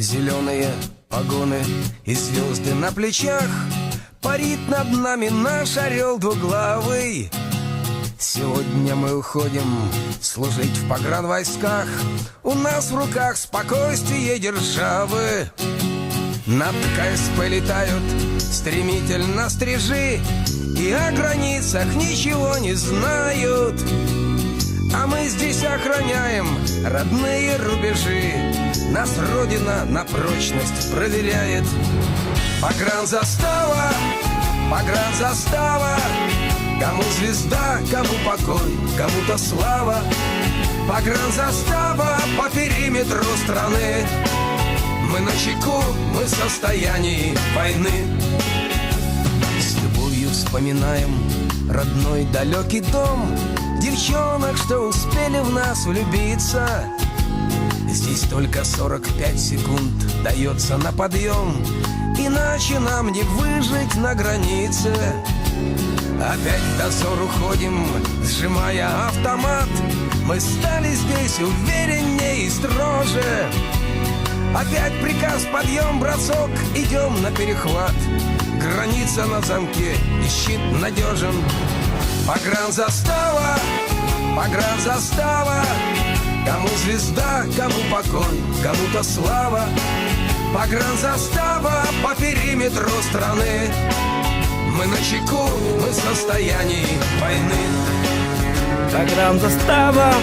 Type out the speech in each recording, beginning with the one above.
Зеленые погоны и звезды на плечах Парит над нами наш орел двуглавый Сегодня мы уходим служить в погранвойсках У нас в руках спокойствие державы Над КСП летают стремительно стрижи И о границах ничего не знают А мы здесь охраняем родные рубежи Нас Родина на прочность проверяет Погранзастава, погранзастава Кому звезда, кому покой, кому-то слава Погранзастава по периметру страны Мы на чеку, мы в состоянии войны С любовью вспоминаем родной далекий дом Девчонок, что успели в нас влюбиться Здесь только 45 секунд дается на подъем Иначе нам не выжить на границе Опять в дозор уходим, сжимая автомат Мы стали здесь увереннее и строже Опять приказ, подъем, бросок, идем на перехват Граница на замке и щит надежен Погранзастава, погранзастава Кому звезда, кому покой, кому-то слава Погранзастава по периметру страны Мы на чеку, мы в состоянии войны Погранзастава,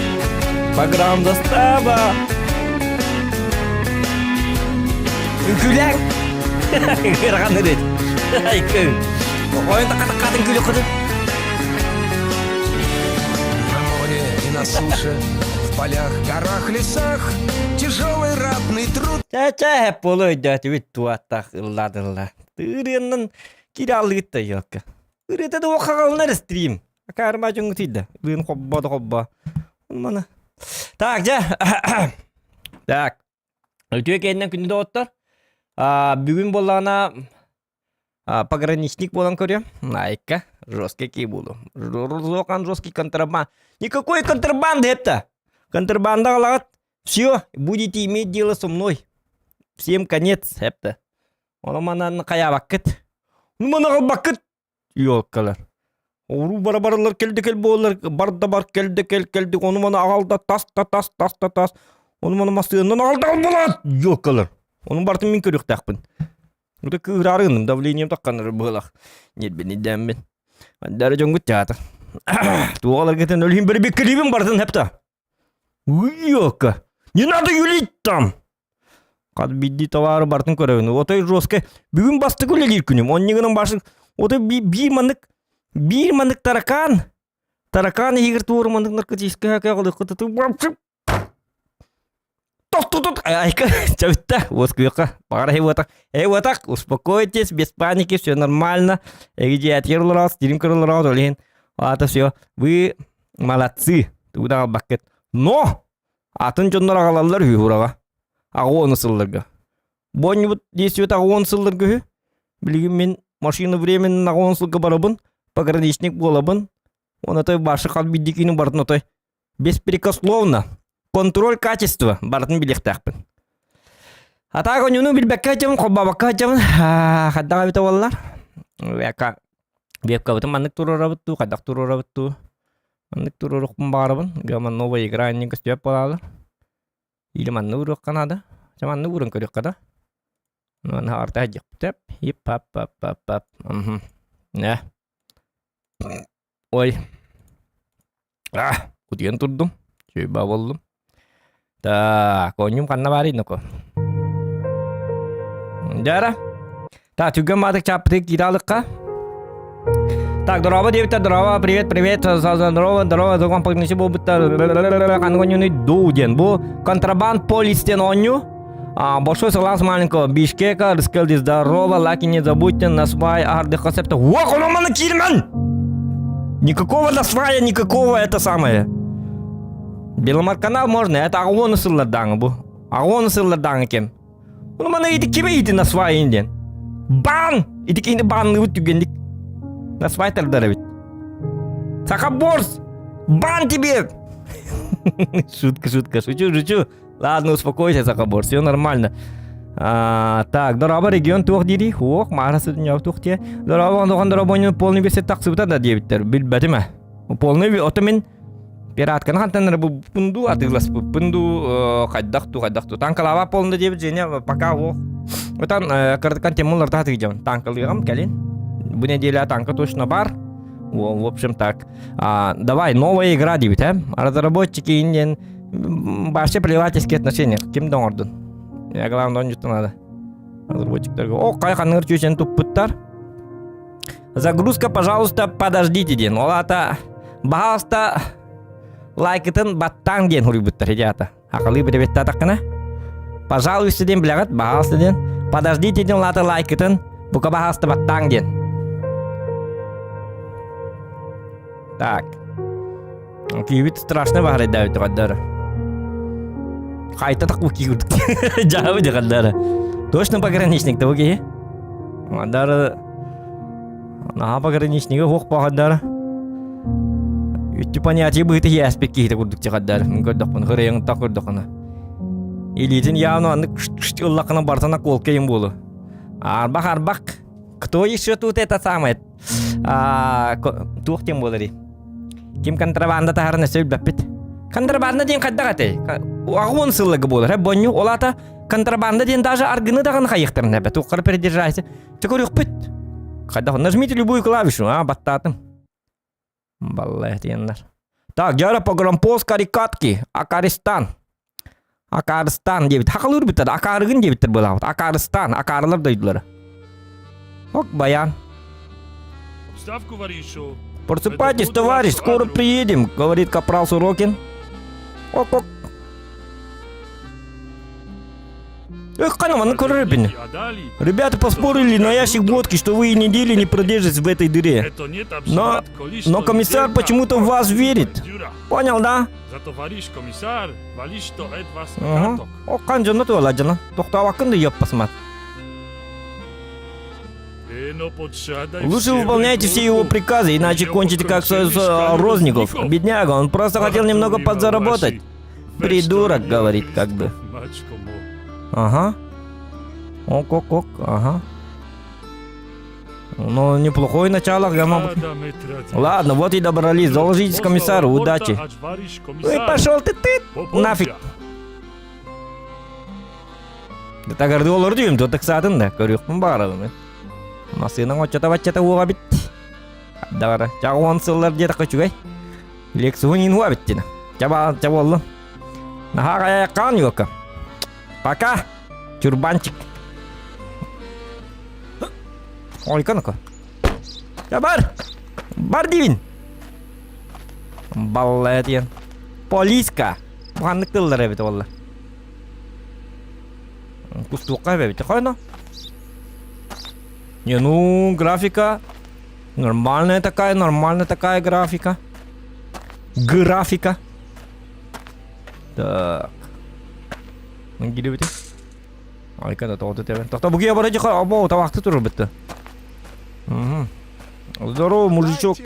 погранзастава. Үҥкүүлээҥ! Ыарахан ырыт. Ойон такка-таккатын күлүк На море и на суше, в полях, горах, лесах Тяжелый ратный труд Чэ-чэ, буолу өйдөөтүбүт туаттах ылладылла. Тыырыаннан кире алыытта йокка. Ырыта да уохагалынар стрим. Акаарма дьоҥҥутуйда. Ырыын хоббо да хоббо. Мана. Так, дьэ. Так. Үтүө кэннэн күндү доҕоттор. Бүгүн буоллаҕына пограничник буолан көрүөм. Найка, жесткий кии буолу. Жорзохан жесткий контрабанд. Никакой контрабанды это! Контрабанда аҕалаҕыт. Все, будете иметь дело со мной. Всем конец, это. Ону манан хайаабаккыт. Ну маны аҕалбаккыт. Ёлкалар. Уруу бара баралар келди кел буоллар бар да бар келди кел келди ону маны аҕал да тас да тас тас да тас ону маны массыыннан аҕал да булат ёлкалар. Онун бартын мин көрүөхтээхпин. Уда кыыраарыным давлением тахханар быһылах. Нербинидэммин. Дары дьоҥгут театр. Туоҕаларгытын өлүһүн бэрбиккилиибин бартын хепта. Ёлка. Не надо юлить там. Хас биирдии товары барытын көрөбүн. Отой жестко. Бүгүн бастакы үлэлиир күнүм. Онньугунан башын отой биир маннык биир маннык таракан таракан иһигэр туору маннык наркотическай Тот айка чабытта уоскуйха баҕар эй уотах эй уотах успокойтесь без паники все нормально эгидиэтигэр олороос дирим көрө олороос ол иһин аата все вы молодцы тугу баккет но Атын дьоннор аҕалаллар үһү ураҕа. Аҕа сылларга. Бонньубут действует аҕа сылларга үһү. Билигин мин машина временно аҕа сылга барабын, пограничник буолабын. Он отой башы хал биддикини бартын отой беспрекословно контроль качества барытын билиэхтээхпин. А так оньуну билбэккэ сылдьабын, холбообокко сылдьабын. Хайдах эбитэ буоллар. Века вебкабытын маннык туруорабыт дуу, хайдах туруорабыт дуу. Маннык туруорукпун баҕарабын. Гама новая игра иннин көстүбэт буолаалар. Или маннык уруохха наада. Чэ маннык ууран көрүөххэ да. Манна арта дьиэхпит. Ип пап пап пап пап. Мхм. Нэ. Ой. А, утуйан турдум. Чөйбаа боллум. Так, оонньуум ханна баарый ноко? Дьара. Так, түргэн маатык чааппытык киирэ алыкка. Так, здорово, диэбиттэр, здорово, привет, привет, здорово, здорово, зогон погнуси буолбуттар, ханнык оонньууну дуу диэн. Бу контрабанд полис диэн оонньуу. А, большой салам с маленького Бишкека, Рыскелди, здорово, лаки не забудьте, насвай, ардыха септа. Уох, он кирмен! Никакого насвая, никакого это самое. Беломорканал можно, это аҕуону сыллардааҥы бу. Аҕуону сыллардааҥы кем. Ону мана ити кими ити насвайын диэн. Бан! Ити кини банныбыт түгэнник. Насвай тардар эбит. Саха борс! Бан тебе! Шутка, шутка, шучу, шучу. Ладно, успокойся, Саха борс, все нормально. Так, дорообо регион туох диирий? Хуох, маара сытынньаах туох диэ. Дорообо ондохон доробонньу полный версия тахсыбыта да диэбиттэр. Билбэтим ээ. Полный ото мин пиратканы хантан эрэ булбуппун дуу, атыыласпыппын дуу, хайдах дуу, хайдах дуу. Танкалаабаа полный диэбит Женя пока уох. Отан кырдыкан теммулларда хатыйдьабын. Танкалыаҕым кэлин. Бу неделя танка точно бар. В общем так. Давай, новая игра диэбит, э? Разработчики диэн вообще плевательские отношения. Ким да оҥордун. Я главное онньуттан надо. Разработчиктарга. О, қай қаныңыр чүчен туппуттар. Загрузка, пожалуйста, подождите диэн. Ол аата баһаалыста лайкытын баттаан диэн хуруйбуттар идеята. Ақылы биребеттаатаххына. Пожалуйста диэн билэҕит, баһаалыста диэн. Подождите диэн ол аата лайкытын бука баһаалыста баттаан диэн. Так. Киһибит страшно баһарайдаабит хаддара. Хайта такуу киирдик. Жаабы де хаддара. Точно пограничник того киһи. Хаддара наһаа пограничнига хуох хаддара. Үттү понятие быһыты иэспит киһитэ курдук хаддара. Мин көрдөхпүн хырыйың та көрдөххүнэ. Илиитин явно аннык ыллаххына бартана колкайын буолу. Арбах арбах. Кто еще тут это самое? Туох диэн буоларый? Ким контрабанда таһарын өссө билбэппит. Контрабанда диэн хайдах этэй? Аҕуон сыллага буолар. Бонню ол аата контрабанда диэн даже аргыны даҕаны хайыахтарын эбэ. Туоххара передержайся. Чэ көрүөхпүт. Хайдах нажмите любую клавишу, а, баттаатым. Баллай диэннэр. Так, дьара погромпост карикатки, Акаристан. Акарыстан диэбит. Хакалыыр бүттэр, акаарыгын диэбиттэр буолаабыт. Акарыстан, акаарылар дойдулара. Ок, баян. Обставку варишу. Просыпайтесь, товарищ, скоро приедем, говорит капрал Сорокин. Ок, ок. Эх, канам, ну коррепин. Ребята поспорили на ящик водки, что вы и недели не продержитесь в этой дыре. Но, но комиссар почему-то в вас верит. Понял, да? Товарищ комиссар, Угу. Оккан дьоно туола дьоно. Тохтообаккын да ёппасмат. Лучше выполняйте все его приказы, иначе кончите как с, с Розников. Бедняга, он просто хотел немного подзаработать. Придурок, говорит, как бы. Ага. Ок-ок-ок, ага. Ну, неплохое начало, я могу... Ладно, вот и добрались. Доложитесь комиссару, удачи. Ну и пошел ты, ты, нафиг. Тагарды олор дүйүм, тотык саатын да, көрүөхпүн баҕарабын. Массыынаҥ оччото-баччата уоҕа бит. Дагара, чаҕуон сыллар диэтэххэ үчүгэй. Лексуһун иин уа биттина. Чаба, чаболлун. Наһаа хайааккаан юокка. Пока, чурбанчик. Ойка-ну-ка. Я бар! Бар диибин! Баллая диэн. Полиска! Ханнык тыллар эбит буолла. Кустуохха эбит. Хойно. Не, ну, графика нормальная такая, нормальная такая графика. Графика. Так. Гиде Айка да тоҕо тэбэн. Тохто бугия бара жаха обо табакты турар битте. Здорово, мужичок.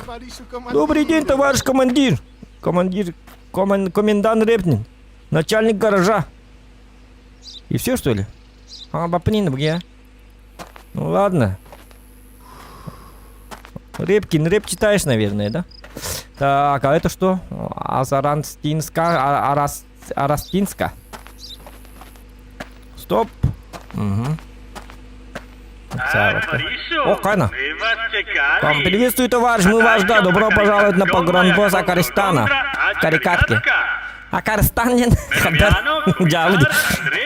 Добрый день, товарищ командир. Командир, коман, комендант Репнин. Начальник гаража. И все, что ли? А, бапнин, бугия. Ну ладно. Репкин, реп читаешь, наверное, да? Так, а это что? Азаранстинска, Арас, Арастинска. Стоп. Угу. О, Кайна. Приветствую, товарищ, мы вас ждали. Добро пожаловать на погранпост Акаристана. Карикатки. Акаристан,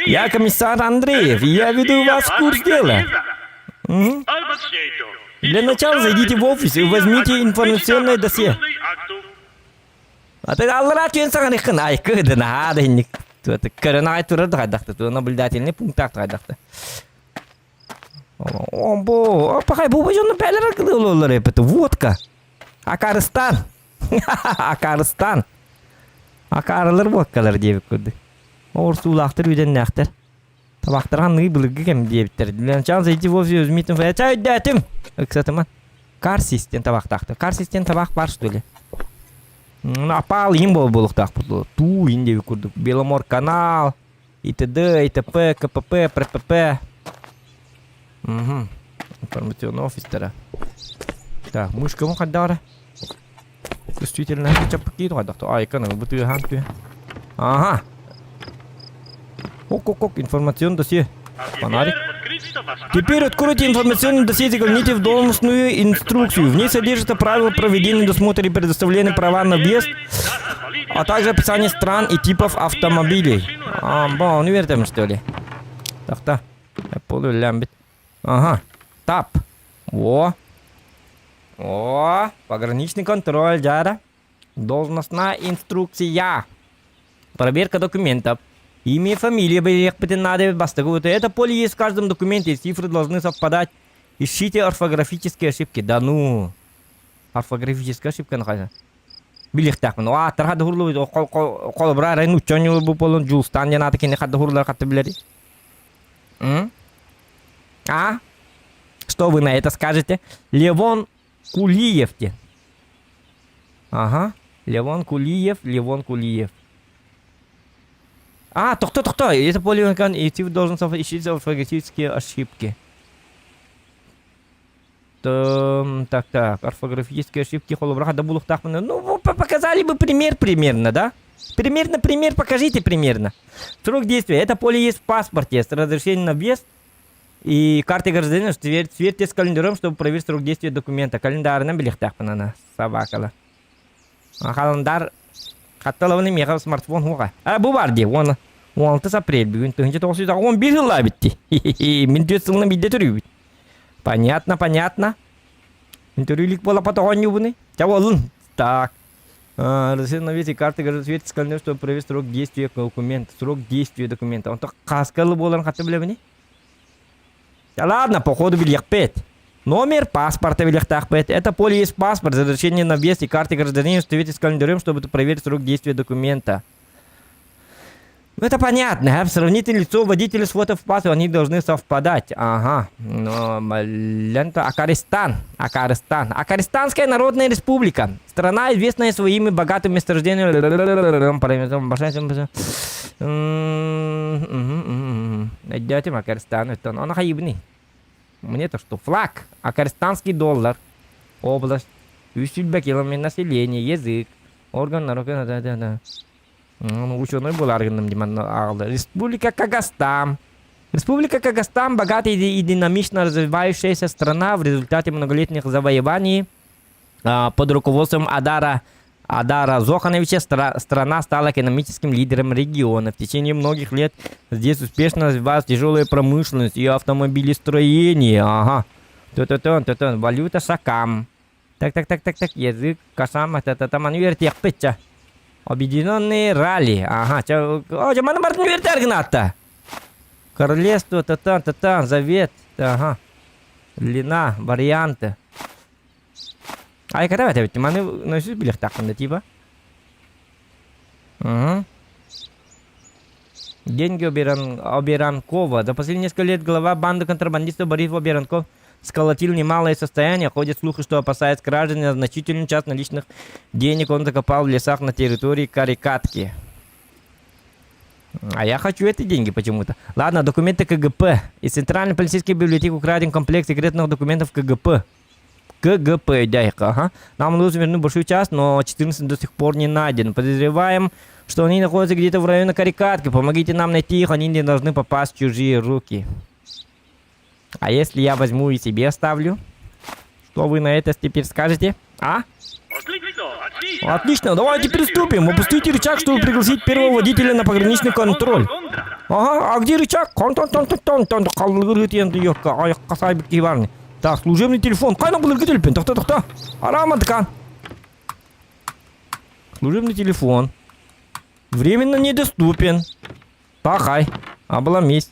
Я комиссар Андреев, и я веду вас в курс дела. Для начала зайдите в офис и возьмите информационное досье. Аты аллара түөн саҕаныххын айкы наһаа да инник көрөн аҕай турар да хайдахты ту наблюдательный пунктах хайдахты О, пахай бу дьонно бээлэр кылылылар эппит водка Акарыстан Акарыстан Акарылар водкалар диэбит курдук Оорсуулаахтар үдэннээхтэр Табахтар ханныгы былыргы кэм диэбиттэр Для начала зайти в офис возьмите Чайдатым ыксатыма Карсис диэн табахтаахтар. Карсис диэн табах баар что ли? Апаал иин буолуохтаах буолуо. Туу иин диэбит курдук. Беломор канал. ИТД, ИТП, КПП, ПРПП. Угу. Информационный офистара. Так, мышкабын хайдаҕара? Чувствительная чаппакиит хайдахта? Айканы бытыахан тү. Ага. Ок-ок-ок, информационный досье. Фонарик. Теперь откройте информационный досье и загляните в должностную инструкцию. В ней содержится правила проведения досмотра и предоставления права на въезд, а также описание стран и типов автомобилей. А, бо, не верите, что ли? Так-то. Полулямбит. Ага. Тап. Во. О, пограничный контроль, дяда. Должностная инструкция. Проверка документов. Имя и фамилия билиэхпитин надо бастакы вот это поле есть в каждом документе, цифры должны совпадать. Ищите орфографические ошибки. Да ну. Орфографическая ошибка нахайна. Билиэхтээхпин. Ааттар хадда хурлубут холобура арай нуучча бу болон Дьулустаан диэн аата кини хадда хурлар хатта билэри. А? Что вы на это скажете? Левон Кулиев диэн. Ага. Левон Кулиев, Левон Кулиев. А, тохто, тохто, это поле и ты должен ищите орфографические ошибки. Так, так, орфографические ошибки холобура да булуохтаахпын. Ну, показали бы пример примерно, да? Примерно пример покажите примерно. Срок действия. Это поле есть в паспорте с разрешением на въезд и карте гражданина, сверьте с календарем, чтобы проверить срок действия документа. Календарынан билиэхтээхпин ана собакала. Календарь хатталабын миэхэ смартфон хуга. А бу бар дии, он 16 апрель бүгүн 1911 жылла битти. Мин түөрт сылынан биирдэ төрүүбүт. Понятно, понятно. Мин төрүүлүк буола потоҕонньуубуный. Ча буоллун. Так. Разрешение на въезд и карты сверьте с календарем, чтобы проверить срок действия документа. Срок действия документа. Онто хаскалы буоларын хатта билэбиний? Да ладно, походу билиэхпит. Номер паспорта билиэхтээхпит. Это поле есть паспорт, разрешение на въезд и карты гражданина сверьте с календарем, чтобы проверить срок действия документа. Ну это понятно, а? Сравните лицо водителя с фото в паспорте, они должны совпадать. Ага. Но, лента Акаристан. Акаристан. Акаристанская Народная Республика. Страна, известная своими богатыми месторождениями. Найдете Акаристан. Это он хайыбный. Мне-то что? Флаг. Акаристанский доллар. Область. Үс сүүрбэ километр население, язык. Орган да, да, да. Ученый буолар гынным диман Республика Кагастан. Республика Кагастан – богатая и динамично развивающаяся страна в результате многолетних завоеваний под руководством Адара Адара Зохановича страна стала экономическим лидером региона. В течение многих лет здесь успешно развивалась тяжелая промышленность и автомобилестроение. Ага. То-то-то, то-то. Валюта сакам. Так, так, так, так, так. Язык касам, та-та-та. Маны үөрэтиэхпит Объединенные ралли. Ага. О, маны бартын үөрэтэр гынатта. Королевство, та-та, та-та, завет. Ага. Длина, варианты. Ай, когда это маны носит билиэхтээхпин типа. Угу. Деньги Оберанкова. За последние несколько лет глава банды контрабандистов Борис Оберанков сколотил немалое состояние. Ходят слухи, что, опасаясь кражи, значительную часть наличных денег он закопал в лесах на территории Карикатки. А я хочу эти деньги почему-то. Ладно, документы КГП. Из Центральной полицейской библиотеки украден комплект секретных документов КГП. КГП, дяйка, ага. Нам удалось вернуть большую часть, но 14 до сих пор не найден. Подозреваем, что они находятся где-то в районе Карикатки. Помогите нам найти их, они не должны попасть в чужие руки. А если я возьму и себе оставлю? Что вы на это теперь скажете? А? Отлично, давайте приступим. Опустите рычаг, чтобы пригласить первого водителя на пограничный контроль. Ага, а где рычаг? Так, служебный телефон. Хайдах былыргы телефон? Тохто, тохто. Арамадка. Служебный телефон. Временно недоступен. Пахай. Обломись.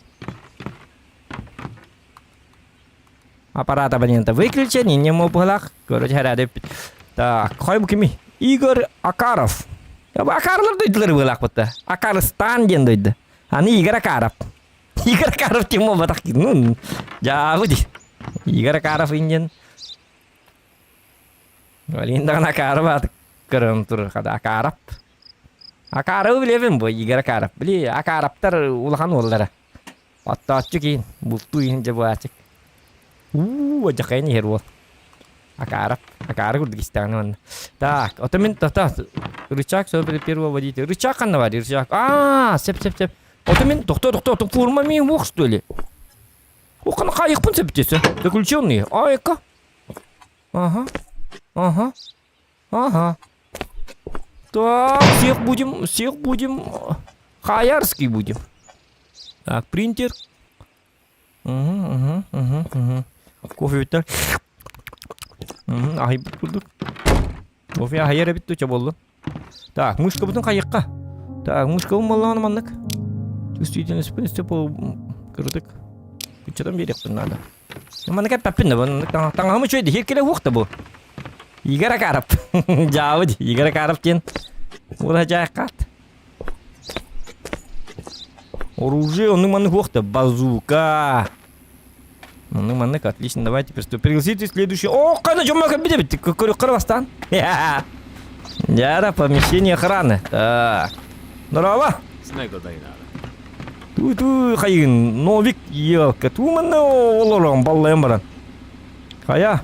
Аппарат абонента выключен и не мог Короче, Так, хой кими? Игорь Акаров. Акарлар дойдулар быһыылаах Акарыстан диэн дойду. Аны Игорь Акаров. Игорь Акаров ким буолбатах ну, дьаабы дии. Игорь Акаров индиан. Блин, даҕаны Акаров ааты көрөн турар хада Акаров. Акаарабы билэбин бу, Игорь Акаров. Били Акараптар улахан уоллара. Оттооччу киин, бултуу иһин дьэ буаачык. Уу, дьахайын иһэр уол. Акаарап, акаары курдук истэҕинэ манна. Так, ото мин тота рычаг сөп первого водителя. Рычаг ханна бар, рычаг. Аа, сеп сеп сеп. Ото мин тохто тохто тохто форма ми уох что ли? Ухана хайықпын сөптесі. Заключенные. Айка. Ага. Ага. Ага. Так, всех будем, всех будем, хаярский будем. Так, принтер. Угу, угу, угу, угу. Кофе бүттэр. Угу, аһайбыт курдук. Кофе аһайар эбит дуча болду. Так, мышкабытын хайыкка. Так, мышкабын боллаҕына маннык. Чувствительность кырдык. Куччатан биэриэхпин наада. Маннык эппэппин да, маннык таҥаһым үчүгэй дии, кэлэ уох да бу. Игорь Акаров. Дьаабы дии, Игорь Акаров диэн. Уола дьааккаат. Оружие, оннук маннык уох да, базука. Оннук маннык, отлично, давайте приступим. Пригласите следующий. О, қана жомма кәбіде бітті, көріп қара бастан. Яра, помещение охраны. Так. Здорово. Ту-ту, хайын, новик, елка. Ту манна олорон, баллайын баран. Хайа.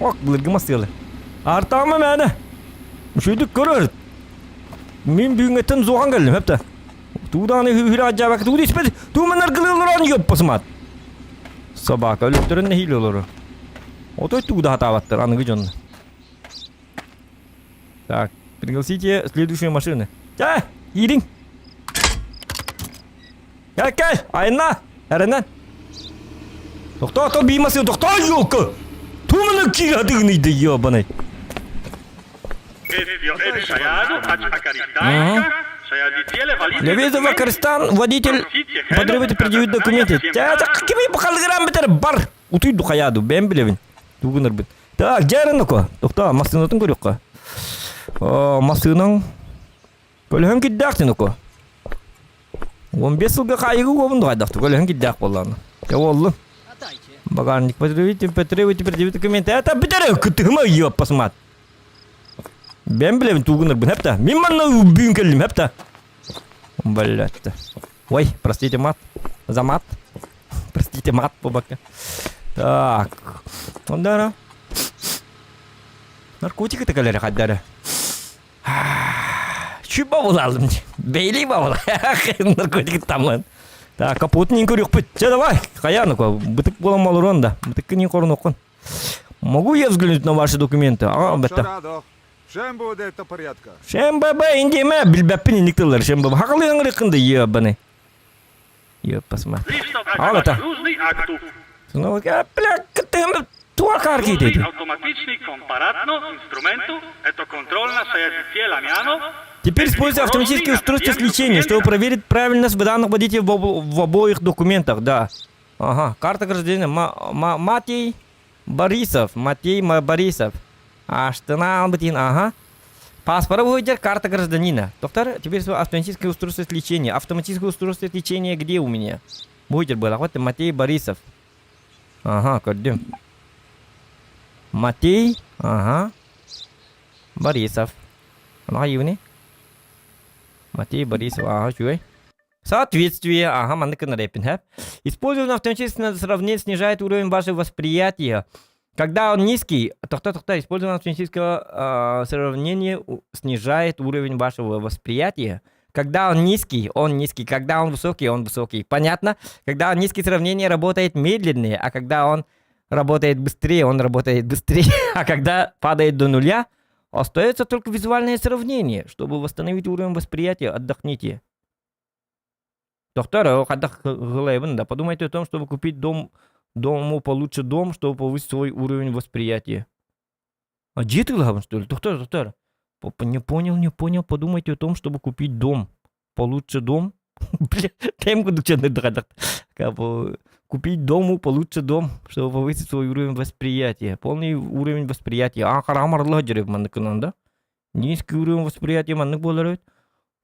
Ок, былыргы масыалы. Артаама мәне. Үшүйдік көрөр. Мен бүгүнгеттен зоған келдим, хепте. Туудааны хүлэ ажаабак туу диспет. Туу манар кылылырон ёппасымат. Собака өлөктөрүн нэһиилэ олорор. Отой тууда хатаабаттар аныгы дьонно. Так, пригласите следующую машину. Чэ, киириҥ. Кэл, кэл, айна, эрэнэн. Тохтоо, то бии масыы, тохтоо, ёлка! Туманы киирэ дыгыныйды, ёбаный. Левизов Акарстан, водитель, потребует предъявить документы. Кими бухалгыран битер бар. Утуй духаяду, бэм билебин. Тугунарбыт. Так, дьэ Тохтоо, массыынатын көрүөххэ. Массыынаҥ көлөһөн кирдээх дин око. 15 сылга хаайыгы уобун дуҕайдахты көлөһөн кирдээх буоллаҕына. Дьэ уоллун. Багажник потребите, потребуйте предъявить документы. Это бүтэр кытыһыма ёппасмат. Бэм билэбин тугунарбын хэпта. Мин манна бүгүн кэллим хэпта. Блядь. Ой, простите, мат. За мат. Простите, мат по Так. Ондара. Наркотик это кэлэрэ хайдары. Чү бабылалым. Бейли бабыл. Наркотик тамлан. Так, капот не көрүкпүт. Че давай, хаяны ко. Бытык болан малурон да. Бытык не корнокон. Могу я взглянуть на ваши документы? А, бетта. Шембаб индиме билбэппин инник тыллар шембаб. Хакалы ыңырыкынды ебаны. Ёппасма. Ал это. Бля, туакар кийди. Теперь используйте автоматическое устройство сличения, чтобы проверить правильность данных водителя в обоих документах, да. Ага, карта гражданина Матей Борисов, Матей Борисов. Аштына бытин, ага. Паспорт выйдет, карта гражданина. Доктор, теперь автоматическое устройство сличения. Автоматическое устройство сличения где у меня? Будет было. Вот Матей Борисов. Ага, көрдүм. Матей, ага. Борисов. Ана юни. Матей Борисов, ага, үчүгэй. Соответствие, ага, маннык гынар эппин, Использование автоматического сравнения снижает уровень вашего восприятия. Когда он низкий, тохта-тохта, использование автоматического сравнения снижает уровень вашего восприятия. Когда он низкий, он низкий. Когда он высокий, он высокий. Понятно? Когда он низкий, сравнение работает медленнее, а когда он работает быстрее, он работает быстрее. А когда падает до нуля, остается только визуальное сравнение. Чтобы восстановить уровень восприятия, отдохните. Доктор, да, подумайте о том, чтобы купить дом, дому получше дом, чтобы повысить свой уровень восприятия. А где ты что ли? Доктор, доктор. Не понял, не понял. Подумайте о том, чтобы купить дом. Получше дом. Бля, купить дому получше дом, чтобы повысить свой уровень восприятия. Полный уровень восприятия. А, да? Низкий уровень восприятия маннык буолар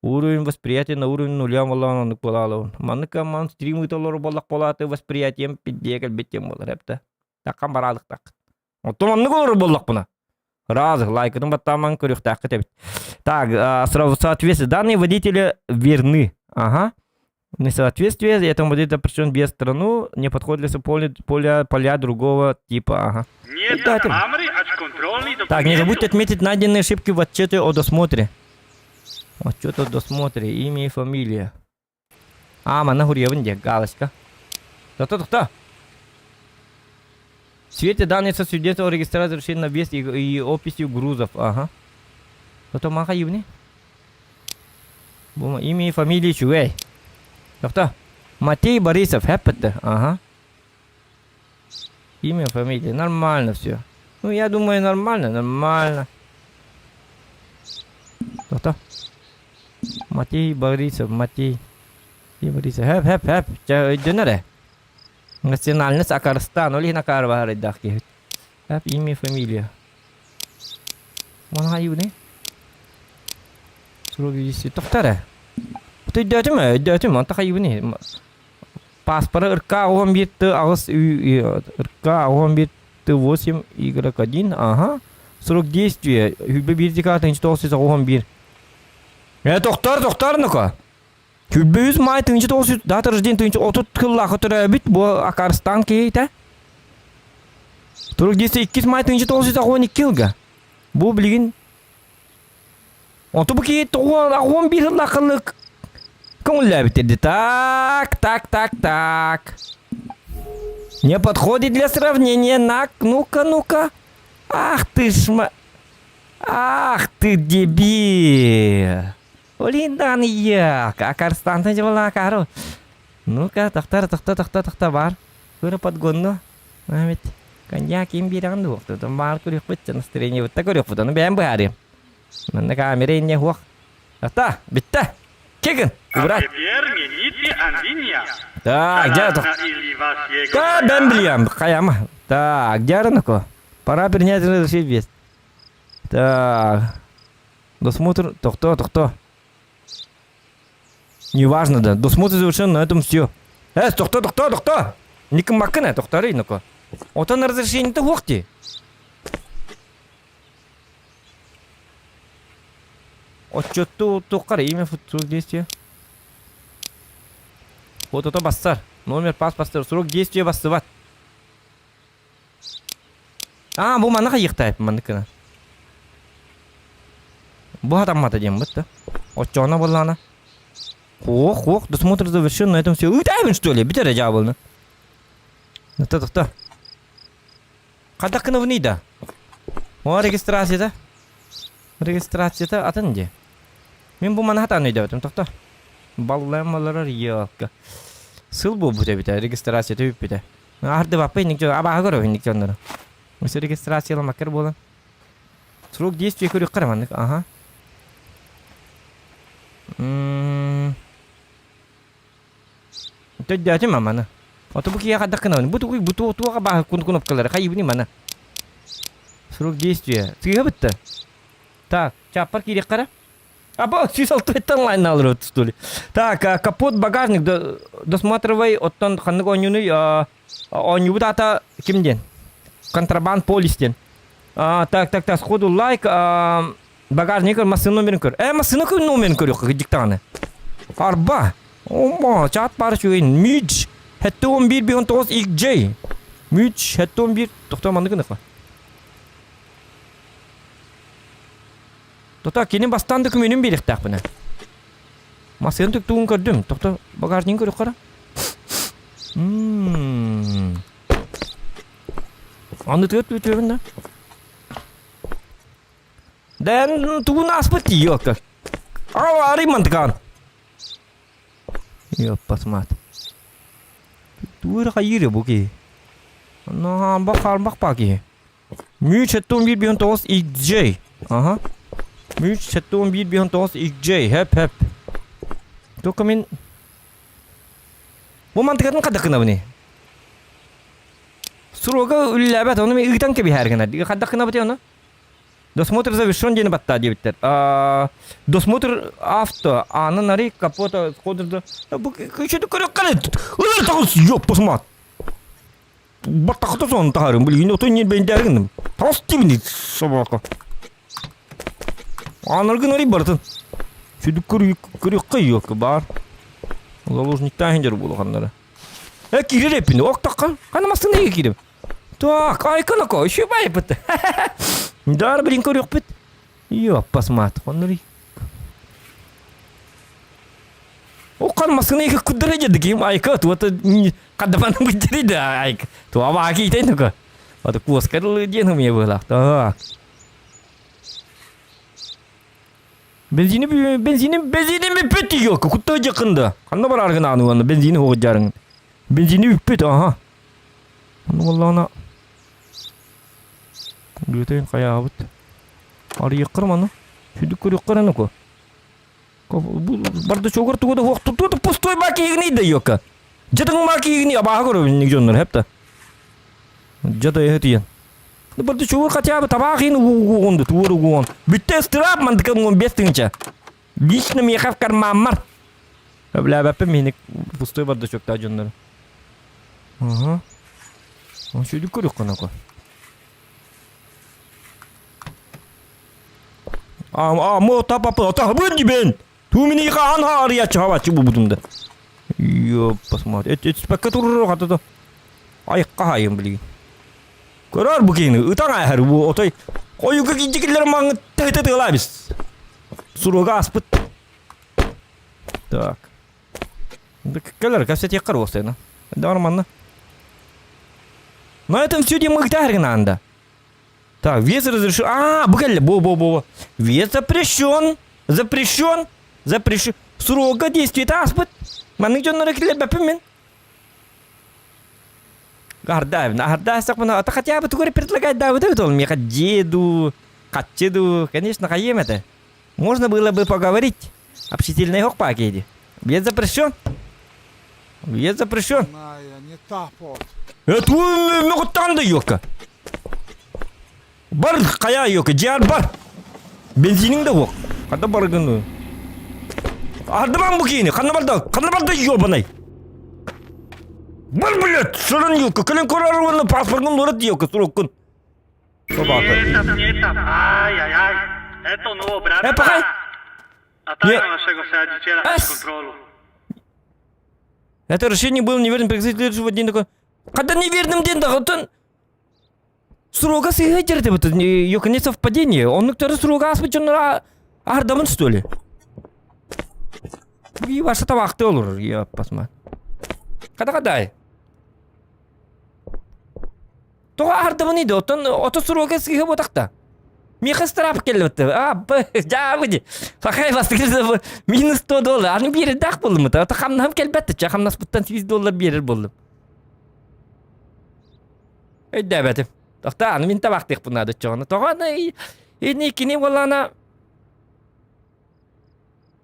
Уровень восприятия на уровень нуля буоллаҕына оннук буолаалабын. Маннык ман стрим ыыталлар буоллах буолааты восприятием пиддиэ кэлбит диэн буолар эптэ. Таккан бараалыктак. Оттон оннук олорор буоллахпына. Раз, лайкытын баттааман көрүөхтээххит эбит. Так, соответствие. Данные водителя верны. Ага. Несоответствие этому водитель запрещен без страну, не подходит для поля, поля, поля другого типа. Ага. Нет, Да, это- Так, не забудьте отметить найденные ошибки в отчете о досмотре. Отчет о досмотре, имя и фамилия. А, манна хуруйабын диэ, галочка. Тохто, тохто. В свете данные со свидетельства о регистрации разрешения на въезд и описью грузов. Ага. Тохто маха юбни. Бу имя и фамилия үчүгэй. Тохто. Матей Борисов, хэппэтте. Ага. Имя, фамилия. Нормально все. Ну, я думаю, нормально, нормально. Тохто. Матей Борисов, Матей. Борисов. Хэп, хэп, хэп. Чэ, өйдөнөр ээ. Национальность Акарстан. Ол иһин акаарбаһарыйдаах киһи. Хэп, имя, фамилия. Манха юны. Срок действия. Тохто эрэ. Өйдөөтүм ээ, өйдөөтүм. Онто хайыбыный. Паспора РК 11 Т 8 РК 11 Т 8 Y1. Ага. Срок действия. Хүлбэ биир декада 1991. Э, тохтор, тохтор, ну-ка. Хүлбэ үс май 1900 дата рождения 1930 кыллаахы төрөөбүт бу Акарстан киһитэ. Срок действия 2 май 1992 ылга. Бу билигин Онто бу киһи 11 сыллаахылык көҥүллээбиттэр Так, так, так, так. Не подходит для сравнения. На, ну-ка, ну-ка. Ах ты ж ма... Ах ты дебил. Олиндан як. Акарстантан жабала акару. Ну-ка, тохтар, тохта, тохта, тохта бар. Көрө подгонну. Ведь коньяк им бирэҕин дуо? Баар көрүөхпүт, настроение бытта көрүөхпүт. Ону бэйэм быһаарыам. Манна камера инне хуох. Ата, бүттэ. Кегин, убрать. Так, где это? Да, бен билиям, хайама. Так, где рынок? Пора принять разрешить вес. Так. Досмотр, тохто, тохто. Неважно, да. Досмотр завершен, на этом все. Э, тохто, тохто, тохто! Никым маккына, тохторый, ну-ка. Отон разрешение-то хуохти. Отчетту туоххар имя срок действия. Вот это бассар. Номер паспорта, срок действия бассыбат. А, бу манна хайыхтайп манныкына. Бу хатаммата диэн бытта. Оччоҕуна буоллаҕына. Ох, ох, досмотр завершен, на этом все. Ыытаабын что ли? Бүтэр дьаабылны. Тохто, тохто. Хайдах гынабыный да? О, регистрацията. Регистрацията атын дии. Мин бу маны хатаан өйдөөбөтүм тохто. Баллаан олорор елка. Сыл буолбут эбитэ, регистрацията бүппүтэ. Ардыбаппа инник дьон, абааһы көрөбүн инник дьоннору. Өссө регистрацияламаккар буолан. Срок действия көрүөххэ эрэ маннык, аха. М Төддөөтүм маны. Ото бу киһи хайдах гынабын? Бу тугуй, бу туох абааһы кнопкалары хайыбыный маны? Срок действия. Сыыһа бытта. Так, чаппар киириэххэ эрэ. Аба, 106 онлайн алырыт, что ли? Так, капот, багажник, досматривай, оттон ханнык оонньууну, оонньуубут аата ким диэн? Контрабанд полис диэн. Так, так, так, сходу лайк, багажник массыына номерин көр. Э, массыына номерин көрүөххэ кырдьык даҕаны. Арба! Омо, чат баар үчүгэй. Мидж, 71 19 XJ. Мидж, 71, тохтоо маннык гыныхха. Тота кини бастаан документин биэриэхтээхпинэ. Массыына тугун көрдүм. Тохто багажнигын көрүөххэ эрэ. Мм. Аннытыгар түтүөбүн да. Дэн тугун ааспыт дии елка. Арый мантыкаан. Ёппасмаат. Тугу эрэ хайыыр бу киһи. Хаамбах хаалбах баа киһи. Мүч 71 59 XJ. Ага. Мүч 71 59 XJ. Хэп хэп. Только мин Бу мантыкатын хайдах гынабыный? Срога үллээбэт, ону мен ыытан кэбиһээр гынар. Хайдах гынабыт ону? Досмотр завершен диэни баттаа диэбиттэр. Досмотр авто, ааны нары капота сходу Бу еще көрөккө Ылар таҕыс, ёппусмат. Баттахыта сон таһарым билигин отун ньир бэйдээргиним. Тас тибини собака. Анаргын арый барытын. Сүдүк көрүөххэ йокка бар. Заложниктаах индер булаханнары. Э кирер эппин октакка. Хана массыына кирим. Так, айканако, еще байыпыт. Дар блин көрүөхпүт. Йоппас мат, оннури. Оккан массыына екі куддара деді ким айка туата кадаман гүттери да айк. Туа баки итен тука. Ата куоскарылы диэн умия быһылаах. Так. Бензини бензини бензини бүппүт йокка кутта жакында. Ханна бар аргын аны аны бензини хоҕуджарың. Бензини бүппүт аха. Аны валлана. Бүтейін қаяғыбыт. Арыйыққыр маны. Сүдік көріққыр аны ко. Барды чогор тугу да хуох туту пустой баки игни да йокка. Жадың баки игни абаха көрө ник жоннор хепта. Жада эхетиен. Барды чогор хотя бы табақ ин угуонду туор угуон. Бүтте ыстырап мандыкын 15 тыгынча. Лично мехав кармаммар. Бля, бәппе мени пустой бардачокта дьоннор. Ага. Шөйдүк көрүк коноко. А, а, мо тапапы, тахбын дибен. Тумини хаан хаария чавачы бу бутумда. Ёп, посмотри. Эт эт спекка турur хатата. Айыкка хайым билигин. Көрөр бу кини ытаң айхар бу отой койуга кичикиллер маңы тәһте тыылабис. Суруга аспыт. Так. Кэлэр кэпсэтиэххэр уостайна. Нормально. На этом все демагтаргын анда. Так, въезд разрешен. А, бу кэллэ, бу бу бу. Въезд запрещен. Запрещен. Запрещен. Срога действия ааспыт. Маннык дьонноро киллэрбэппин мин. Аһардаабын, аһардаасакпына, ата хотя бы тугу эрэ предлагать даабыт эбит ол миэхэ дьиэ дуу, хаччы дуу, конечно, хайыам этэ. Можно было бы поговорить. Общительный хокпа кейди. Въезд запрещен. Въезд запрещен. Э, тугу да ёка. Бар хайа ёка, дьиэр бар. Бензиниҥ да уох. Хата баргын. Ардыман бу киини, ханна барда, ханна барда ёбаный. Бар, блядь, сырын ёка, кэлэн көрөр уонна паспоргун лорат ёка, суруккун. Собака. Ай-яй-яй. Это нового брата. Э, пахай. А тайна нашего сядителя Ас. контролу. Это решение было неверным, пригласили в один такой. Когда неверным день, да, вот он... Срога сыгайдер деп это не совпадение. Он кто срога аспычын ардамын что ли? И ваша табакты olur, я посмотрю. Када кадай? Тоҕо аһардабыный да, оттон ото срога сыыһа буотахта. Миэхэ ыстараап кэллибит. А, дьаабы Сахай бастыгыр минус 100 доллар. Аны биэрэрдээх буоллум. Ото хамнаһым кэлбэт ча хамнаспыттан 100 доллар биэрэр буоллум. Өйдөөбөтүм. Тохтоо, аны мин табахтыахпын наада оччоҕуна. Тоҕо аны ини кини буоллаҕына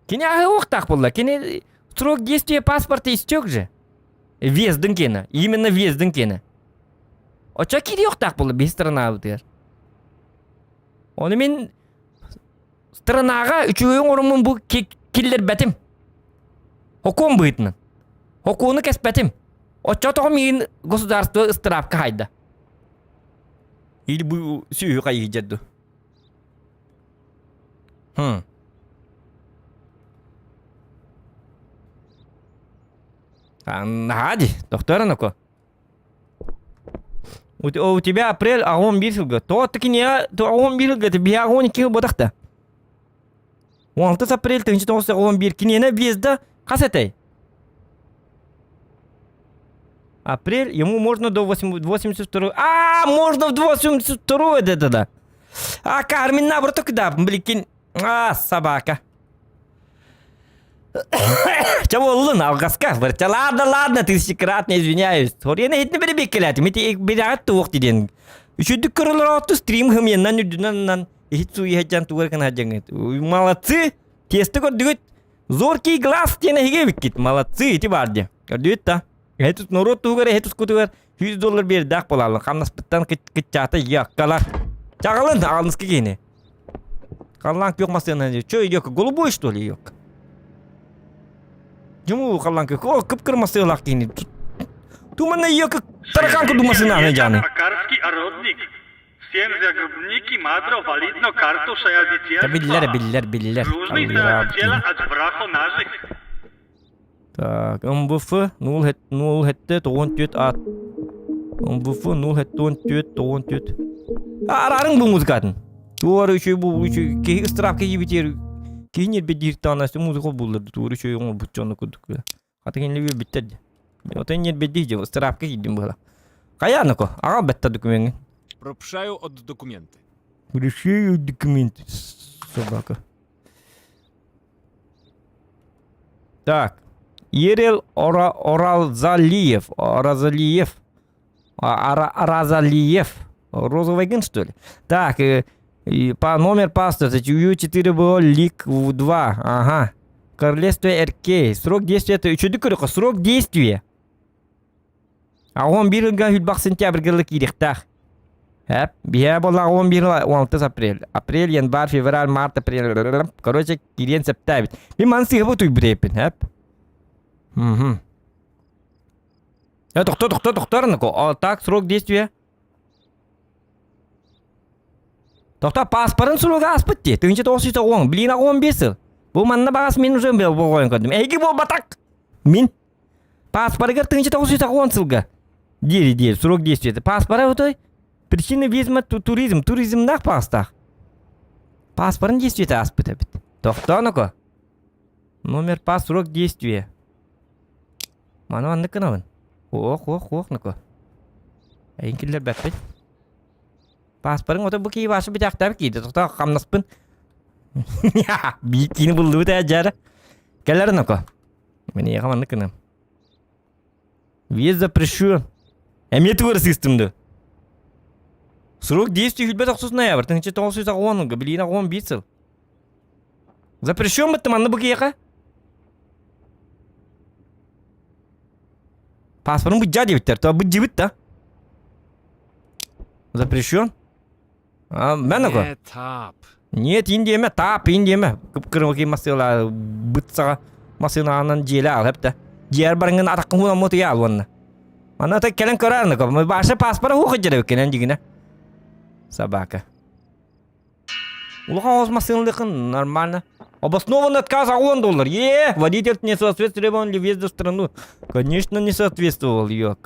кини аһыы уохтаах буолла. Кини срок действия паспорта истек же. Въездын киэнэ. Именно въездын киэнэ. Оччо киириэхтээх буолла биһи странаабытыгар. Ону мин странаҕа үчүгэй оҥоруммун бу киллэрбэтим. Хокуон быһыытынан. Хокуону кэспэтим. Оччо тоҕо миигин государство ыстыраапка хайда. Или бу сүөһү хайыһыдьар ду. Хм. Наһаа дии, доктор анако. У тебя апрель, а он биир сылга. Тоҕо киниэхэ он биир сылга, биһиэхэ 12 сыл буотахта. 16 апрель 1911 киниэнэ въезда хас этэй? Апрель, ему можно до 82 А, можно в 82 это да. А, Кармин наоборот куда, блин, а, собака. Чэ буоллун, алҕаска. Барча ладно, ладно, тысячекратно извиняюсь. Хориена иһитинэ бирибиккэлээтим. Ити бирэҕит туох диэн. Үчүдүк көрөлөр отту стрим хымыяннан үрдүнэн иһит суу иһэдьэн тугар гына дьаҥыт. Молодцы! Тесто көрдүгүт. Зоркий глаз диэн эһиги эбиккит. Молодцы, ити бар диэн. Көрдүгүт да? Эһи норуот туһугар эһи тускутугар 100 доллар биэрдээх буолааллар. Хамнаспыттан кыччаата яккалар. Чаҕылын, аҕалныскы киһини. Халлаан күөх массыына Чё идёт? Голубой что ли идёт? Дьуму халлаан күөх. О, кып-кыр массыылаах киһини. Туманна ее как таракан курдук масынааны дьааны. Акарский ородник. Всем загубники мадро валидно карту Да биллэр, биллэр, биллэр. Нужный саадьела от брахо нажих. Так, МВФ 0 7 94 ат. МВФ 0 7 94 94. Арарың бу музыкатын. Туар үчүй бу үчүй киһи ыстыраап киһи битер. Киһи нербе диир таанасы музыка буллар. Туар үчүй оңор бутчону курдук. Хата кинилэр үөрбүттэр дии. Отой ньиэрбэйдии дьыл ыстыраапка киирдим быһыла. Хайа Ноко, аҕал бэтта докумеҥҥин. Пропшаю от документы. Решаю документы, собака. Так. Ерел Ора Оралзалиев. Оразалиев. Ара Аразалиев. Розовый ген, что ли? Так, э, и по номер паспорта ЮЮ4БО ЛИК 2. Ага. Королевство РК. Срок действия это үчүдү көрүкө. Срок действия. Аҕа 11 ыйга хүлбэх сентябрьга киириэхтээх. Эп, биһээ буолла 11 16 апрель. Апрель, январь, февраль, март, апрель. Короче, кириэн септээбит. Мин маны сыыһа утуйбут эп. Мгм. Э, тохто, тохто, тохто, О, так, срок действия. Тохто, паспорын суруга ааспыт дии. 1990, блин, 15 сыл. Бу манна баҕас мин уже болҕойон көрдүм. Эйги буолбатах. Мин. Паспорыгар 1990 сылга. Диэри диэри, срок действия. Паспора отой причина въезда туризм. Туризмнаах паастаах. Паспорын действиете ааспыт эбит. Тохтооноко. Номер пас срок действия. Маны маннык гынабын. Ох, ох, ох, ноко. Эйин киллэрбэппин. Пааспарыҥ ото бу киһи башы бүтээхтээбит киирдэ. Тохтоо хамнаспын. Биир киини буллубут ээ дьара. Кэлэр ноко. Мин маннык гынам. Въезд запрещен. Эмиэ тугу сыыстым ду. Срок действия хүлбэт охсус ноябрь. 1990 билиин 11 сыл. Запрещен бытты манны бу киһиэхэ. Паспорын быдьа диэбиттэр. То быдьыбыт да. Запрещен. А, мен ako. Не тап. Нет, индиэмэ, таап, индиэмэ. Кып-кырымы масыла бытсаға масынаанан дьиэлэ ал хэптэ. Дьиэр барыңын атаққын хуна муту яал уонна. Манна та кэлэн көрөр Баша паспора хуха дьэрэ дигинэ. Собака. Улахан массыыналыахын нормально. Обоснованный отказ 10 доллар. Е, водитель не соответствует требованиям въезда в страну. Конечно, не соответствовал ее.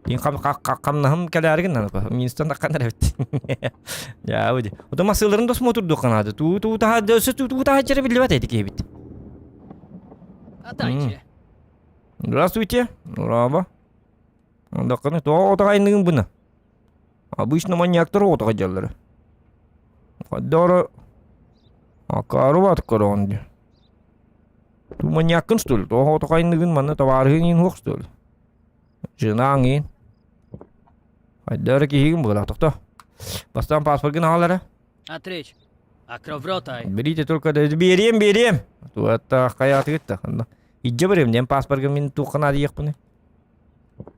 Ин хамнаһым кэлээригин Минстан таккан эбит. Я выди. Ота массыыларын досмотр дуоханаады. Туу туу таха өссө туу таха жere биллибэт эти киһибит. Отдайте. Здравствуйте. Ураба. Дакканы тоҕо отаҕайныгын буна. Обычно маньяктар оҕото дьаллара. Хаддара акаары баат көрөҕүн дии. Ту маньяккын что ли? Тоҕо отоҕайныгын манна табаарыһыҥ иин суох что ли? Жена иин. Хайдара киһигин быһыылаах тохто. Бастаан паспоргын аҕал эрэ. Отречь. Акровротай. Берите только биэриэм биэриэм. Туатта хайаатыгыт да. Илдьэ барыам диэн паспоргын мин туохха наадыйыахпыный?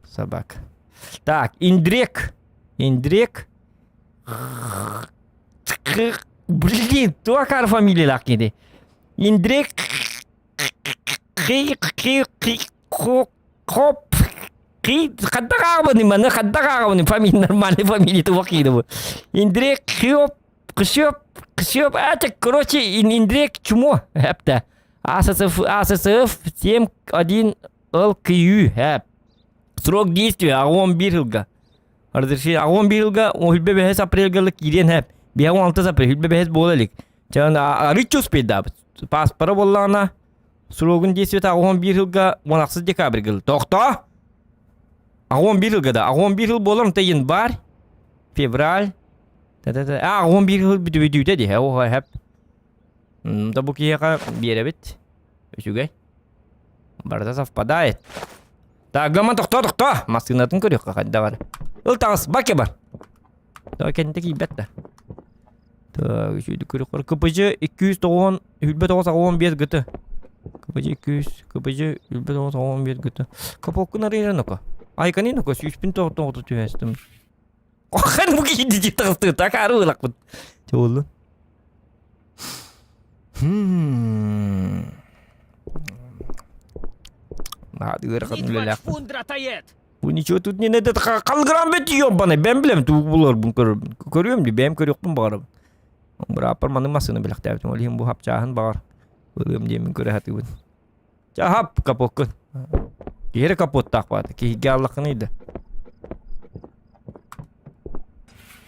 Собака. Так, Индрек. Индрек. Блин, туох фамилиялаах киһи. Индрек Хоп хайдах ааҕабыный маны хайдах ааҕабыный фамилия нормальный фамилия туох киһи бу Индрек Хиоп Кшёп Кшёп это короче Индрек чмо эптэ АССФ АССФ 7-1 ЛКЮ эп срок действия 11 жылга разрешение 11 жылга 15 апрельга киирэн эп 16 апрель 25 буола илик чан арыччы успейдаабыт паспора буоллаҕына срогун действиета 11 жылга 16 декабрьга тохто 11 жылга да 11 жыл буолар онто январь февраль а 11 жыл бүтүбүтүүтэ дии оо хэп да бу киһиэхэ биэрэбит үчүгэй барыта совпадает так гамма тохтоо тохтоо массыынатын көрүөххэ хайдаҕар ыл таҕыс баке бар так кэннитэ киирбэт да так үчүгүйдүк көрүөххэ КПЖ 290 29 85 ГТ КПЖ 200 КПЖ 29 85 ГТ капоккун арыйра ноко айканы ноко сүүспүн тоҕото түһэстим Хан бу киһи дии таҕыстыы такаары ылакпыт. Чоолу. Наадыгар Нитвач фундратает. Бу ничего тут не надо халгыран бет ёбаный бэм билем тугу буларбын көрүөм ди бэйэм көрүөхпүн баҕарабын. Бырааппар маннык массыына бэлэхтээбитим ол иһин бу хапчааһын баҕар ылыам диэммин көрө сатыыбын. Чахап капоккун. Киһи капоттаах баата киһигэ аллаххыный да.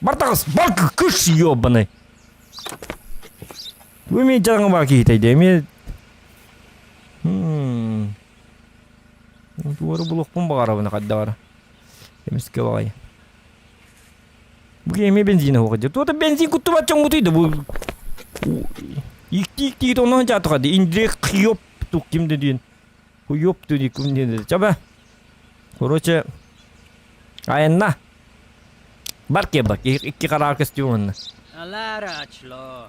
Бар таҕыс бар кыш ёбаный. Бу эмиэ дьаҥы баар киһитэй дии эмиэ Туору булуохпун баҕарабын хайдаҕара. Эмискэ баҕайы. Бу эмиэ бензин оһох дии. Туота бензин куттубат дьоҥҥутуй да бу Икти-икти онон дьаатаха ди Индрек хиоп тук ким да диэн. Хуёп диэн ким диэн. Чаба. Короче, айанна. Бар кеба, икки караар көстүү онна.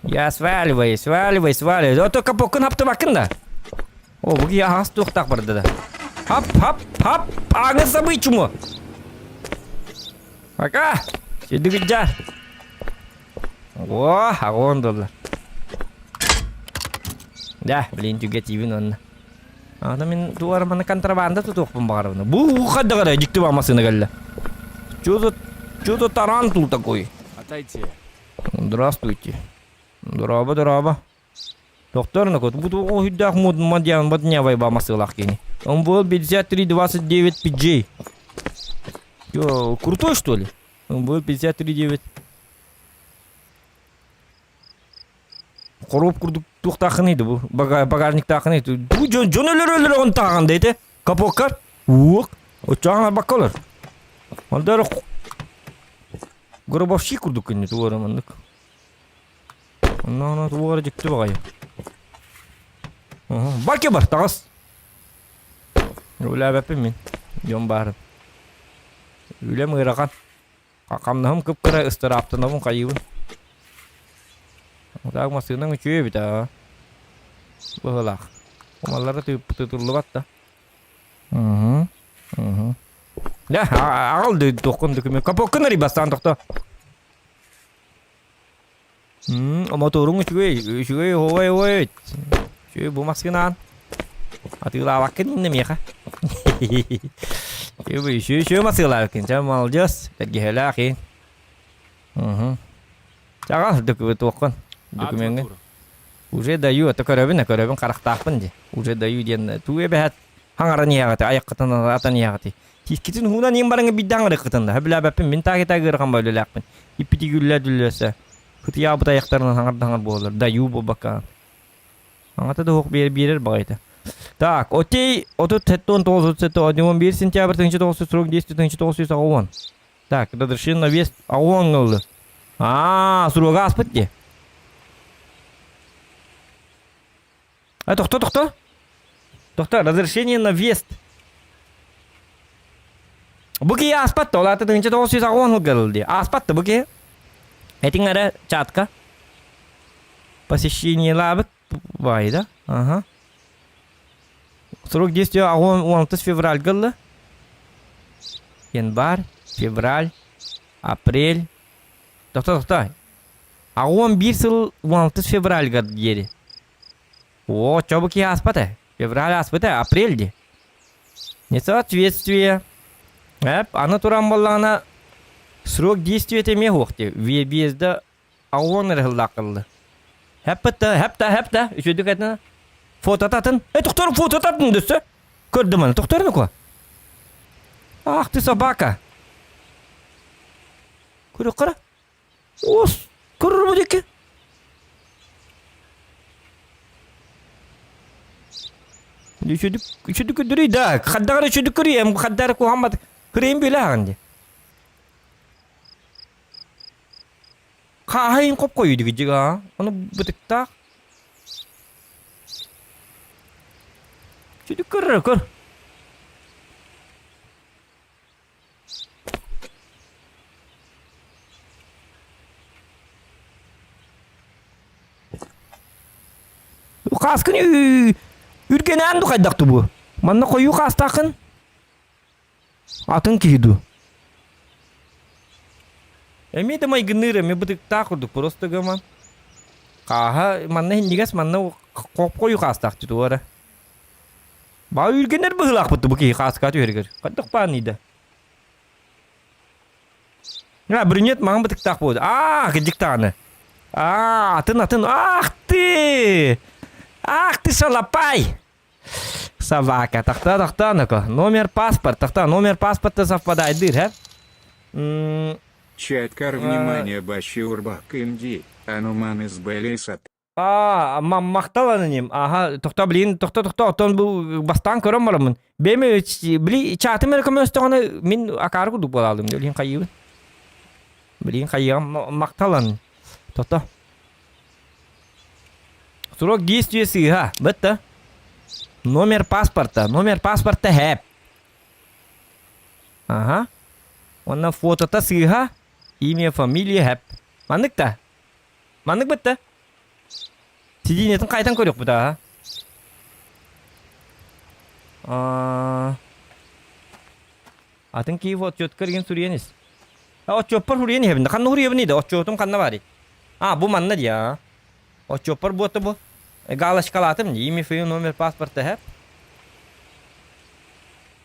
Я сваливай, сваливай, сваливай. Ото капоккун хаптыбаккын да. О, бу киһи аһаҕас туохтаах барда да. Хап, хап, хап, ааҥы сабый чумо. Пока. Сидигиджа. О, агон доллар. Да, блин, түгэтиибин онно. Аны мин туар маны контрабанда тутуохпун баҕарабын. Бу хаддагара дьикти баа массыына кэллэ. Чё за чё за тарантул такой? Отойти. Здравствуйте. Дорообо, дорообо. Доктор, накот, бу туох үрдээх модьян моднявай ба массыылаах кини. Он был 53.29 PJ. Чё, крутой что ли? Он был 53.9. Хоруоп курдук туохтаахыный да бу багажниктаахыный бу дьон дьон өлөр өлөр оҕон тааҕан да ити капоккар уок оччоҕон арбакка олор онтон гробовщик курдук күннү туора маннык онно туора дьикти баҕайы баке бар таҕыс үлээбэппин мин дьон баарын үлэм ыарахан Хамнаһым кып-кыра ыстырааптанабын хайыыбын. Так массыынаҥ үчүгэй эбит аа. Быһыылаах. Умаллара тыытыллыбат да. Угу. Угу. Да, аҕал туоххун документ. Капоккун арый бастаан тохто. Моторуҥ үчүгэй, үчүгэй, ой, ой. Үчүгэй бу массыынаан. Атыылаабаккын иннэ миэхэ. Үчүгэй, үчүгэй массыылаабыккын. Чэ, молодец. Бэргэһэлээх и. Угу. Чаҕал туоххун докумеҥҥын. Уже даю, это көрөбүн, көрөбүн харахтаахпын дии. Уже даю диэн туу эбэһэт хаҥаран иһэҕити, айаххытын атан иһэҕити. Тиискитин уунан иин бараҥы биирдэ аҥарыккытын да, сөбүлээбэппин, мин таах ыарахан бөлүлээхпин. Иппити күллэ дүллэсэ. Кытыйаабыт айахтарынан хаҥарда хаҥар буолар. Даю буолбакка. Аҥата да уһук биэр биэрэр баҕайыта. Так, окей, 37 9 11 сентябрь 1940 1980. Так, разрешено вес аҕуон ылды. Аа, суруга аспыт дии. А, тохто, тохто. Тохто, разрешение на въезд. Бу киһи ааспат да, ол аата 1980 сылга дии. Ааспат да бу киһи. Этиҥ эрэ чатка. Посещениелаабыт баай да. Ага. Срок действия 16 февральга ылла. Январь, февраль, апрель. Тохто, тохто. 11 сыл 16 февральга диэри. О, чё бу киһи ааспата? Февраль ааспыта, апрель дии. Несоответствие. Эп, аны туран буоллаҕына срок действия эмиэ суох дии. Въезда аҕуон эрэ сыллаах Хэппытта, хэпта, хэпта, үчүгдүк этин. Фототатын. Э, тохтор фототатын дөссө. Көрдүм аны, тохтор ну Ах ты собака. Көрө кара. Ос, көрөр бу диэки. Үчүдүк, үчүдүк көрдөрүй да. Хаддагар үчүдүк көрүйем, хаддар куһаммат. Көрейин бile аҕын ди. Хааһайын хоп қойуйду гидьига. Оны бытыктаах. Үчүдүк көрөр, көр. Хааскын үргэнээн ду хайдах бу? Манна хойуу хаастааххын? Атын киһи дуу? Эмиэ да майгынныыр, эмиэ бытыктаах курдук просто гыман. Хааһа манна иһинньигэс, манна хойуу хаастаах туора. Баа үргэнэр быһыылаахпыт бу киһи хааска түһэригэр. Хайдах бааный да? А, брюнет маҥан бытыктаах буолду. Аа, кырдьык даҕаны. Аа, атын атын. Ах ты! Ах ты шалопай! Собака. Тахта, тахта, ну-ка. Номер паспорт. Тахта, номер паспорта совпадает. Дыр, а? Чаткар, внимание, бащи урбак инди, ануман из Белисат. Аа, махтал аноним. Аха, тохто блин, тохто тохто, оттон бу бастаан көрөн бараммын. Бэйэм били чаатым эрэ көмөлөстөҕүнэ мин акаары курдук буолаалым. Билин хайыыбын. Билин хайыам махтал аноним. Тохто. Срок действия сыыһа. Бытта. Номер паспорта. Номер паспорта хэп. Ага. Онно фотота сыыһа. Имя, фамилия хэп. Маннык та. Маннык бытта. Сидиниятын қайтан көрүөхпүт аа. Атын Киев отчетка деген суруйан ис. Отчуоппар суруйан иһэбин. Ханна суруйабын да отчуотум ханна баарый? А, бу манна дии аа. Отчуоппар буота бу. Галочкалаатым дии. Имя, фамилия, номер паспорта хэп.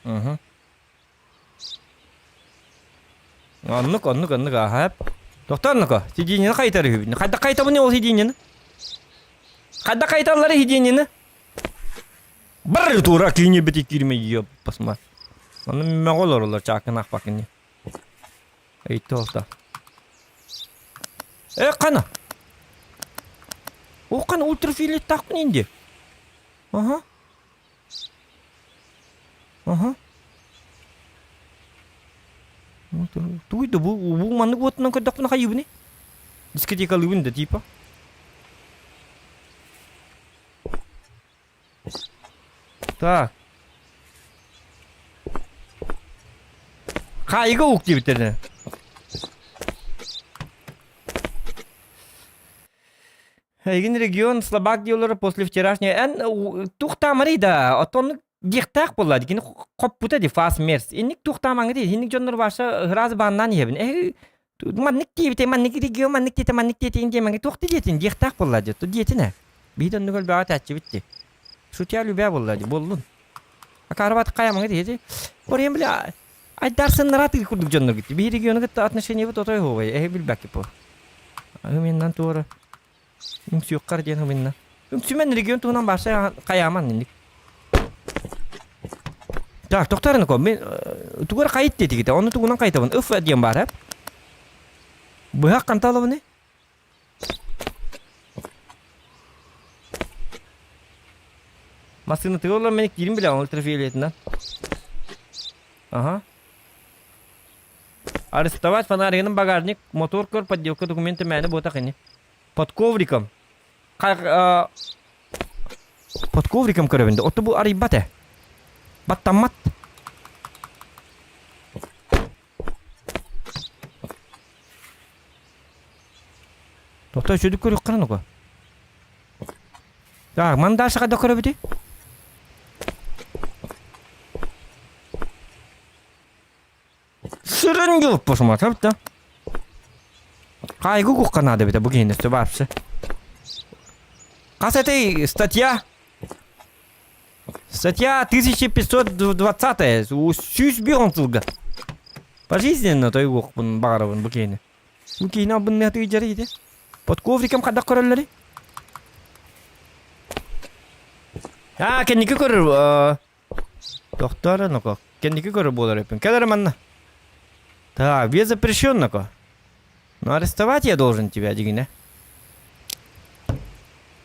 Угу. Оннук, оннук, оннук, аһап. Тохтооннуко, сиденьени хайытар үһүбүн. Хайдах хайытабын ол сиденьени? Хайдах хайыталлар сиденьени? Бар тура киини бити киирме ёп басма. Оны мөҕө олороллор чаакын ахпакыни. Ыйытты Э, қана? О, қана ультрафиолет тақпын инде. Ага. Аха. Туй да бу бу маннык уотунан көрдөхпүнэ хайыыбыный? Дискотекалыыбын да типа. Так. Хаайыга ук диэбиттэринэ. Эйигин регион слабак дииллэрэ после вчерашнего эн туохтаамарый да оттон диэхтээх буолла кини хоппута ди фас мерс инник туохтаамаҥы дии инник дьоннор ваша ыраас бааннаан иһэбин э маннык диэбитэ маннык регион маннык диэтэ маннык диэтин диэмэҥи туох да диэтин диэхтээх буолла дии диэтин ээ биһи да оннук элбэҕи этээччибит дии шутя любя буолла дии буоллун акаарыбат хайамаҥы дии Орен бля айдарсыннара тыы курдук дьонноргут биһи региону кытта отношениебыт отой оһуобай эһи билбэкки по Ыминнан туора Үҥсүөххэр диэн ымынна. Үҥсүмэн регион туһунан бааса хайааман инник. Так, тохтор мен тугар хайыт диэтигите, ону тугунан хайытабын. Ыф диэн баар, э? Быһах ханта алабыны? Массыына тыга олор мен киирин билэҕин ультрафиолетынан. Ага. Арестовать фонаригынан багажник, мотор көр, подделка документы мээнэ буотах ини. Под ковриком. Под ковриком көрөбүн да. Отто бу арыйбат э. Баттаммат. Тохто үчүдүк көрүөххэ нука. Так, мандаш қайда көрөбүтүй? Сырын юлппусума да. Хайгы кухха наада эбитэ бу киһини өссө вообще. Хас этэй статья? Статья 1520 101 сылга. Пожизненно тойгуохпун баҕарабын бу киһини. Бу киһини албынныатыы дьарый ити. Под ковриком хайдах көрөллөрүй? Аа, кэнники көрөр Тохтоо ноко. Кэнники көрөр буолар эппин. Кэл эрэ манна. Так, без запрещенного. Но арестовать я должен тебя, дигине.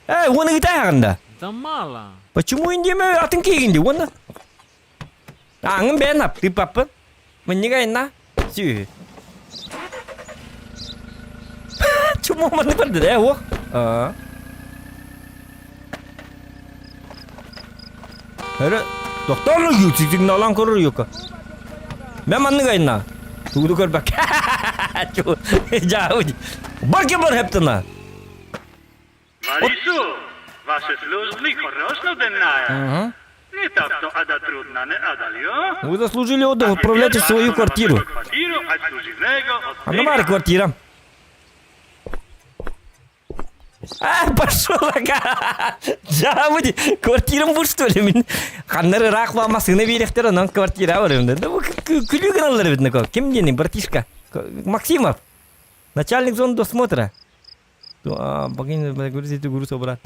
Эй, уону ыытааҕын да. Да мало. Почему индиэме атын киигин ди уонна? Ааҥын бэйэн ап, тыыппаппын. Мынньыга инна. Сүүһү. Чуму маннык барда э, уох. Аа. Эрэ, тохтоон сигналан көрөр юка. Мен маннык айна. Тугу көрбөк. Жаа, бар кем бар хептена. Варису, ваши службы хорошо денная. Не так то ада трудно, не ада Вы заслужили отдых, отправляйтесь в свою квартиру. А ну квартира. А, пошел, Жабыди, квартирам бу что ли? Мин ханнары ыраах массыына биэрэхтэр, онон квартира барым. Да бу күлүү гыналлар эбит, ким диэни, братишка? Максимов, начальник зоны досмотра. Брат.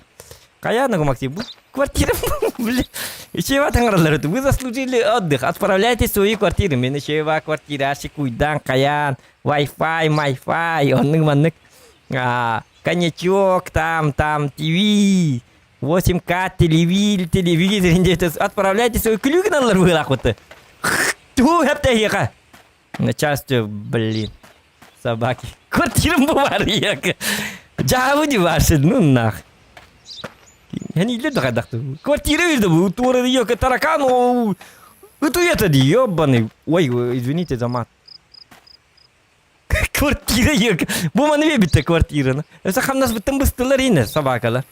Каяна Максим, квартира, блин. Ичева таҥаралар Вы заслужили отдых. Отправляйтесь в свои квартиры. Мен ичева квартира, шикуйдан, каян, Wi-Fi, Wi-Fi, оннук маннык. Коньячок, там, там, ТВ, 8К, телевизор, телевизор. Отправляйтесь в свою күлүгүн аллар быылаах Туу, хэптэ Начальство, блин, собаки. Квартирам бу бар Жабы не ваши, ну нах. Они да хайдахты. Квартира үрдө бу, туора ёка таракан, о, это это ёбаный. Ой, извините за мат. Квартира ёка. Бу маны битте квартираны. Эсэ хамнас бүттен быстылар ине собакалар.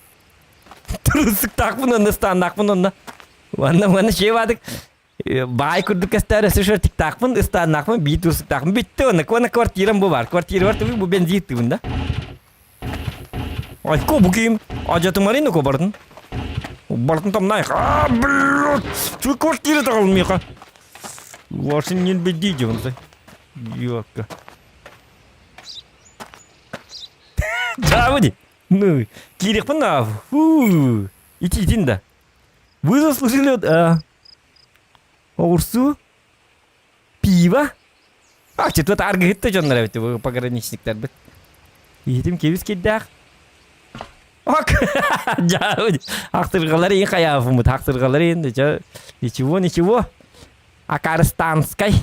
Турусуктаакпын онно, станнаакпын онно. Уонна уонна шей баадык баай курдук көстөр өссө шөр тиктаакпын, ыстааннаахпын, бии турсуктаахпын бүттэ уонна уонна квартирам бу бар. Квартира бар бу бензин тыыбын да. Айко бу ким? Ажатымарин ко бардын. Бардын там най. А, блядь! Чу квартира тагыл миха. Вашин не бедите он. Ёка. Жабыди. Ну, киирихпин да. Фу. Итиитин да. Вы заслужили а, оҕурсуу, пиво. А, четвет аргыһыт да дьоннор эбит пограничниктарбыт. Иһитим кебис кирдээх. Ок! Ахтыргалар иин хайаафыммыт, ахтыргалар иин, ничего, ничего. Акарстанскай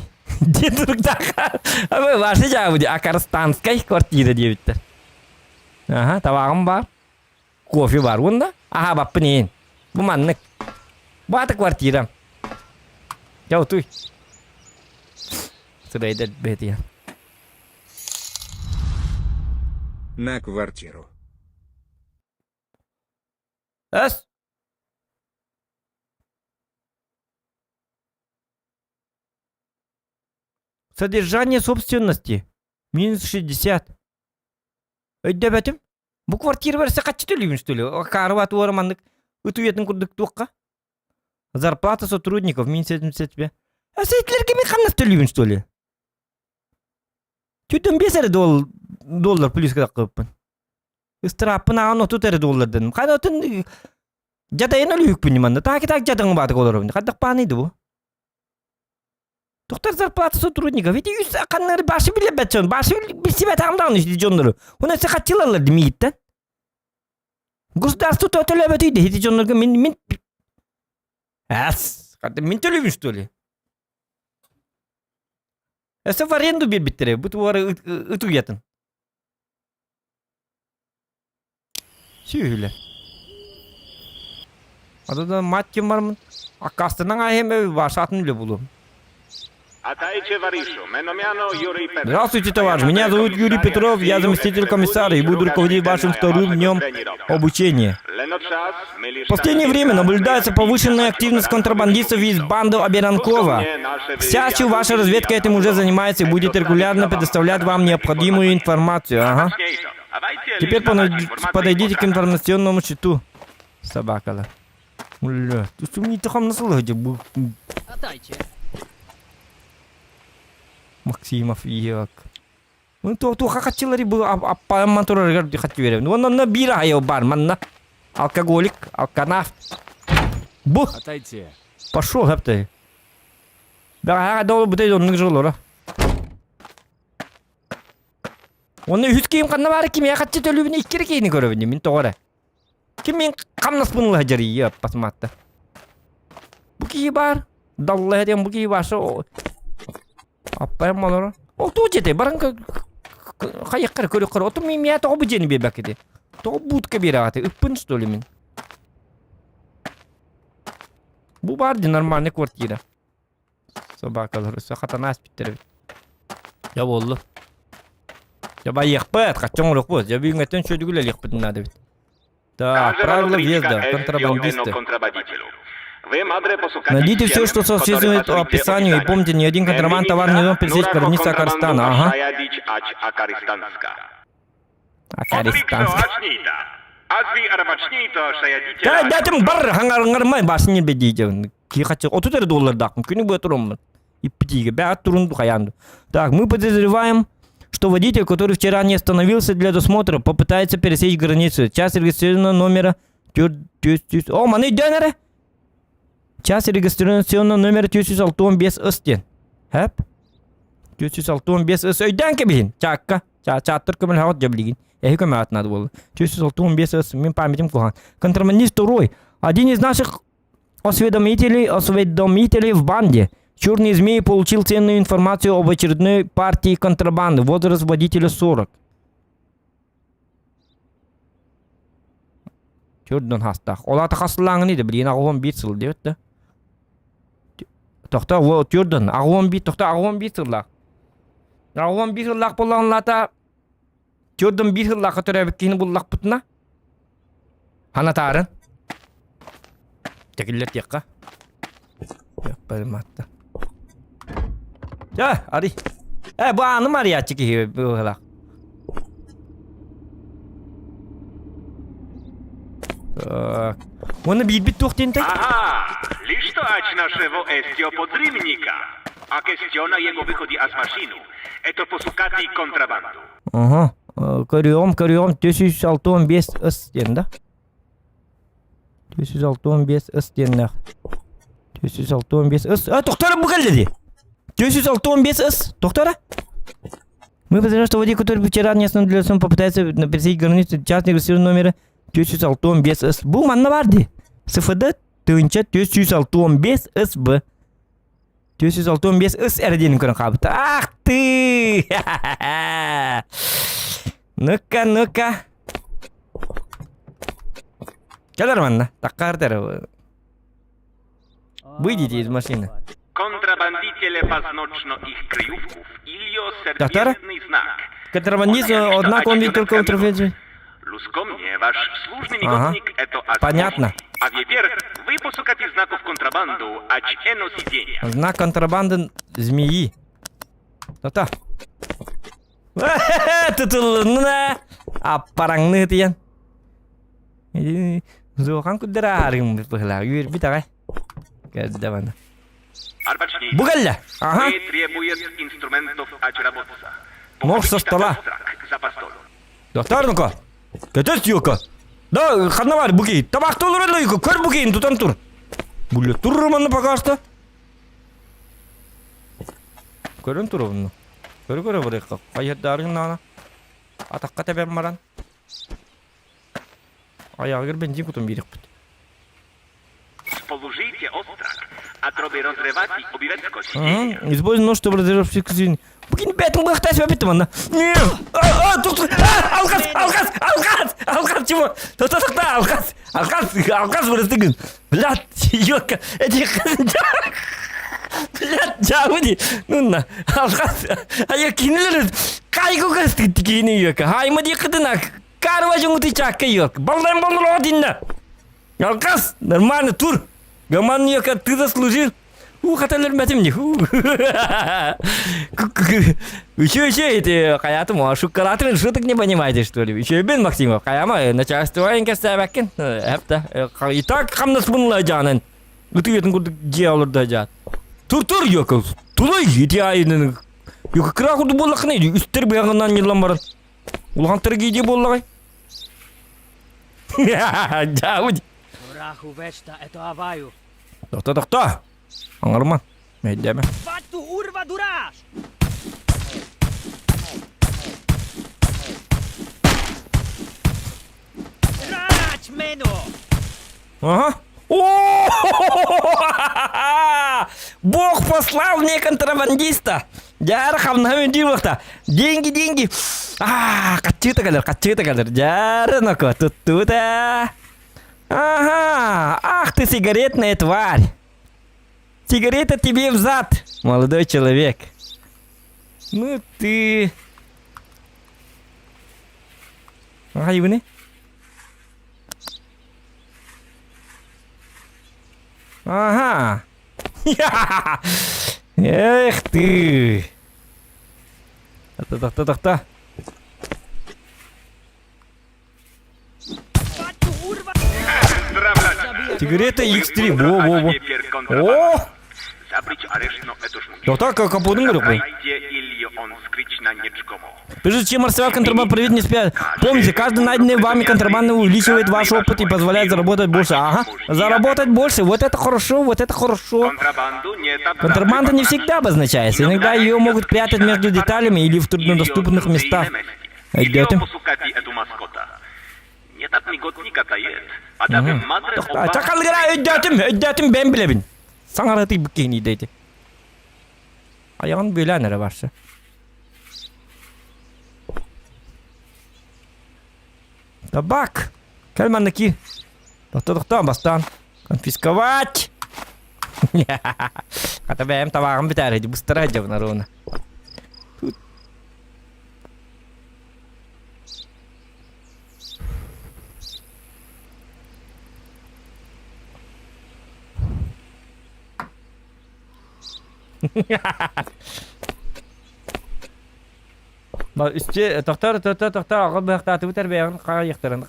диэн туруктаах. Ваша дьаабы Акарстанскай квартира диэбиттэр. Аха, табаҕым баар. Кофе бар уонна аһаабаппын иин. Бу маннык. Бу ата квартирам. Дьэ утуй. Сырайдар бэтийэн. На квартиру. Эс. Содержание собственности. Минус 60. Өйдөбөтүм. Бу квартира берсе хаччы төлүүбүн что ли? Карыбат уора маннык ытуйатын курдук туохха? Зарплата сотрудников минус 75. А сетлерге мен хамнас төлүүбүн что ли? Түтөн 5 эрэ доллар плюс кыппын. Ыстырааппын аҕан 30 эрэ доллардан. Хайда отун жадайын өлүүкпүн манна. Таки так жадаңы баатык олоробун. Хайдах бааныйды бу? Доктор зарплата сотрудников. Эти үс каннары башы билбэт дьон. Башы билсибэт аҕам ити дьоннору. Уна се хаччылаллар мииттен. Государство төлөбөт үйдө ити дьоннорго мин мин Ас, мин төлөбүн что ли? Өссө в аренду биэрбиттэрэ, бу туора ытуйатын. Сүөһүлэр. Адада мать ким бармын? Аккастанан аһем вашатын үле булуом. Здравствуйте, товарищ. Меня зовут Юрий Петров, я заместитель комиссара и буду руководить вашим вторым днем обучения. В последнее время наблюдается повышенная активность контрабандистов из банды Оберанкова. К счастью, ваша разведка этим уже занимается и будет регулярно предоставлять вам необходимую информацию. Ага. Теперь подойдите к информационному щиту. Собакала. Бля, ты мне бу Атайте. Максимов иек. Ну то то хакачылары бу аппаман турар хатчы берем. Онна бир айы бар манна. Алкоголик, алканафт. Бу Отойти. пошел хапты. Бага долу бутей оннук жолора. Оны үс кийим канна бар ким я хатчы төлүбүн иккире кейини көрөбүн мин тоҕоре. Ким мин хамнаспын лаһа жарый пасматта. Бу кии бар. Далла диэн бу кии башы. Аппайым малара. Ол туу жете баран хайыккар көрөккөр. Оту мин мия тоҕо бу жени бебекеди. Тоҕо будка берагаты. Ыппын что ли мин. Бу бар ди нормальный квартира. Собакалар өссө хатанаас биттер. Я болду. Я байыахпыт, хаччоң урукпут. Я бүгүнгөттөн шөдүгүл элиэхпит надо бит. Так, правила въезда, контрабандисты. Найдите все, что соответствует описанию, и помните, ни один контрабанд товар не должен пересечь границу Акарстана. Ага. Акаристанска. Да, датым бар, хаңарыңармай басын не бедейді. Ки хочу, 30 доллар дақым, күні бойы тұрамын. Иппитиге, бәрі турунду хаянду. Так, мы подозреваем. что водитель, который вчера не остановился для досмотра, попытается пересечь границу. Час регистрационного номера... О, маны өйдөөн эрэ! Час регистрационного номера 465 ыс диэн. Хэп? 465 ыс өйдөөн кэбиһин. Чаакка. Чааттар көмөлөһөҕүт дьэ билигин. Эһи көмөҕүт надо буолла. 465 ыс мин памятим куһаҕан. Контрабандист второй. Один из наших осведомителей, осведомителей в банде. Черный змей получил ценную информацию об очередной партии контрабанды. Возраст водителя 40. Төрдөн хастаах. Ол ата хасылааҥын иде билигин аҕуон биир сыл диэбит да. Тохто төрдөн аҕуон биир тохто аҕуон биир сыллаах. Аҕуон биир сыллаах буоллаҕына төрдөн биир сыллаахха төрөөбүт киһини буллахпытына ханатаарын Тэкиллэртиэххэ. Матта. Чэ, ари. Э, бу ааным арыйааччы киһи быһылаах. Так. Уонна биирбит туох диэнтэй? Aha, listo ać naszego estio podrymnika. A questiona jego wychodzi az maszynu. Eto posukati kontrabandu. Ага. Көрүөҕүм, көрүөҕүм, 465 ыс диэн да? 465 ыс диэннээх. 465 ыс. А, тохтор бу кэллэ дии. 465 ыс. Тохтора. Мы подозреваем, что водитель, который вчера не остановился, он попытается пересечь границу частный регистрационный номера 465 ыс. Бу манна бар дии. СФД тыынча 465 СБ. 465 ыс эрэ диэн көрөн хаалбыта. Ах ты! Ну-ка, ну-ка. Кэлэр манна, таккаардары. Выйдите из машины. Kontrabandiciele paznocno ich kryjówków ilio Татара? serpientny znak. Контрабандист, однако он ведь только контрабандист. Luskomnie, wasz służny Ага. migotnik eto az Понятно. A wiewier, вы posukati znaków kontrabandu, ać eno sidzienia. Знак контрабанды змеи. Тота. Тутулунна. Аппараңны тиен. Зохан куддараарым быһылаа үөрбүт аҕай. Кэлдэ бана. Arbaczniej. Бу кэллэ. Аха. Вы требует инструментов ać работца. Мох со стола. Доктор ну-ка. Көтөс юка. Да, ханна бар буки. Табакта олорор юка. Көр букин тутан тур. Буле тур манна пока что. Көрөн туругунну. Көрө-көрө барыахха. Хайыһардаарын наана. Атахха тэбэн баран. Айаҕыгар бензин кутун биэриэхпит. Положите острак, а тробе разрывати обивецко сиденье. Используй нож, чтобы разорвать всю Букин бэтин быхтас бэбит манна. А, тут, а, алхас, алхас, алхас, алхас, чего? Тоқта, тоқта, алхас, алхас, алхас вырастыгын. Блядь, ёлка, эти Блядь, дьаабы Ну на, алхас, а кинилер кайгы кастык кини ёка. Хайма дикытына, карва жуңути чакка ёк. Балдан боллоо динна. Алкас, нормально, тур. Гаман ёка, ты заслужил. У, хаталар мәтим не. Еще, еще, эти, хаятым, шуккалатын, шуток не понимаете, что ли? Еще бен Максимов, хаяма, начальство кәсәбәккен. Әпті. И так хамнас бұнла жанын. Ытыгетін курдук дьиэ олордо дьаат. Тур тур ёка, тулай ити айынын. Ёка кыра курдук буоллаххына үстер быһаҕынан ньыллан баран. Улахан трагедия буоллаҕай. Дьаабы. Раху вешта это аваю. Тохто тохто. Аңарма. Мэйдэме. Фату урва дураш! Рач мено! Ага. О! Бог послал мне контрабандиста. Дьэ хамнаһым диир буолта. Деньги, деньги. А, хаччыта кэлэр, хаччыта кэлэр. Дьэ ноко туттута. Ага, ах ты сигаретная тварь. Сигарета тебе в зад, молодой человек. Ну ты... Айыбыны? Ага. Эх ты. Тохто, тохто. Сигарета X3. Во, во, во. О! Тохто, капотун көрөкпүн. Прежде чем арсенал контрабанд проверить не спят. Помните, каждый найденный вами контрабандный увеличивает ваш опыт и позволяет заработать больше. Ага, заработать больше. Вот это хорошо, вот это хорошо. Контрабанда не всегда обозначается. Иногда ее могут прятать между деталями или в труднодоступных местах. Идете? Чакалгара өйдөөтүм, өйдөөтүм бэйэм билэбин. Саҥараты киһини дейти. Айаҕын бүөлээн эрэ барса. Табак! Кэл манна киир. Тохто тохтоон бастаан. Конфисковать! Хата бэйэм табааҕым бүтээр быстара сылдьабын ровно. Тут Үстү тохтор тохтор тохтор аҕа быһахтаатыбыт эрбэйэҕин хаайыахтарын.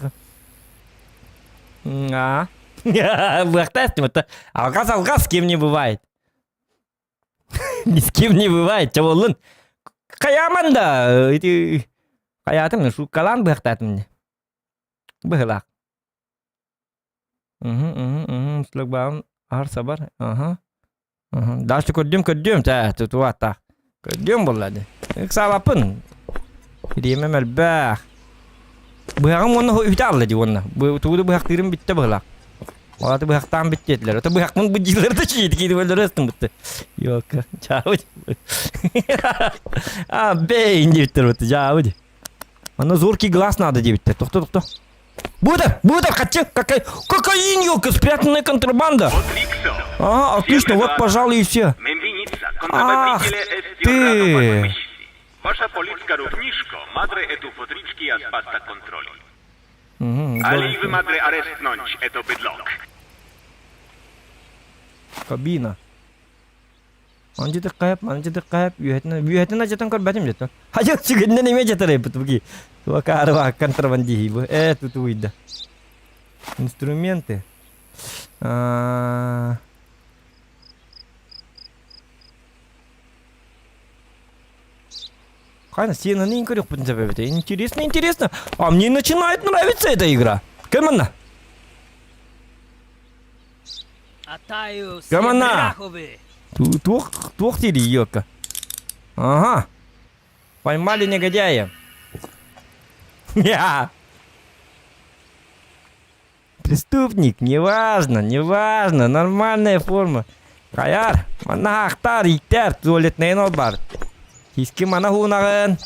Аа. Быһахтаа эстим Алгас алгас кем не бывает. Ни с кем не бывает. Чаболлун. Хайааман да ити хайаатым шуккалаан быһахтаатым Быһылаах. Угу, шлагбаум ар сабар. Ага. Ага. Дальше көрдүм, көрдүм, та, тутуата. Көрдүм буолла дии. Ыксаабаппын. Бириэмэм элбэх. Быһаҕым уонна үтэ алла дии уонна. Тугу да быһахтыырым бүттэ быһылаах. Олаты быһахтаан бүттэ этилэр. Ото быһахпын бу дьиэлэр да чиит киирip өлөрө ыстым бутты. Йока, чаабы. А, бей, диэбиттэр бутты, жаабы. Аны зоркий глаз надо диэбиттэр. Тохто, тохто. Буда, буда, хотя, какая, кокаин, елка, спрятанная контрабанда. Ага, отлично, вот, пожалуй, и все. Ах ты! Wasza policka równiszko madre etu potriczki a spasta kontroli. Ale i wy madre arestnąć eto bydlok. Кабина. Манчытык хайап, манчытык хайап, үөһэтин, үөһэтин ажатан көрбөтүм дьэ. Хайа сүгүннэн эмиэ жатар эбит буги. Туакаарва контрабандиһи бу. Э, тутуйда. Инструменты. А, Хайна, сенаны көрөкпүтүн себебите. Интересно, интересно. А мне начинает нравиться эта игра. Кэманна? Атаю Кэманна? Туох, туох дири, елка. Ага. Поймали негодяя. Я. Преступник, неважно, неважно, нормальная форма. Хайар, манна ахтар, иктер, туалетнайын ол бар. Киски мана хуунагын.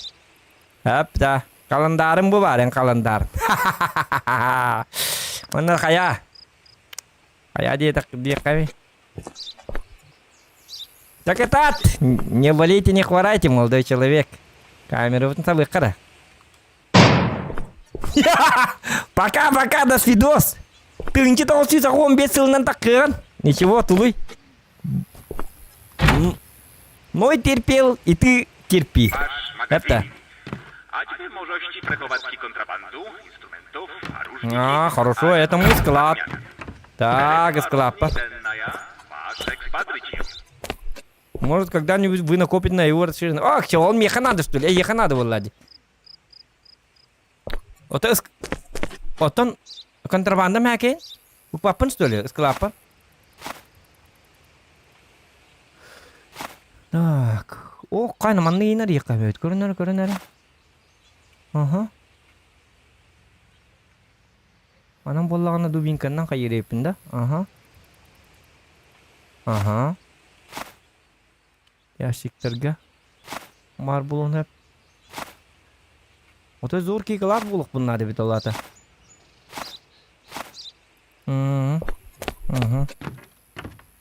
Әп да, каландарым бу бар, эн каландар. Манна хая. Хая диэтэх диэххэ Так это не болейте, не хворайте, молодой человек. Камеру вот на Пока, пока, до свидос. Ты не толстый, закон без сылынан таккыган. Ничего, тулуй. Мой терпел, и ты терпи. Это. А, хорошо, это мой склад. Так, склад. Может, когда-нибудь вы накопите на его расширенный... Ах, чего, он меха надо, что ли? Эй, еха надо, Влади. Ото Отон контрабанда мэкин? Укпаппын, что ли? Склаппа? Так. О, кайна манны инер якабет. Көрүнөр, көрүнөр. Ага. Анан боллагана дубинканнан кайырыппын да. Ага. Ага. Ящиктерге. Мар булун хеп. Ото зор кикалар булук бунна деп олата. Угу.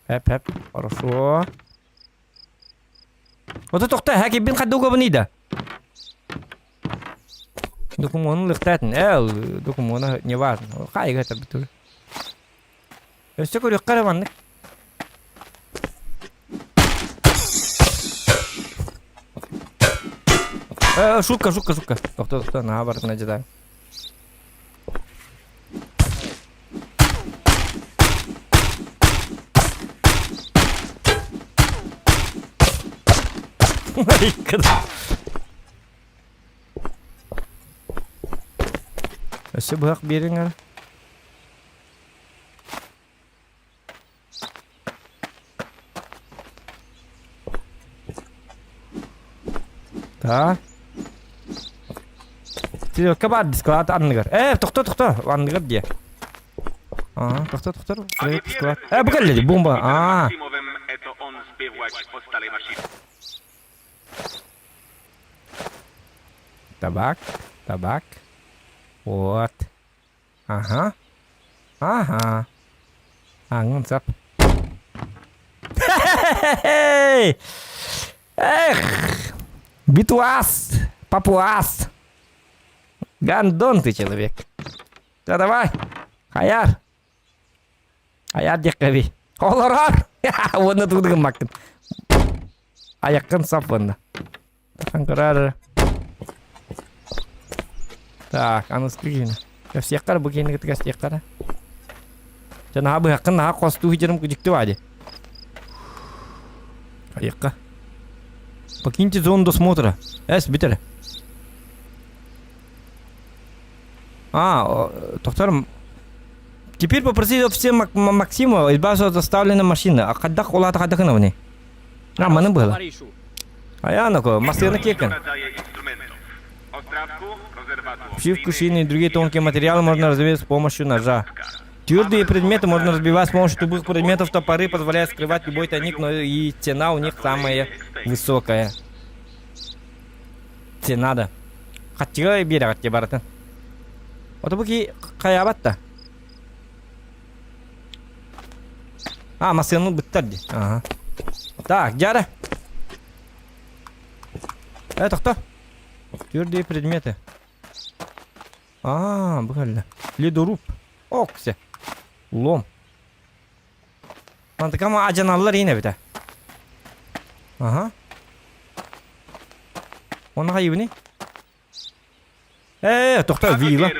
Хеп хеп. Хорошо. Ото тохта хаки бин хадуга бунида. Документ лыхтатын. Эл, документ не важно. Хайга это бутур. Өссө көрүөххэ эрэ маннык. Э, шутка, шутка, шутка. Тохто, тохто, наһаа барытын адьытаан. Өссө быһах биэриҥ эрэ. Так. Стрелка баар склад анныгар. Э, тохто, тохто, анныгар диэ. А, тохто, тохто, склад. Э, бу кэллэ бомба. А. Табак, табак. Вот. Ага. Ага. Аңын сап. Эх! Битуас! Папуас! Гандон ты человек. Да давай! Хаяр! Хаяр диэххэ Олорор! Уонна тугу гыммаккын. Айаккын сап уонна. Тахан Так, аныскы киһини. Кэпсиэххэ бу киһини кытта кэпсиэххэ Дьэ наһаа быһаххын наһаа хостуу сидьэрим дьикти бади. Айыкка. Покиньте зону досмотра. Эс, бүтэр. А, доктор, теперь попросить всем Максима избавиться от заставленной машины. А хайдах улаата хайдах гынабыный? А, маны было. Аянако, массыына кекин. Обшивку, шины и другие тонкие материалы можно разбить с помощью ножа. Твердые предметы можно разбивать с помощью тупых предметов. Топоры позволяют скрывать любой тайник, но и цена у них самая высокая. Цена да. Хаччыга биэрэҕит барытын. Ото бу ки хайаабат да. А, массыынаны быттар ди. Ага. Так, дьара. Э, тохто. Твердые предметы. А, бу кэллэ. Ледоруб. Оксе. Лом. Мантыкам адьаналлар иин эбитэ. Ага. Онно хайыбыный? Э, тохто, вилла.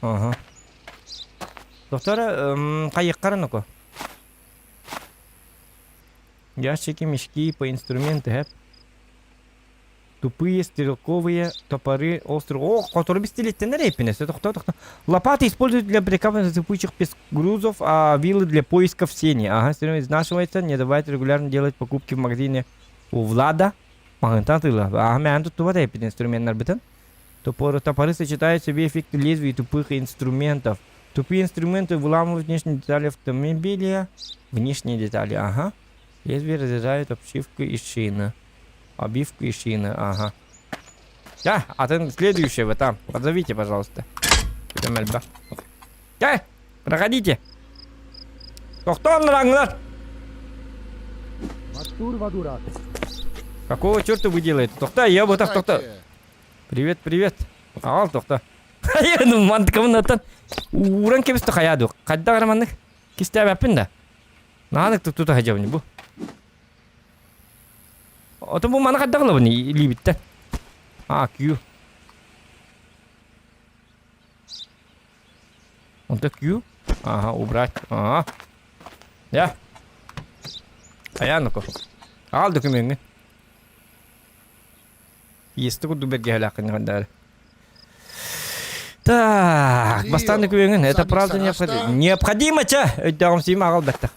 Ага. Доктор, хайыккарын око. Ящики, мешки по инструменты, хэп. Тупые стрелковые топоры острые. О, который пистолеттен репинес. Это кто, кто? Лопаты используют для прикапывания сыпучих грузов, а вилы для поиска в сене. Ага, все время изнашивается, не давайте регулярно делать покупки в магазине у Влада. Маҕантан тыла. Ага, мээн туттубат эппит инструменнарбытын. Топоры, топоры сочетают в себе эффекты лезвий и тупых инструментов. Тупые инструменты выламывают внешние детали автомобиля. Внешние детали, ага. Лезвие разрезают обшивку и шины. Обивку и шины, ага. Да, а ты следующего там. Позовите, пожалуйста. Да, проходите. Тохтоон Какого черта вы делаете? Тохта, я бы так, тохта. Привет, привет. Аал, тохта. Ну, мантыкабын ууран кэбистэ хайаа дуо. Хайдах эрэ маннык кистээбэппин да. Наадык тута сылдьабын бу. Отон бу маны хайдах ылабын илиибиттэн? А, Q. Онто Q. Ага, убрать. Ага. Я. Айаан око. Аал докумеҥҥин. Иэстэ курдук бэргэһэлээххин хандаары. Так, бастаан докумеҥҥин. Это правда необходимо. Необходимо, чэ! Өйдөөҕүм сиим аҕал бэттэх.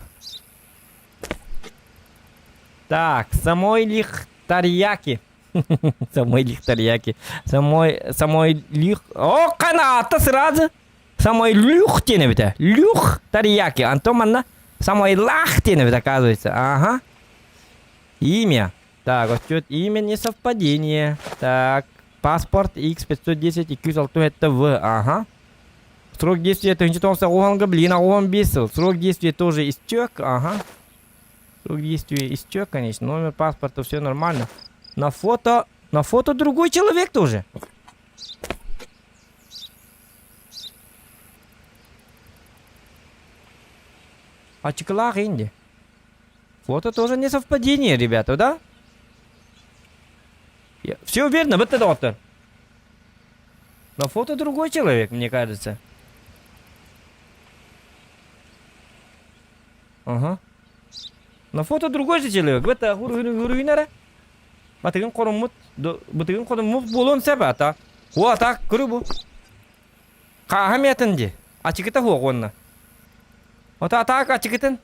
Так, самой лих тарияки. Самой лих тарияки. Самой, самой лих... О, канаата сразу! Самой люх диэн эбитэ. Люх тарияки. Антон манна самой лах диэн эбит, оказывается. Ага. Имя. Так, отчет имя несовпадение. Так, паспорт X510 и Q это В. Ага. Срок действия 19 блин, а он бесил. Срок действия тоже истек. Ага. Срок действия истек, конечно. Номер паспорта, все нормально. На фото другой человек тоже. Ачыкылаах инди. Фото тоже не совпадение, ребята, да? Все верно, вот это доктор. На фото другой человек, мне кажется. Ага. На фото другой же человек. Это. Батыгын хоруммут, бытыгын хоруммут буолуон сөп ата. О, ата, көрү бу. Хааһа миэтин дии. Ачыкыта суох уонна. Ото атаак ачыкытын.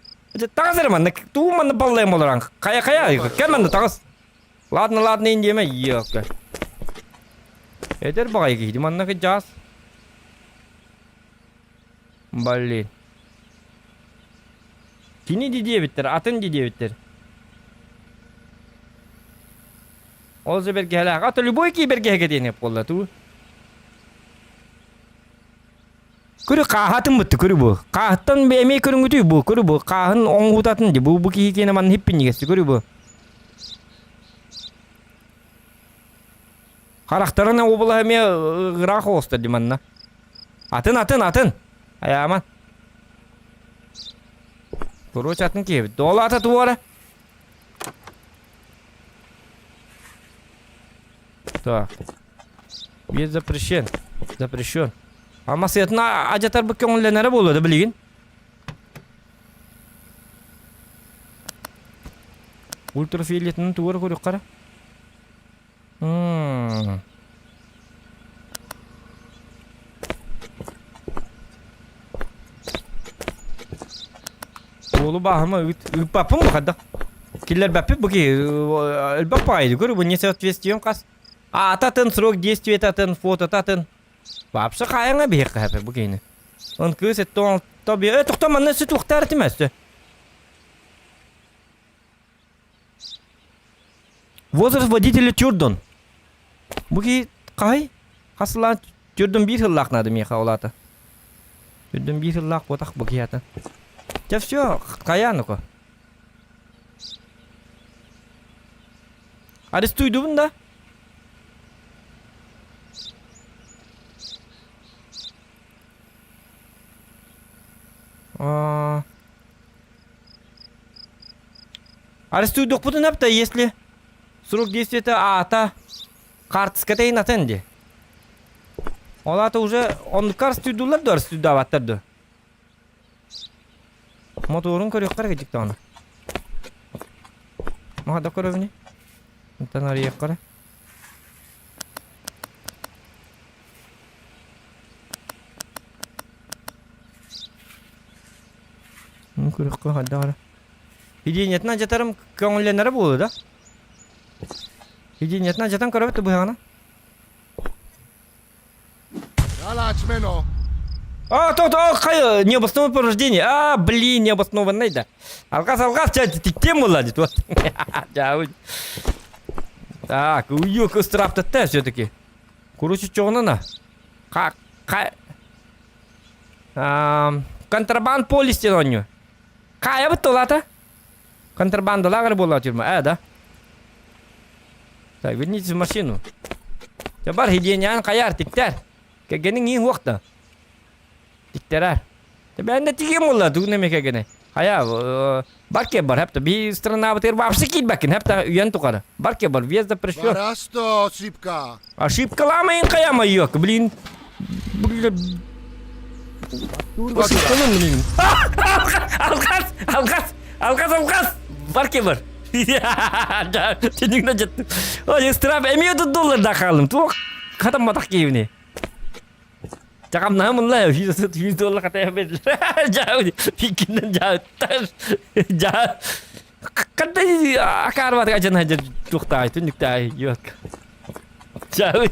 Таҕыс эрэ манна, туу манна баллайым олорон. Хайа хайа, кэл манна таҕыс. Ладно, ладно, индиэмэ, ёка. Эдэр баҕайы киһи, манна кыдьаас. Блин. Кини ди диэбиттэр, атын ди диэбиттэр. Ол же бэргэһэлээх. А то любой кии бэргэһэгэ диэн буолла туу. Көрү хааһатын бытты көрү бу. Хааһыттан эмиэ көрүҥүтүй бу көрү бу. Хааһын оҥоһуутатын ди бу бу киһи киэнэ манна хиппинньигэсти көрү бу. Харахтарын обулаһа эмиэ ыраах оҕустар ди манна. Атын атын атын. Айааман. Короче атын киһибит. Дола ата туора. Так. Вид запрещен. Запрещен. Ама сыатына ажатар бу көҥүллэнэрэ буолуо да билигин. Ультрафиолетын тугар көрүөххэ Мм. Уолу бааһыма ыыппаппын бу хайдах. Киллэрбэппит бу киһи элбэх баҕайы көрү бу несоответствием хас. Аата атын, срок действия атын, фотота атын. Вообще хаайаҥа биһиэххэ хэпэ бу киһини. Он кыыс эттэ тоби э тохто манна сүт ухтаар этим өссө. Возраст водителя Тюрдон. Бу киһи хаһый? Хас сыллаах Тюрдон биир сыллаах наада миэхэ ол аата. Тюрдон биир сыллаах буотах бу киһи аата. Чэ все, хайаан око. Арестуйдубун да? А... Арестуйдукпутун апта, если срок действия аата хаартыската иһин атын ди. Ол аата уже оннукка арестуйдууллар да арестуйдаабаттар да. Моторун көрүөххэ эрэ кыдьык даҕаны. Маха да көрөбүнүй? Онтон арыйыахха эрэ. Көрүөххэ хайдах эрэ. Идиэнньэтин алдьатарым көҥүллэнэрэ буолуо да? Идиэнньэтин алдьатан көрөбүт да быһаҕына. А, то, то, хай, необоснованное порождение. А, блин, необоснованный да. Алгас, алгас, тиктем була, дит, вот. Так, уйук ыстыраптатта все-таки. Короче, чоҕунана. Ка, ка, контрабанд полис диэн оонньуу. Хаайабыт тулата. Контрабандалаах эрэ буолла тюрьма. Э, да. Так, вернитесь в машину. Дьэ бар, хидиэняан хайаар, тиктэр. Кэргэниҥ иин уох да. Тиктэрэр. Бээннэ тигиэм буолла, тугун эмэ кэргэнэ. Хайа, бар киэ бар, хэпта, би странаабытыгар вообще киирбэккин, хэпта үйэн тухары. Бар киэ бар, въезд запрещен. Барасто ошибка. Ошибкаламайын хайама йок, блин. Блин. Ошибкалым, блин. Алгас, алгас, алгас, алгас. Бар киэ бар. Түнүгүнэ жаттым. Ой, ыстыраап эмиэ тут долларда хаалым. Туох хатамматах киһибини. Чакамнаһым ылла, 100 доллар хатайа бердилер. Жаа, иккинен жаа, жаа. Хантай акаарбатык ажан хадьар туохтаай, түннүктаай, yok. Жаа.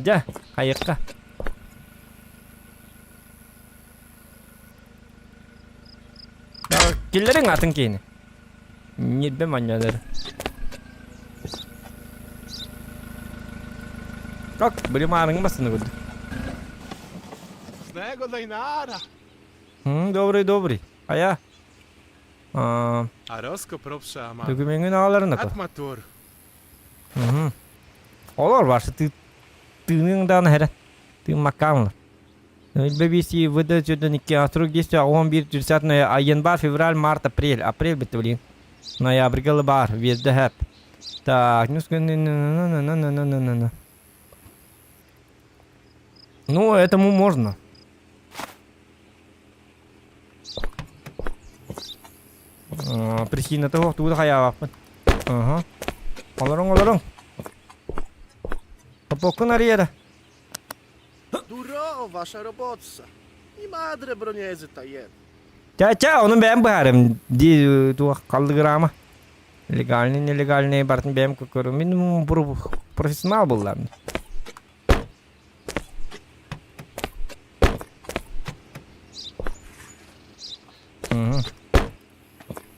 Жа, хайыкка. Киллериҥ атын киһини. Ньирбэ манньалар. Как, били маарыҥ басыны көрдүк. Добрый, добрый. Ая. Документин аҕаларын ако. Олор барсы тыыныҥ даҕаны эрэ. Тыыммаккаамылар. BBC ВД 42 срок действия 11 30 январь, февраль, март, апрель. Апрель бітті, блин. Ноябрьге бар, везде хэп. Так, ну, ну, этому можно. Причината суох тугу да хайаабаппын. Аха. Олоруҥ, олоруҥ. Попоккун арыйара. Дуро, ваша работа. И мадре бронезы таен. Ча-ча, ону бэйэм быһаарым. Ди туох халлыгыраама. Легальный, нелегальный барытын бэйэм көрөрүм. Мин профессионал буоллам.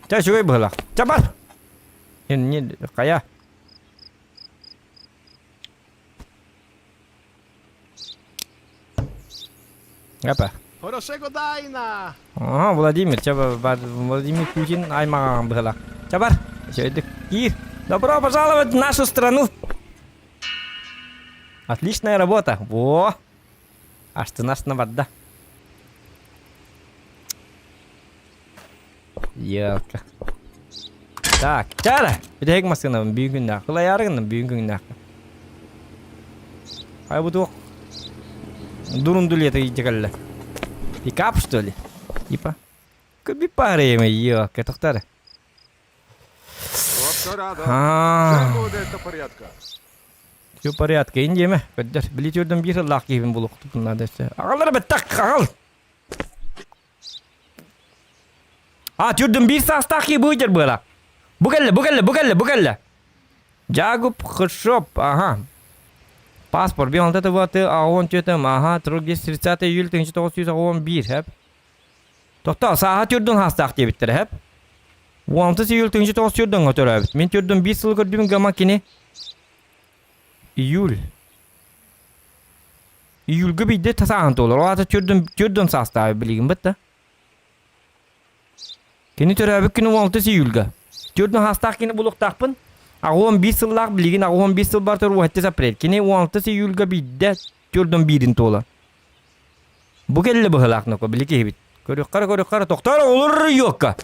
Чэ, үчүгэй быһыылаах. Чэ, бар! Не, хайа? Апа. Хорошего дайна! Ага, Владимир, чэ, Владимир Путин аймаҕаҕын быһыылаах. Чэ, бар! Үчүгэйдик киир. Добро пожаловать в нашу страну! Отличная работа. Во! Астына-астына барда. Елка. Так, чара! Бүтэһик массыынабын бүгүн күннээх. Кылайаары гынным бүгүн күннээх. Ай бу туох дурундулета илдьэ кэллэ. Пикап что ли? Типа. Куби парыйым елка, тохтар. Все порядка, индиэмэ, көрдөр. Били түрдүм биир сыллаах киһибин булуохтуппун наада өссө. Аҕаллара бэттэх, аҕал! А, түрдүм биир саастаах киһи бу ыйдьар быала. Бу кэллэ, бу кэллэ, бу кэллэ, бу кэллэ. Жагуб Хршоп, ага. Паспорт, 16 ТВ, аҕа 14, ага, 30 июль 1981, хэп. Тохтоо, сааһа түрдүн хаастаах диэбиттэрэ, хэп. 16 июль 1904 төрөөбүт. Мин түрдүм биир сыл көрдүм гама кини Июль. Июльга биирдэ сааһын туолар. Ол аата түрдүн түрдүн саастаабы билигин бытта. Кини төрөөбүт күнү 16 июльга. Түрдүн хаастаах кини булуктаахпын. Аҕуон биир сыллаах билигин аҕуон биир сыл бар 17 апрель. Кини 16 июльга биирдэ түрдүн биирин туолар. Бу кэллэ быһылаах ноко били киһибит. Көрүөххэ көрүөххэ тохтоор олорор юокка.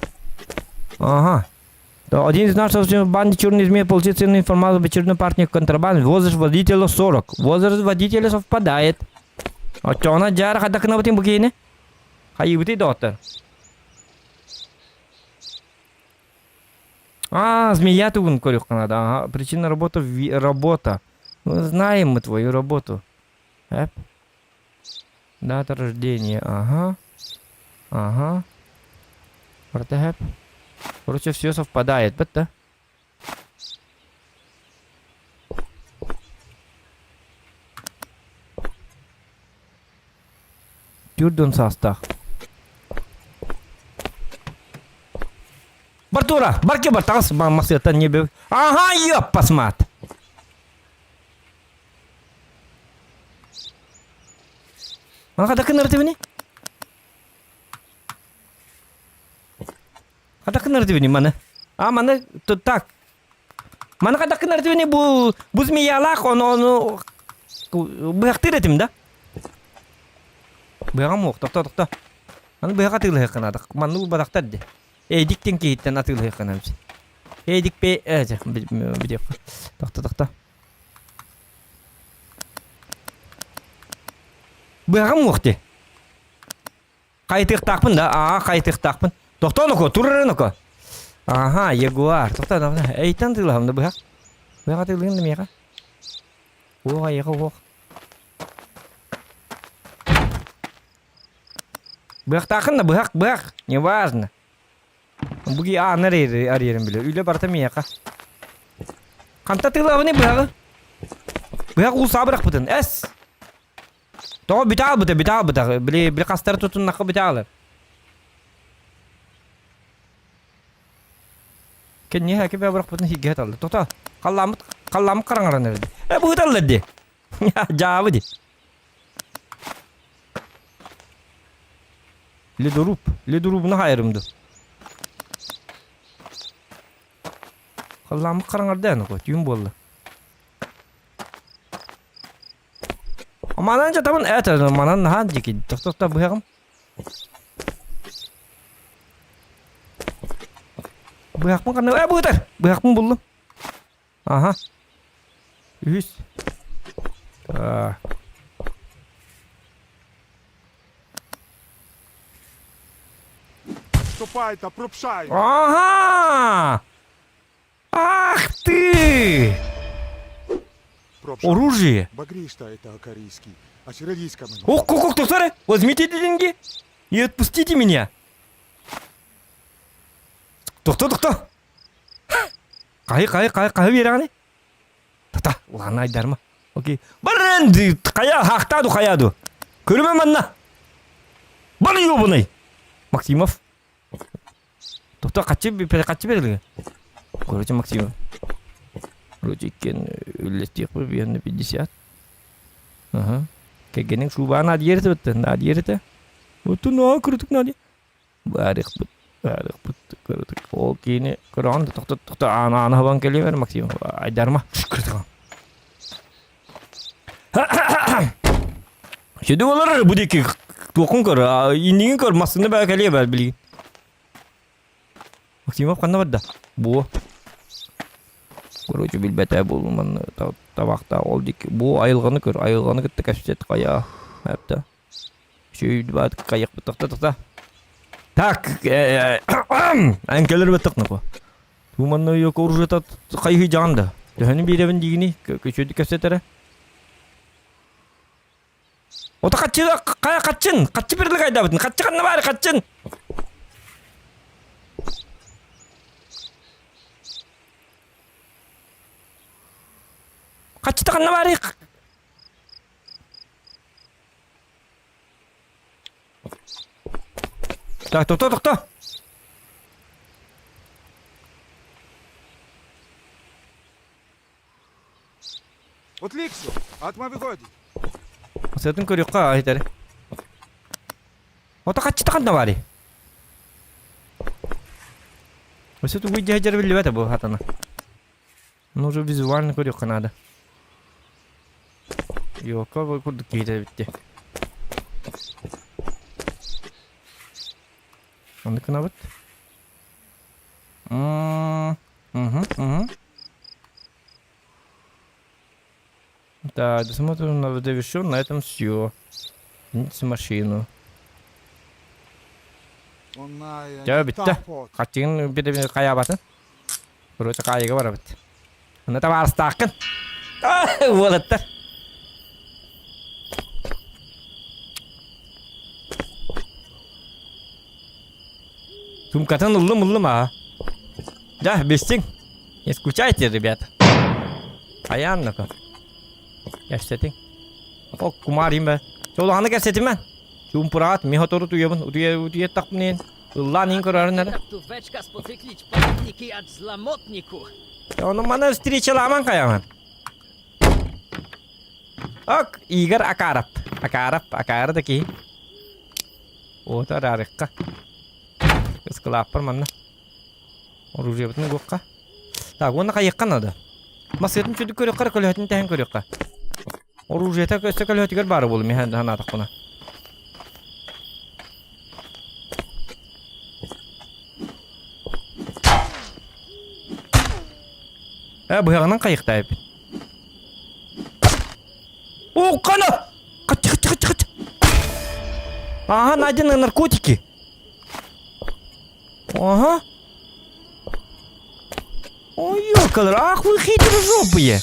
Ага. Один из наших банды черный змей получил ценную информацию об очередной партии контрабанд. Возраст водителя 40. Возраст водителя совпадает. Оччоҕуна дьаара хайдах гынабытын бу киһини? Хайыыбытый доҕоттор? А, змея тугун көрүөххэ надо. Ага, причина работы работа. Ну, знаем мы твою работу. Эп. Дата рождения, ага. Ага. Протеп. Короче, все совпадает, да? Түрдүн саастаах. Бартура, барке бар, таҕыс масыаттан не Ага, ёппасмат. Мана хата кыннар Хата кыннар маны. А маны так. Маны хата кыннар бу бу змеялаах ону ону быһахтыыр этим да. Быһаҕым уох, тохто тохто. Аны быһаҕа атыылаһыахха наада. Манны улбатахтар де. Эдиктен киһиттэн атыылаһыахха наада. Эдик пе э видео. Тохто тохто. Быһаҕым уох дии. Хайытыахтаахпын да? Аа, хайытыахтаахпын. Тохтоо ноко, турар ноко. Аха, Ягуар. Тохтоо, тохтоо. Эйтэн тыылаһым да быһах. Быһах атыылыын да миэхэ. Уох, айыха, уох. Быһахтаахын да быһах, быһах. Неважно. Буги ааны арыйарым билэ. Үлэ барыта миэхэ. Ханта тыылабыный быһаҕы? Быһах уулусаҕа бырахпытын. Эс! Тоҕо бүтэ аалбыта, бүтэ аалбыта. Били, били хастары тутуннахха бүтэ аалар. Кэнниэ кебе бырахпытын хигге талды. Тота, халламыт, халламыт хараҥаран эрди. Э, быһыталлар ди. Дьаабы ди. Ледоруб, ледорубуна хайырымды. Халламыт хараҥарда аны түүн буолла. Манан жатабын это манан наһаа дьики тохтохто быһаҕым. Быһахпын ханна э быһытар быһахпын буллум. Аха. Үһүс. Так. Топайта, пропшай. Ага! Ах ты! Оружие! Ох, ох, ох, возьмите деньги и отпустите меня. Тохто, тохто. Кайы, кайы, кайы, кайы берәғіне. Тата, улахан айдарма. Окей. Бар енді, қая, хақтаду, қаяду. Көріме манна. Бар ёбаный. Максимов. Тохто, қачы, қачы берілгі. Короче, Максимов. Вроде иккен үллэстиэхпит биэннэ 50. Аха. Кэргэниҥ шуубаҕа наадыйар этэ бытта, наадыйар этэ. Оттон аа кырытык наадыйар. Баарыахпыт, баарыахпыт кырытык. Ол киини көрөҕүн да тохто тохто ааны ааны хабан кэлиэм эрэ Максим. Айдарма. Кырытык. Сүдү болар бу диэки туоххун көр, иннигин көр, массыына баа кэлиэ баар билигин. Максимов ханна барда? Буо. Короче, билбэтэ буоллум манна табахта ол диэки. Бу айылҕаны көр, айылҕаны кытта кэпсэт хайа. Эпта. Сүйдбат кайыкпыт тохта тохта. Так, әңкелер беттік нахуй. Туманна йок оружие хайы жаан да. Төһөнү биэрэбин дигини көчөдү кэпсэтэрэ. Ота хаччы кая хаччын, хаччы бирлик айдабытын, хаччы ханна баары хаччын. Хаччыта ханна баары. Так, тохто, тохто. Отлично, атма выходит. Сытын көрүөххэ айтар. Ото хаччыта ханна баарый? Өссө тугуй дьэһдьэр биллибэт бу хатана. Ну уже визуально көрүөххэ наада. Йока бу курдук киһитэ эбитти. Оннук гынабыт. Мм, мгм, мгм. Так, досмотр завершен, на этом все. Извините машину. Дьэ бүттэ. Хаччыгын биир хайаабатын. Короче, хаайыга барабыт. Онно табаарыстааххын. Уолаттар. Сумкатын ыллым ыллым аа. Да, бестиҥ. Не скучайте, ребята. Айаан ну-ка. Кэпсэтиҥ. О, кумаар им бэ. Чолоҕаны кэпсэтимэн. Чуумпураат, ми хотору утуйабын, утуйа утуйаттахпын ыллаан иһин көрөрүн эрэ. Tóweczka spocyklić pamiętniki ad zlamotniku. Ону маны встречаламан хайаҕын. Ок, Игорь Акаров. Акаров, Акара да киһи. Уота араарыкка. Ыскылааппар манна. Оружиебытын угуохха. Так, уонна хайыахха надо. Массыытын чүдүк көрүөххэ эрэ көлөһөтүн тэһэн көрүөххэ. Оружиета өссө көлөһөтүгэр баара буолуо миэхэ санаатахпына. Э, быһаҕынан хайыахтаайбыт. О, қана! Качы, качы, качы, качы. Ага, найдены наркотики. Ага. Ой, ёкалар, ах вы хитрожопые.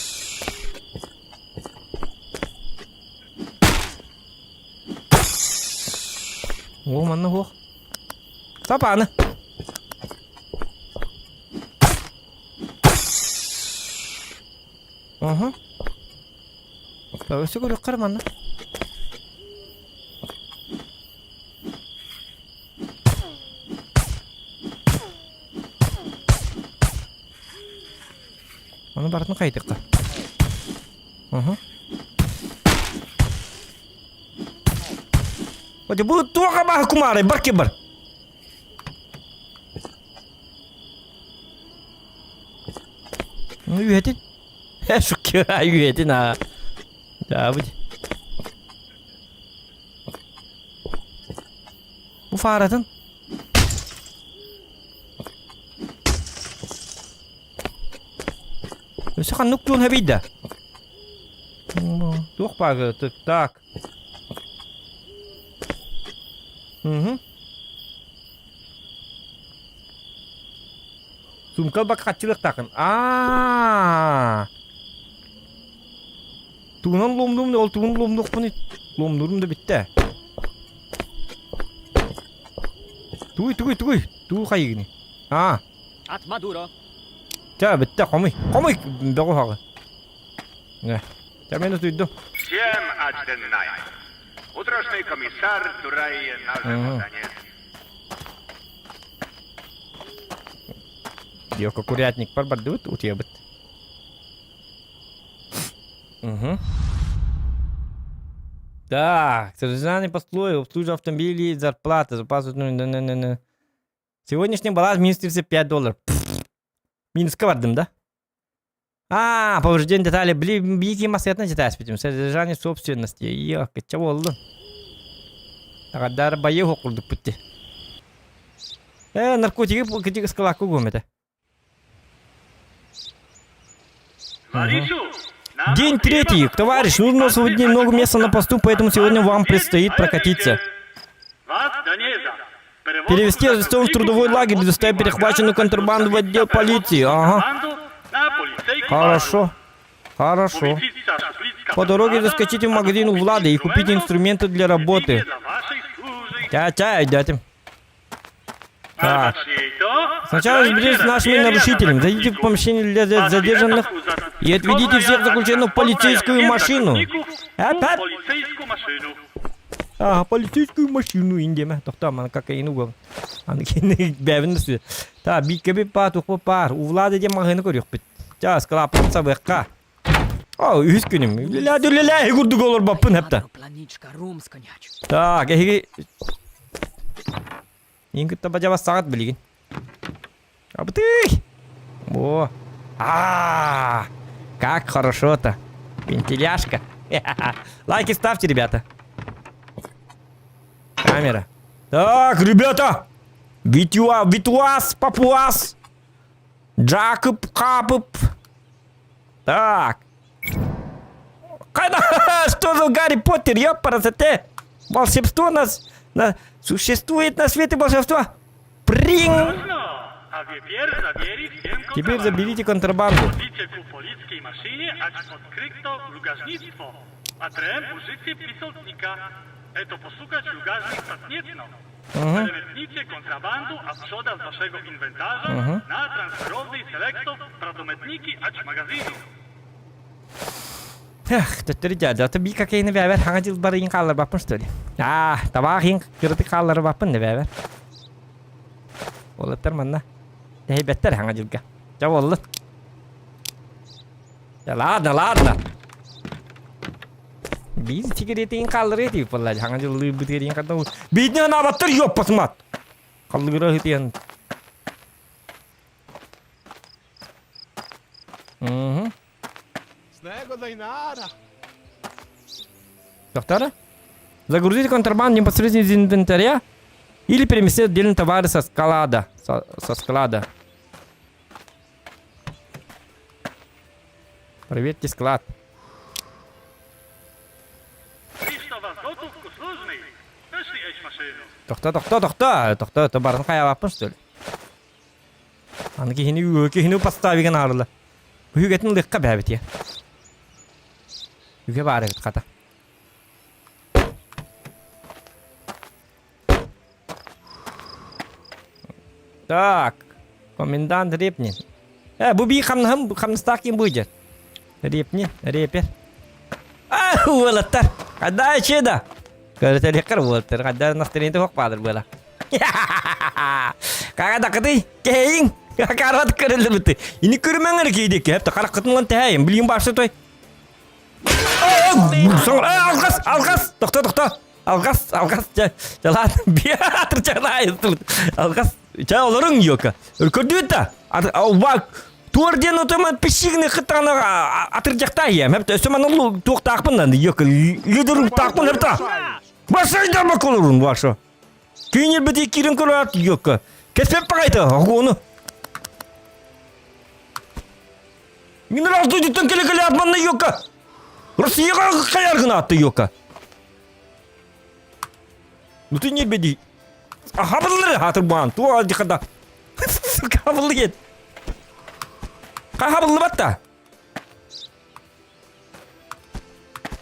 О, манна хуох. Сапаны. Ага. Өссө көрүөххэ манна. Ону барытын хайдыкка. Уһу. Оде бу туоха баһы кумаарай бар ки бар. Үйэтин. Шүккө үйэтин а. Дабыт. Бу фааратын. Өссө ханнык туон хэбий да? Туох баага так. Угу. Сумка бак хаччылыктаахын. Аа. Тугунан ломнуум ол тугун ломнуохпун ломнуурум да бүттэ. Тугуй тугуй тугуй тугу хайыгыный? Аа. От Мадуро. Ча бүттэ хомуй. Хомуй бөҕү хаҕы. Нэ. Ча мен утуйдум. Всем отденная. Утрашный комиссар Турай наже Йоко курятник бар бардыбыт утуйабыт. Угу. Так, содержание послой, обслуживание автомобилей, зарплата, запас... Ну, Сегодняшний баланс минус 35 долларов. Минуска бардым, да? А, повреждение детали. Бли, бики массетна детали. Содержание собственности. Йок, чего oldu? Тагадар байы курдук битти. Э, наркотики кытык скалакку гомете. День третий. Товарищ, нужно освободить немного места на посту, поэтому сегодня вам предстоит прокатиться. Перевести арестованных в трудовой лагерь, доставить перехваченную контрабанду в отдел полиции. Ага. Хорошо. Хорошо. По дороге заскочите в магазин у Влада и купите инструменты для работы. Ча-ча, идете. Так. Сначала разберитесь с нашими нарушителями. Зайдите в помещение для задержанных и отведите всех заключенных в полицейскую машину. Опять? А, полицейскую машину индеме. Тохта, мана как ину гол. Аны кини бэбин сү. Та биккеби па тухпа пар. У Влада де магыны көрүөхпүт. Ча склаппын сабыакка. О, үһүс күнүм. Үлэлээ үлэлээ курдук олорбоппун хепта. Так, эһиги Мин кытта бадьабассаҕыт билигин. Абытый! О! А, как хорошо-то. Вентиляшка. Лайки ставьте, ребята. Камера. Так, ребята! Витюа, Витуас, Папуас, Джакоб, Капып. Так. Что за Гарри Поттер, ёпарасоте? Волшебство нас... На... Существует на свете волшебство. Прин! Теперь заберите контрабанду. Угу. Угу. Эх, төттөрү дьаада, би кокаины бэбэр хаҥа дьыл барыйын хаалларбаппын что ли? Аа, табаах иһин кыратык хаалларбаппын да бэбэр. Уолаттар манна тэһийбэттэр хаҥа дьылга. Дьэ буоллун. Да ладно, ладно. Биир сигаретин хаалларыа диир буолла хаҥа дьыллыырбытыгар иһин ханна биирдэ анаабаттар ёппасымат. Халлыгыра ыһытыйан. Угу. Доктора? Загрузить контрабанду непосредственно из инвентаря или переместить отдельные товары со склада. Со, со склада. Проверьте склад. Тохто, тохто, тохто, тохто, то барын хайабаппын что ли? Аны киһини киһини поставиган аарыла. Үһүгэтин лыхха бээбит Үгэ баар эбит хата. Так, комендант Репнин. Э, бу бии хамнаһым хамнастаах ким бу дьэ? Репнин, репер. А, уолаттар. Хадаа чеда. Көрөтөлүккэр уолаттар. Хадаа настроение туох баадыр буола. Кага дакыты кэйин. Карат көрүлүбүт. Ини көрүмөңөр кийдик. Хепте караккытын тэйин. Билин башы той. Алгас, алгас. Тохто, тохто. Алгас, алгас. Жалан биатр чалай. Алгас. Ча олорун йока. Көрдүбүт да. Ва Туорден отоман пишигни кытана атыржакта ием. Хепте өсөман улу туохтаахпын йока. Лидер таахпын хепте. Басайда маколорун ваша. Киинирбити киирэн көрөөт йокка. Кэспэт баҕайыта, оҕуону. Минерал дойдуттан кэлэ-кэлэ атманна йокка. Россияга хайар гына атты йокка. Ну ты не беди. Хабыллары хатырбаан, туа дихада. Хабыллы кет. Хабыллыбат да.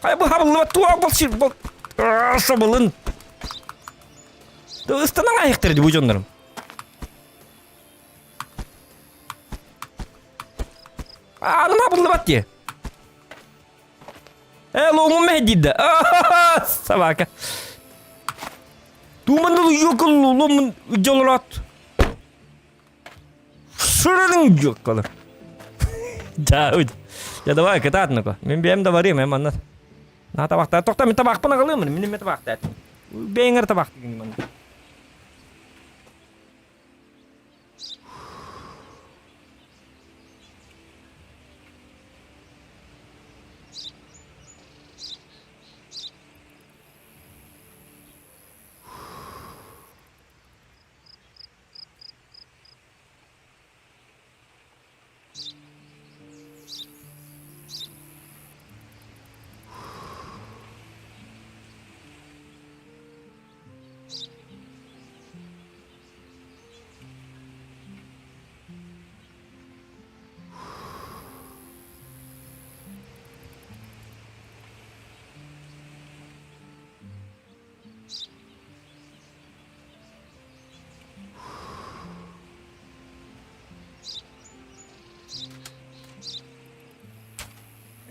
Хайа бу хабыллыбат туох бол сир бол сабылын. Ыстанан айыктыр бу дьоннорум. Аным хабыллыбат дии. Э, лоҥум мэһэйдиир да. Собака. Тууманды юкул ломун дьолорот. Шырын юккалы. Да, я давай кытаат ну-ка. Мен бэйэм да барыам, мен манна. На табахта. Тохта мен табахпын агалыым, мен мен табахта. Бэйэңер табах деген манна.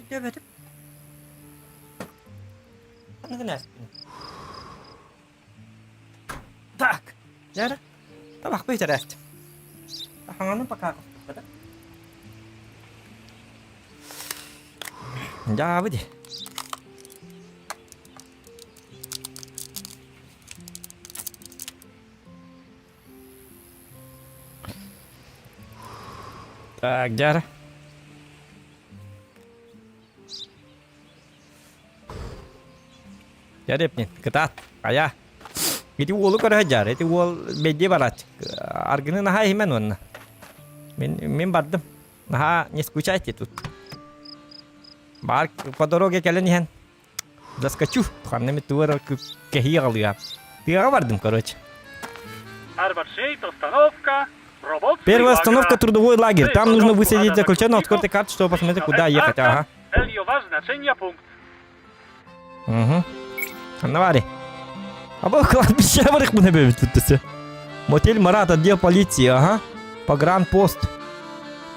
Өйдөөбөтүм. Ханныгын ээспин. Так. Дьэ, табахпы итэрээт. Хаҥаны пока да. Дьаабы ди. Так, дьэ. Дьэ, кытаат, хайа. Ити уолу көрө сылдьаар, ити уол бэйдиэ барааччы. Аргыны наһаа иһимэн уонна. Мин, мин бардым. Наһаа не скучайте тут. Бар по дороге кэлэн иһэн заскочу. Ханна эмит тугу эрэ кэһии аҕалыа. Тыаҕа бардым, короче. Первая остановка трудовой лагерь. Там нужно высадить заключенного, откройте карту, чтобы посмотреть, куда ехать. Ага. Угу. Анна Аба кладбище барых мына бэбит туттасы. Мотель Марат, отдел полиции, ага. Погранпост.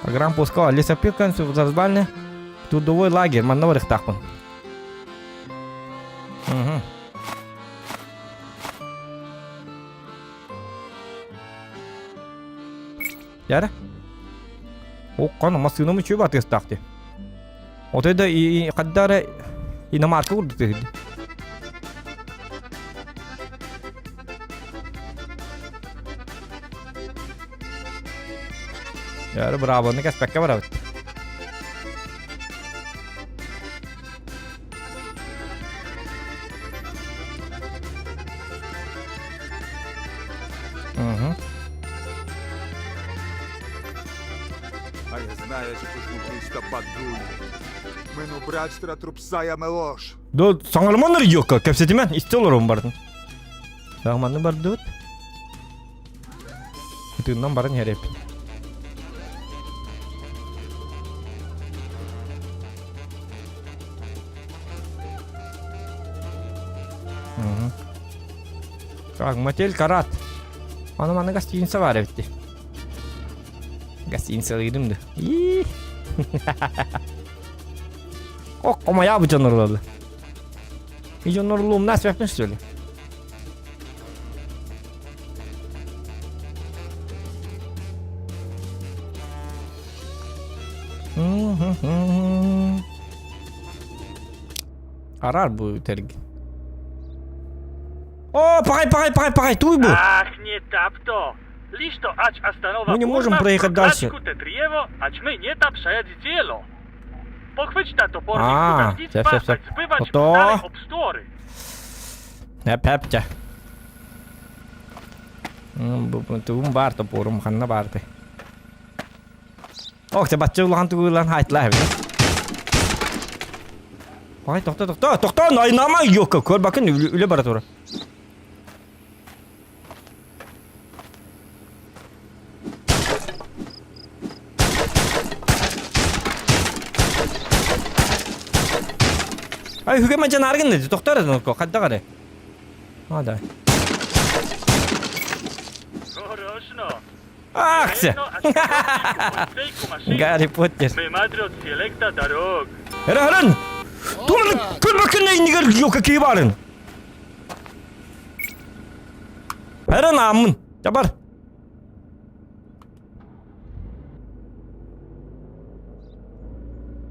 Погранпостка лесопилка, разбальня. Трудовой лагерь, манна барыхтаахпын. Угу. Яра. Оккан массыынам үчүгэй батыастаах дии. Отой да хадда эрэ иномарка курдук түһүрдэ. Яра браво, кэспэккэ барабыт. Угу. А я знаю, що Мину братстра трупсая мелош. До саҥарыманнар йокка кэпсэтимэн истэ олорон бардын. Саҥарманны бардыбыт. Тыыннан баран иһэр эппит. Так, мотель Карат. Аны маны гостиница бар эбит. Гостиницалыырым да. Ок, омая бу дьоннор И дьоннор лумна свяпнешь что ли? Арар бу тэрги. О, пахай, пахай, пахай, пахай, туй бу. Ах, не тапто. Лишь то ач останова Мы не можем проехать дальше. А, все, все, все. То. Эп-эп, Тугум баар топорум ханна баарты. Ох, те бачча улахан тугулан хайтла эбит. Ай, тохто, тохто, тохто, айнама йокка, көр бакын үле бара тура. Ай, үһүгэ мадьанааргын да, тохтор эрэ, хайдах эрэ. А, да. Акция! Гарри Поттер. Эрэ, Турun көрбөккүн иннигэр ёлка киһи баарын. Эрэ нааммын. Жабар.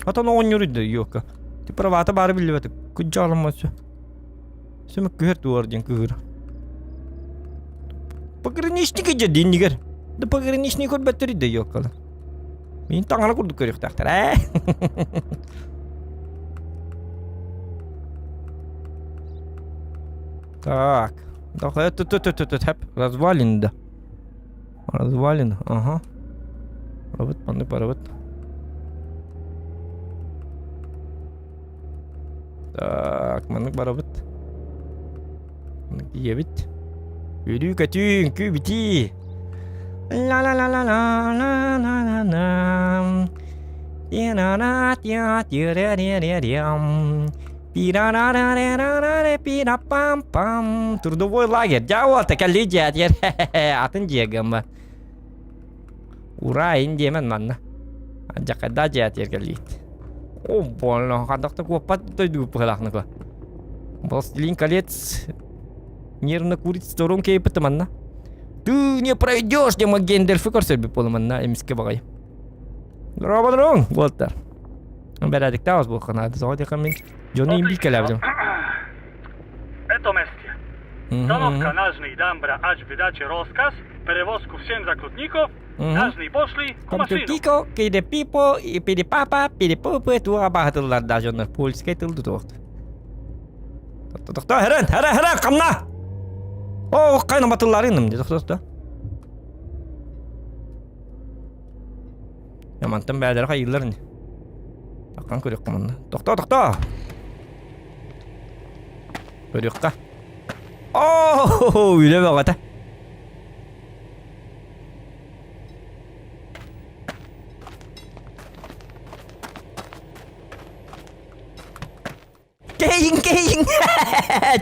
Атан оҕонньор да ёлка. Ти правата баары биллибэт. Күджаалыммасы. Сөмөк күһэр туар диэн кыһыр. Пограничник дьэ диннигэр. Да пограничник көрбөттөр да ёлкала. Мин таҥара курдук көрүөхтээхтэр ээ. Так. Да, тут тут тут тут развалин да. Развалин, ага. Барабыт, маннык барабыт. Так, маннык барабыт. Маннык тиийэбит. Үөрүү көтүү, үҥкүү битии. ла ла ла ла ла ла ла ла ла Тира тира тира тира тира Пира-ра-ра-ра-ра-ра пам-пам. Трудовой лагерь. Дьэ уолта кэлли дьиэтигэр. Атын дьиэ гымма. Ура ин диэмэн манна. Дьакайда дьиэтигэр кэллиит. О, больно. Хандахта куоппат дойду быһылаахныка. Властелин колец нервно курит сторон кейпыты манна. Ты не пройдешь, дима Гендальфы көрсөрбүт буолуманна эмиске баҕай. Дорооболоруҥ, уолаттар. Бэрээдэктээх буолуохха наада. Тоҕо диэххэ мин дьону имбиир кэлээбитим. Это месте. Установка нажный дамбра аж выдачи розказ, перевозку всем заключников, нажный пошли к машину. Кико, киде пипо, и пиди папа, пиди пупы, туа баһатыллар да дьоннор польскай тыл тутуохт. Тохто, херен, херен, херен, камна! О, кайна батылларыным, тохто, тохто. Мантан бээлэрэ хайыыллар ини. Таххан көрүөххэ манна. Тохтоо, тохтоо! Көрүөххэ. Оо, үлэ бөҕөтө. Кэһэйиҥ, кэһэйиҥ!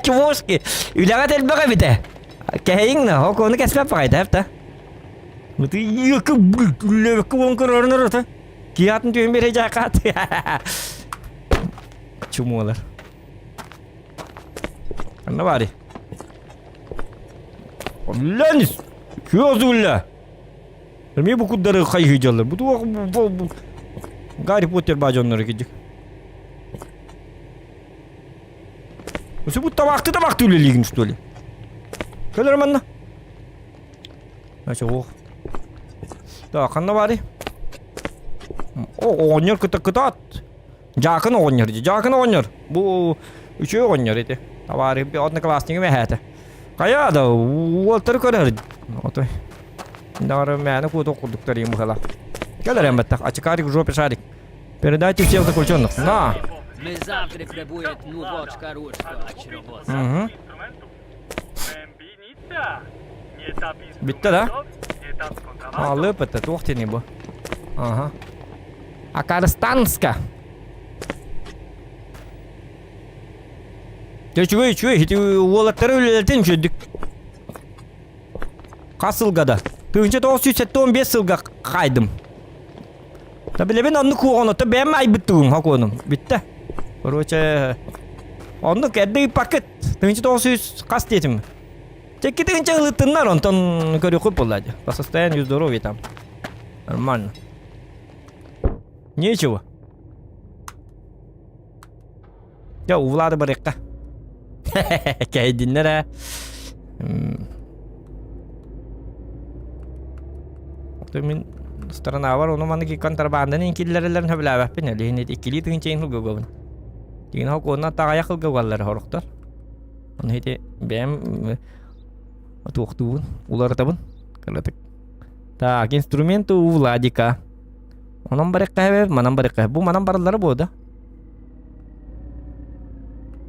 Чувошки! Үлэҕэ элбэх эбит ээ. Кэһэйиҥ на, окуону кэспэт баҕайда эп та. Мыты якы үллэбэккэ буолан көрөрүн ырыта. Киһи атын түһэн биэрэ дьаакаат. Чумуолар. Ханна баарый? Үллэнис! Күөс үллэ! Эмиэ бу курдары хайыы дьаллар. Бу туох бу Гарри Поттер баа дьоннору кидик. Осы бу табақты табақты үлелейгін что ли? Көлөр манна. Ача ох. Да, ханна бары? О, оҕонньор кыта кытаат. Дьаакын оҕонньор дии. Дьаакын оҕонньор. Бу үчүгэй оҕонньор ити. Табаарыһым одноклассникым эһээтэ. Хайа да уолтары көрөр. Отой. Даҕары мээнэ куотук курдуктар им быһала. Кэл эрэн баттах. Ачыкарик в жопе шарик. Передайте всех заключенных. На! Угу. Бүттэ да? Алып это туох диэний бу? Ага. Акарстанска. Дьэ үчүгэй үчүгэй ити уолаттары үлэлэтин үчүгдүк. Хас сылга да? 1975 сылга хайдым. Да билэбин оннук куоҕун ото бэйэм айбыт тугум хокуонум. Бүттэ. Короче, оннук эрдэ ыыппаккыт. 1900 хас диэтим? Чекки тыһынча ылыттыннар, онтон көрүөххүт буолла дии. По состоянию здоровья там. Нормально. Нечего. Дьэ, у Влада барыахха. Кэйдиннэр ээ. Мин сторонабар ону маны контрабанданы киллэрэллэрин сөбүлээбэппин. Илиһин иккилии тыһынча ылгыбын. Тигин хокуонна таҕайах ылгыбаллар хорохтор. Ону ити бэйэм туохтуубун, уларытабын. Кыратык. Так, инструменты у Владика. Онон барыахха манан барыахха. Бу манан бараллара буо да?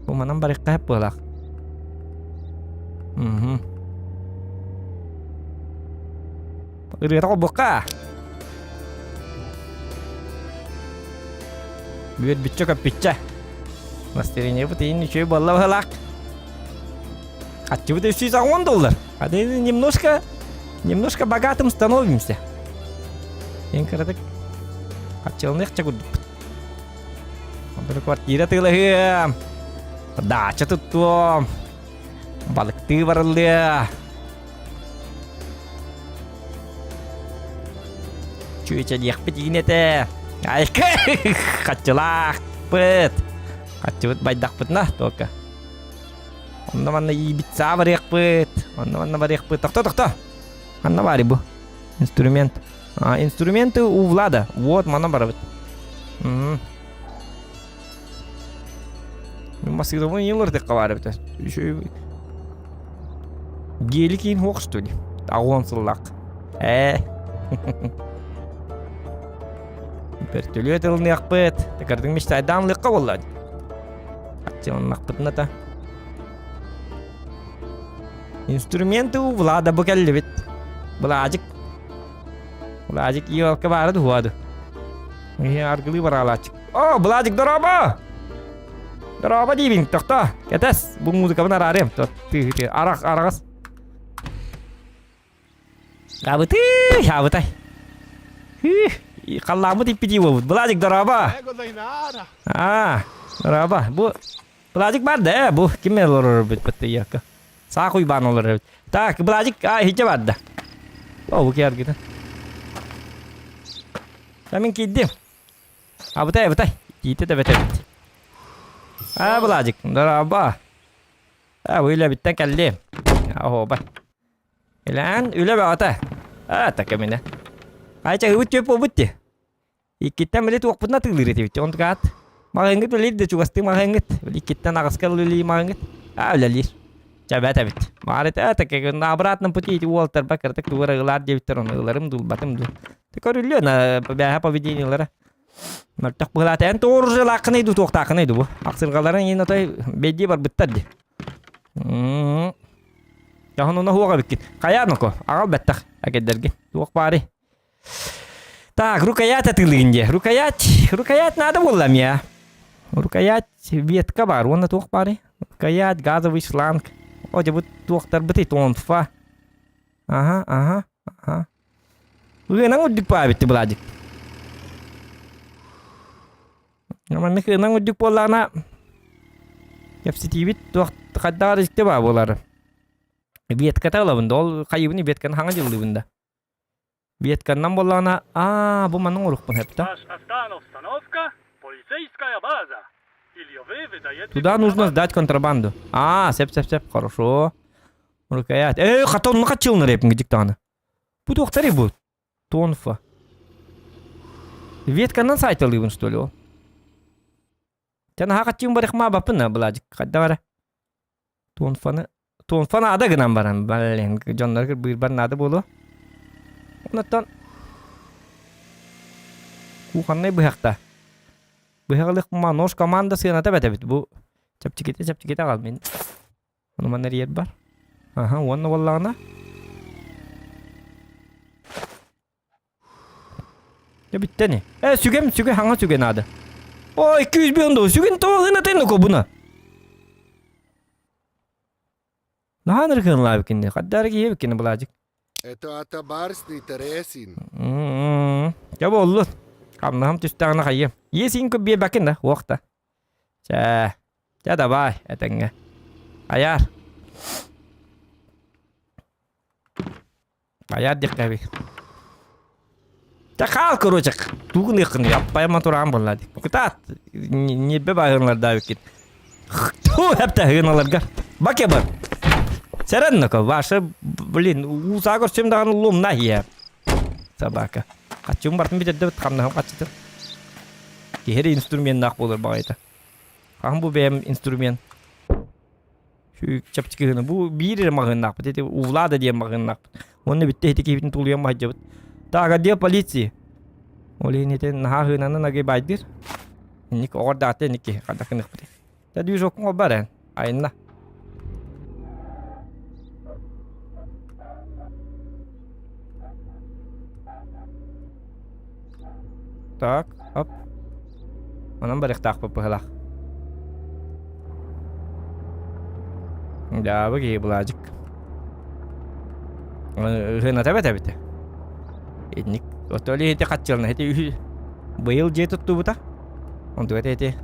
Бу манан барыахха буолаах. Угу. Ырыата холбукка. Бүөт биччэ көппүччэ. Настроениебыт иһин үчүгэй буолла быһылаах. Хаччыбыт 310 доллар. А немножко, немножко богатым становимся. Эн кыратык хаччыланыахча курдукпут. Онтон квартира тыылаһыам. Дача туттуом. Балыктыы барыллыа. Чүөчэлиэхпит иин этэ. Айка хаччылаахпыт. Хаччыбыт байдахпытына только. Онно манна иибитсаа барыахпыт. Онно манна барыахпыт. Тохто, тохто. Манна баар бу. Инструмент. А, инструменты у Влада. Вот, манна барабыт. Мм. Массыынабын ийэлэр текка баар эбит. Еще гелик иин хуох что ли? Агон сыллаах. Ээ. Бөртөлүөт ылыныахпыт. Тыкардың мечтайдаан лыкка болла. Аччыланнахпытына та. Инструменты у Влада бу кэллибит. Былаажык. Былаажык елка баары дуһуаду. Аргылыы бараалааччык. О, Былаажык дорообо! Дорообо диибин, тохто. Кэтэс, бу музыкабын араарыам. Арах, араҕас. Абыты, абытай. Халлааммыт иппитии буолбут. Былаажык дорообо! Аа, дорообо. Бу Былаажык бар да, бу ким олорор эбит баттыйыакка. Саах уйбаан олорор эбит. Так, Былаажык а иһитэ бар да. О, бу киэргитэ. Мин киирдим. Абытай, абытай. Тиитэ да бэт эбит. А, Былаажык, дорообо. А, бу үлэбиттэн кэллим. Оһуоба. Илээн үлэ бөҕөтө. А, так эминэ. Айча ыбыт түөп буолбут дии. Иккиттэн били туохпутун атыылыыр этибит. Онтукаат маҕаһыыҥҥыт үлэлиир да чугастыы маҕаһыыҥҥыт. Били иккиттэн аҕыска үлэлиир маҕаһыыҥҥыт. Аа үлэлиир. Чэбэт эбит. Баар этэ так на обратном пути эти уолтарба кыратык тугу эрэ ылаар диэбиттэр ону ыларым дуу ылбатым дуу. Ты көрүллүө на бээһэ поведениелара. Мөлтөх быһылаата эн тоҕо оружиелааххыный дуу туохтааххыный дуу бу. Ахсырҕаларын иин отой бэйдии барбыттар дии. Дьоһун уна хуоҕа эбиккин. Хайаа ноко, аҕал бэттэх әкэдэргин. Туох баарый? Так, рукоять атыылыгын дии. Рукоять, рукоять надо буолла эмиэ. Рукоять ветка бар, уонна туох баарый? Рукоять, газовый шланг. О, дьэ бу туохтарбытый тонфа. Ага, ага, ага. Ыынан үрдүк баабитти Владик. Маннык ыынан үрдүк буоллаҕына кэпсэтиибит туох хайдаҕар истэ баа буолар. Ветката ылабын да, ол хайыбын ветканы хаҥа дьыллыыбын да. Ветканнан буоллаҕына, аа, бу манан оҥоруохпун сөп да. Туда нужно сдать контрабанду. Аа, сөп, сөп, сөп, хорошо. Рукоять. Эй, хата онно хаччылынар эпин даҕаны. Бу туохтарый бу? Тонфа. Ветканнан сайталыыбын, что ли, ол? Тэн наһаа хаччыым барыхмаа баппын, Бладик. Хайда бара? Тонфаны Тонфа наада гынан баран, блин, дьоннор кырбыырбар наада буолуо. Онтон кухоннай быһахта. Быһаҕылык нож команда сыаната бэтэбит. Бу чэпчэкитэ чэпчэкитэ аҕал мин. Ону манна эрийэр бар. Аха, уонна буоллаҕына Дьэ бүттэ ини. Э, сүгэм, сүгэ, хаҥа сүгэ наада. Ой, 200 миллион доллар. Сүгүн тоҕо гынатын буна? Наһаа ырыгынлаабыккин Хаддаары киһи Былаадьык. Это атабарсный Тересин. Дьэ буоллун. Хамнаһым түстэҕинэ хайыам. Иэсиин көп биэрбэккин да, уох да. Чэ, чэ давай, этэҥҥэ. Айаар. Айаар диэххэ эбит. Чэ хаал короче, тугун ыаххын аппайма тураан буолла дии. Кытаат, ньиэрбэ бааһыналардаабыккин. Ту эптэ Баке бар. Сэрэн ваша, блин, уусаа көрсөм даҕаны лумна иһэ. Собака. Хаччым бартын бүтэрдэ хамнаһым хаччытын. Киһи инструменнаах буолар баҕайыта. Хаһан бу бэйэм инструмент. Чэпчэки гына. Бу биир эрэ маҕаһыыннаахпыт. Ити у Влада диэн маҕаһыыннаахпыт. Уонна бүттэ ити киһибитин тулуйан баһдьабыт. Так, отдел полиции. Ол иһин ити наһаа хыынанан агай байдыр. Инник оҕордааты инник киһи хардах гыныахпыт. Та движоккун олбар эн. Айынна. Так, оп. Онон барыахтаахпыт быһылаах. Дьаабы киһи Былаадьык. Ыһыната эбэт эбитэ. Итинник отоли ити хаччылна ити үһү быйыл дьиэ туттубута. Онтуга ити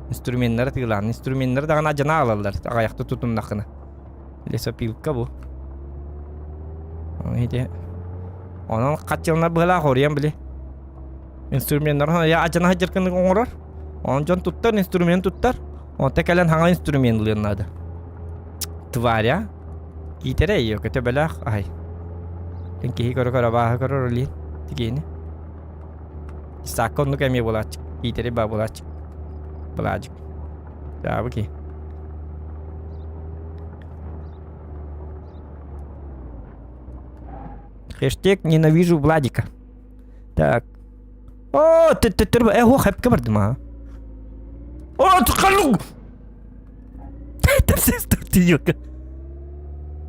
инструменнары тыылаан инструменнары даҕаны адьана аҕалаллар аҕайахта тутуннаххына. Лесопилка бу. Ити онон хаччылна быһалаах оруйан били инструменнары адьана сылдьар оҥорор. Онон дьон туттар инструмент туттар. Онто кэлэн хаҥа инструмент ылыан наада. Тваря. Киитэрэ ее көтөбөлөөх аһай. Эн киһи көрө-көрө абааһы көрөр олиин. Тигиини. Исаакка оннук эмиэ буолааччы. Киитэри баа буолааччы. Былаадьык. Дьаабы ки. Хэштег ненавижу Владика. Так. О, ты ты ты э, ох, хэпкэ бардым а. О, ты Тэпсэс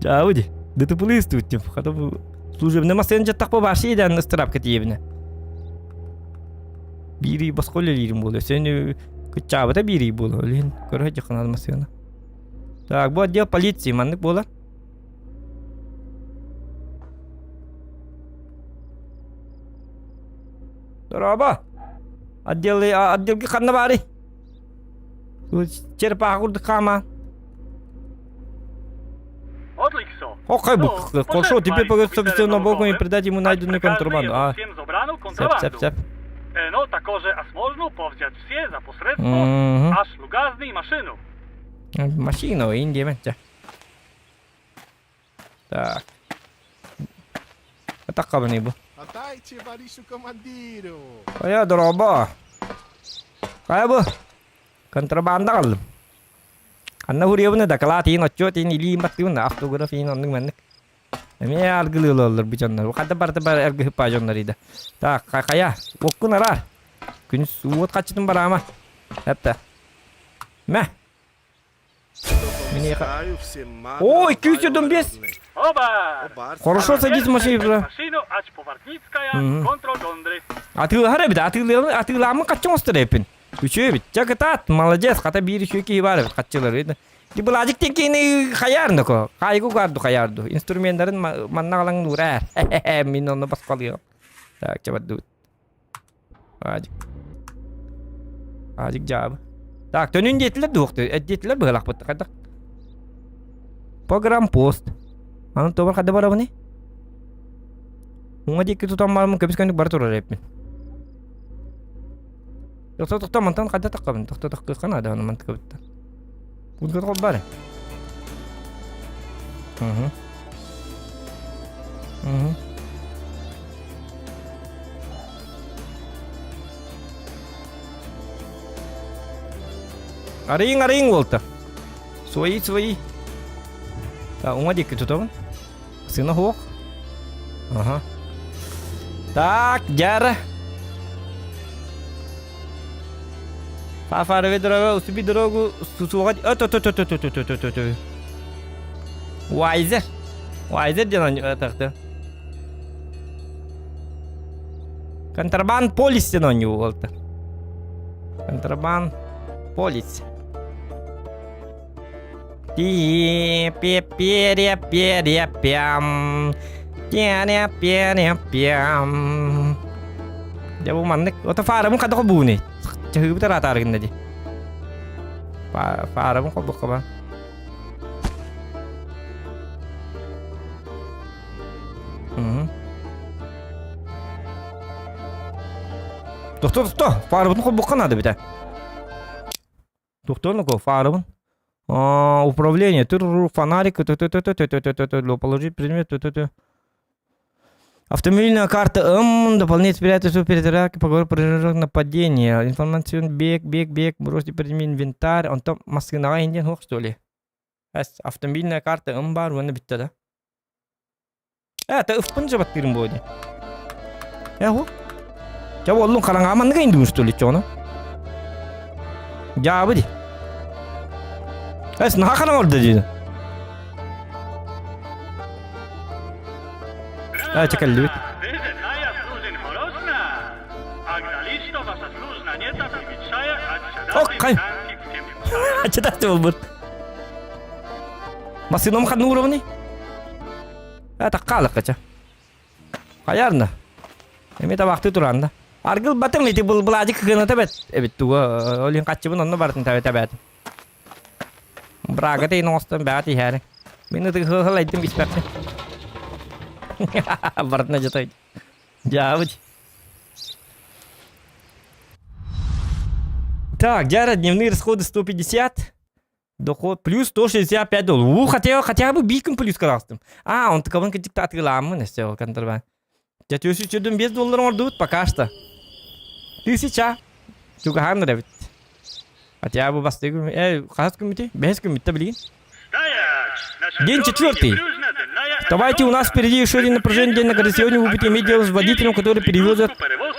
Чауди, да ты плыстут, хотя бы служебный массен жаттақпа башы идан ыстырапка тиебіне. Бири босқол лирим болу. Сен кыччаабыта бири болу. Лин көрө жакын алмасыны. Так, бу отдел полиции маннык болар. Дороба. Отдел отделге ханна бары. Черепаха курдук хаама. Отлично. Ох, Ну, хорошо, теперь пожертвовали погостить все на балконе и новым, придать ему аж найденную приказано контрабанду. его А, всем забрану сеп, сеп, контрабанду. сеп. Но такоже осможну повзять все за посредство Мгм. аж лугазный машину. Машина, Индия, мен. Так. Атаккабын бу. Отдайте Боришу командиру. Хайа, дороба. Хайа бу. Контрабанда қалдым. Анна Хурьевна доклад иин отчет иин илиин баттыыбын автограф иин оннук маннык. Эмиэ аргылыылаллар бу дьоннор. Хата барыта бар эргыһыппаа дьоннор ида. Так, хайа, уоккун араар. Күнүс уот хаччытын бараама. Эппэ. Мэ. Допускаю всем мадрам Ой, 215! Оба! Хорошо садись в машину. Машину аж Повартницкая, Мгм. контрол Гондры. Атыылаһар эбит, атыылааммын хаччы оҥостор эбиппин. Үчүгэй эбит. Чэ кытаат, молодец, хата биир үчүгэй киһи баар эбит хаччылар. Ди былаадьык диэн киһини хайаарна ко. Хаайгу гаарду хайаарду. Инструменнарын манна аҕалаҥ уураар. Мин онно босхолуом. Так, чэ бардыбыт. Аадьык. Аадьык дьаабы. Так, төнүн диэтилэр дуохту. Эддиэтилэр быһалахпыт. Хайдах? Погрампост. Аны тобар хадда барабыны? Уҥа диэки тутан бараммын көбүс көннүк бара турар эппин. Тохто тохто мантан хайда таххабын? Тохто тахкыахха наада аны мантыкабыттан. Пункт холбаары. Угу. Угу. Арыйың, арыйың буолта. Свои, свои. Так, уҥа диэки тутабын. Сына суох. Ага. Так, дьара. Фафарове дорога, уступи дорогу, сусуга... Ө-тө-тө-тө-тө-тө-тө-тө. Вайзер. Вайзер диэн тахты. Контрабанд полис диэн оонньуу буолта. Контрабанд полис. Ти пе пере пере пям. Тере пере пям. Дьэ бу маннык ото фаарабын хата холбууни. Чаһыыбыт араатаары гынна дии. Фаарабын холбукка ба. Тохто, тохто, фаарабын холбукка наада битэ. Тохто, фаарабын. Управление, фонарик, положить предмет, Автомобильная карта М, дополнительно спрятать перед поговор про нападение. Информацион бег, бег, бег, бросить предмет инвентарь. Он там массынаҕа индиэн суох что ли? Эс, автомобильная карта М бар, уонна бүттэ да. Это ыфпын жабаттыырым буо дии. Э, ху. Ча буоллун хараҥаҕа маннык индуун что ли, чону? Дьаабы дии. Эс, наһаа хараҥа ордо дии. Э, чэ кэллибит. Ок, хай. Читать буолбут. Массыынам ханна уурабыный? Это хаалыккача. Хайарна. Эми табахтыы тураанда. Аргыл батым ити был былаадьы кыгыната бэт эбит туга олин хаччыбын онно бартын табе табэт. Брага тейин оҥостон бэҕэ тиһээри. Мин ытык хыл-хыл испэппин. Бартына жатой. Дьаабыт. Так, дьара дневные расходы 150. Доход плюс 165 долларов. У, хотя, хотя бы биир күн плюс караастым. А, он таковын кытта атыылааммын өссө контрабанд. Дьэ, түөсү 5 доллар оҥордубут пока что. Тысяча. Чугаһаан эбит. Хотя бы бастыы күн, э, хас күммүтүй? Бэһис күммүттэ билигин. День четвертый. Давайте у нас впереди еще один напряженный день награды. Сегодня вы будете иметь дело с водителем, который перевезет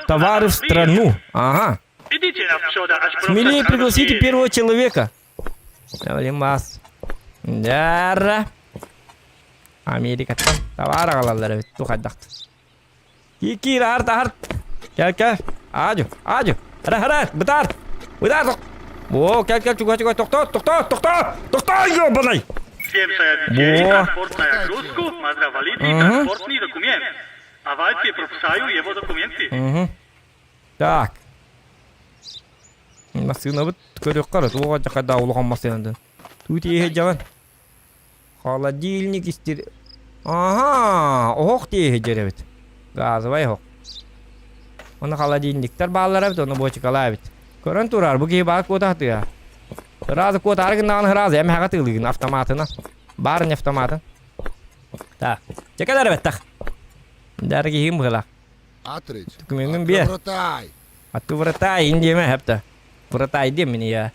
товары в страну. Ага. Смелее пригласите первого человека. Вас. Дара. Америкаттан товар аҕалаллар эбит. Тухайдахт. Киир арт арт. Кэл кэл. Аадю, аадю. Хара хара, бытаар. Бытаар. О, кэл кэл чуга чуга тохтоо, тохтоо, тохтоо. Тохтоо, ёбаный. Всем сообщение, транспортная грузку, мадравалидный транспортный документ. Авайте прописаю его документы. Угу. Так. Массыынабыт көрүөххэ эрэ, туох дьахайдаа улахан массыынатын. Туу тиэһэ дьаҕан. Холодильник истир... Аhaa, оһох тиэһэ дьэр эбит. Газовай оһох. Оны холодильниктар бааллар эбит, оны буочукалаа эбит. Көрөн турар, бу киһи баар куота сатыа. Сразу куотаары гыннаҕына сразу эмэһэҕэ тыылыгын автоматына. Баар не автоматын. Так, чекалар эбэттэх. Дары киһим быһылаах. Атрич, Документин биэр. Вратай. А ты вратай, индиэме хэпта. Вратай диэн мини я.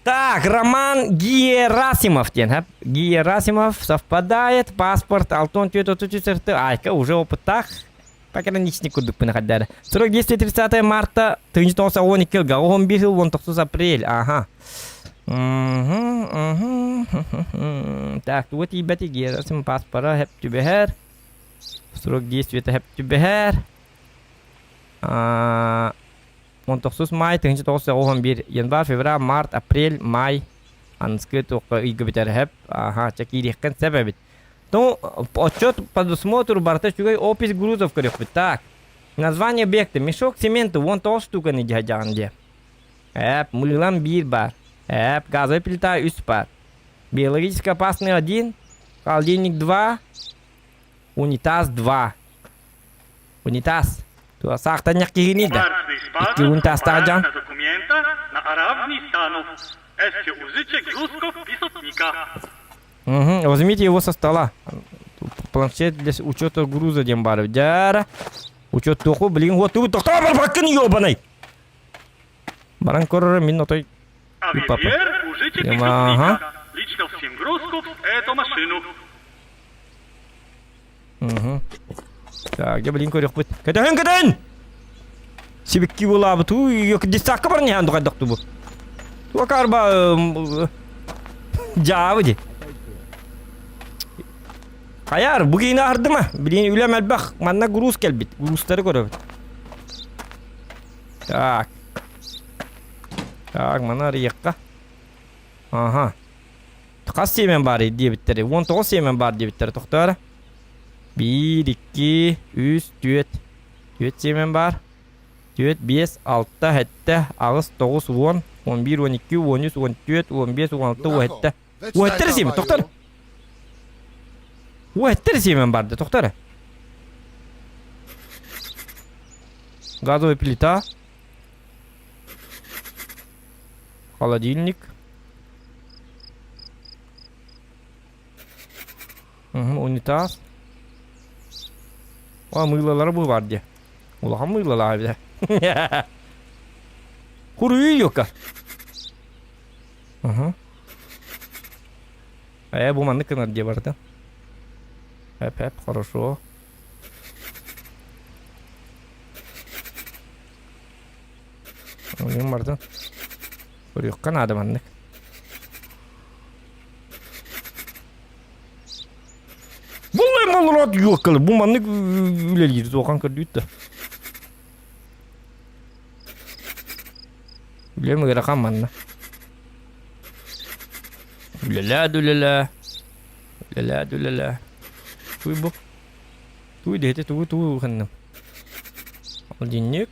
Так, Роман Герасимов диэн хэп. Герасимов совпадает, паспорт Алтон 434, айка уже опыттаах. Пограничник курдукпун хаддара. Срок действия 30 марта 1912 га 11 жыл 19 апрель. Ага. Мгм, мгм. Так, туга тиийбэти Герасим паспора хэп түбэһэр. Срок действия хэп түбэһэр. 19 май 1991 январь, февраль, март, апрель, май аныскы туохха ыйга бүтэр хэп. Аха, чэ киириэххин сөп эбит. Ну, отчет по досмотру барыта үчүгэй опись грузов көрүөхпүт. Так, название объекта. Мешок цемента, вон тоҕус штуканы дьаһдьаҕын диэ. Эп, мыылан биир бар. Эп, газовая плита үс бар. Биологически опасный один, холодильник два, унитаз два. Унитаз. Саахтанньах киһини да. Икки унитазтаах дьон. Угу. Возьмите его со стола. Планшет для учета груза диэн баар. Дьара. Учет туоху билигин вот тугу тохтоо барбаккын ёбаный. Баран көрөр мин отой папа. Ага. Угу. Так, дьэ билин көрүөхпүт. Көтөһүн көтөн! Сибикки булаабыт. Уй, десакка баран иһэн духайдах тубу. Туакарба дьаабы ди. Хайар, бу киини аһардыма. Билин үлэм элбэх. Манна груз кэлбит. Грузтары көрөбүт. Так. Так, маны арыйыахха. Ага. Хас сиэмэн баар диэбиттэрэ? 19 сиэмэн баар диэбиттэрэ тохтоо эрэ. Биир, икки, үс, түөрт. Түөрт сиэмэн баар. Түөрт, биэс, алта, сэттэ, аҕыс, тоҕус, уон, 11, 12, 13, 14, 15, 16, 17. 17 эрэ сиэмэн, тохтоо эрэ. 17 эрэ сиэмэн баар да, тохтоо эрэ. Газовая плита. Холодильник. Угу, унитаз. О, мыылалара бу бар дии. Улахан мыылалаах эбит. Хуруй юка. Угу. Э, бу маннык гынар дии барыта. Эп, эп, хорошо. Ойун барда. Көрүөххэ наада маннык. Буллай маллараат юоккалы. Бу маннык үлэлиир туохан көрдүүт да. Үлэм ыарахан манна. Үлэлээ да үлэлээ. Үлэлээ, үлэлээ. Туй бу. Туй диэти тугу тугу ханным. Холодильник.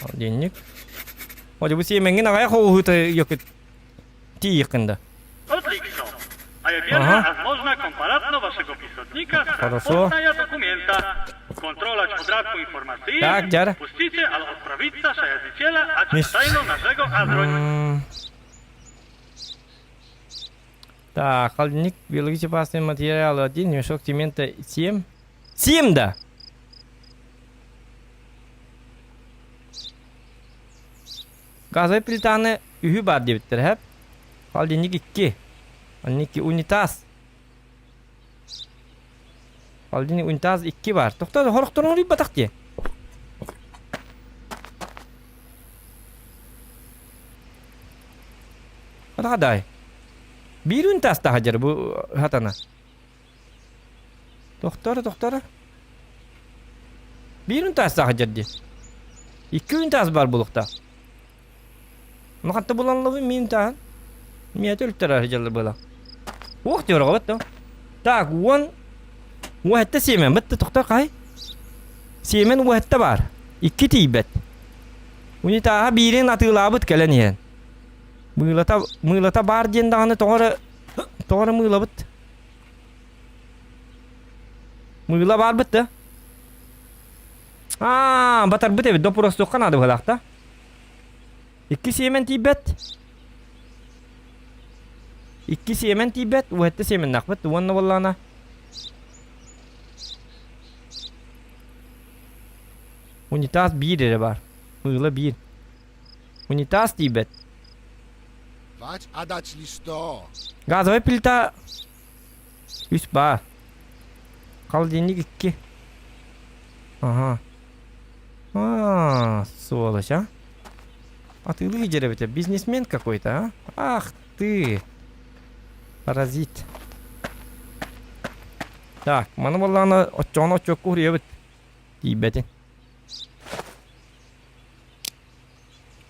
Холодильник. О, бу сиэмэҥҥин аҕайах оҕуһута йокит тиийиэххин да. Отлично. А я верно, возможно, компаратно вашего писотника Хорошо. транспортная документа. Контролать подрадку информации. Так, дяра. Пустите, ал отправиться шаязителя, а Мис- тайну нашего азронь. М. Так, холодильник, биологически опасный материал 1, мешок цемента 7. 7, да? Газовый плитаны үһү бар диэбиттэр, хэп. Холодильник 2. Холодильник 2, унитаз. Холодильник унитаз 2 бар. Тохто, хорохторун уруйбатах дии. Хадай. Биир унитаз таһадьар бу хатана. Тохтор, тохтор. Биир унитаз таһадьар дии. Икки унитаз бар булукта. Ну хатта буланлыбы мин таһан. Миэтэ өлтөрөр дьаллы была. Уох диор бытта. Так, уон уһэтте сиэмэн бытта тохтор хай. Сиэмэн уһэтте бар. Икки тиийбэт. Унитаһа биирин атыылаабыт кэлэн иһэн. Мыылата, мыылата баар диэн даҕаны тоҕо эрэ, тоҕо эрэ мыылабыт. Мыыла баарбыт да. Аа, батарбыт эбит, доппуруостуохха наада быһалаах да. Икки сиэмэн тиийбэт. Икки сиэмэн тиийбэт, уһэтте сиэмэннэхпит уонна буоллаҕына Унитаз биир эрэ баар. Мыыла биир. Унитаз тиийбэт. Газовая плита үс баар. Холодильник икки. Ага. А, сволочь, а? А ты лидер эбитэ, бизнесмен какой-то, а? Ах ты! Паразит. Так, маны буоллаҕына оччоҕуна оччокку уруйабыт. Тиийбэтин.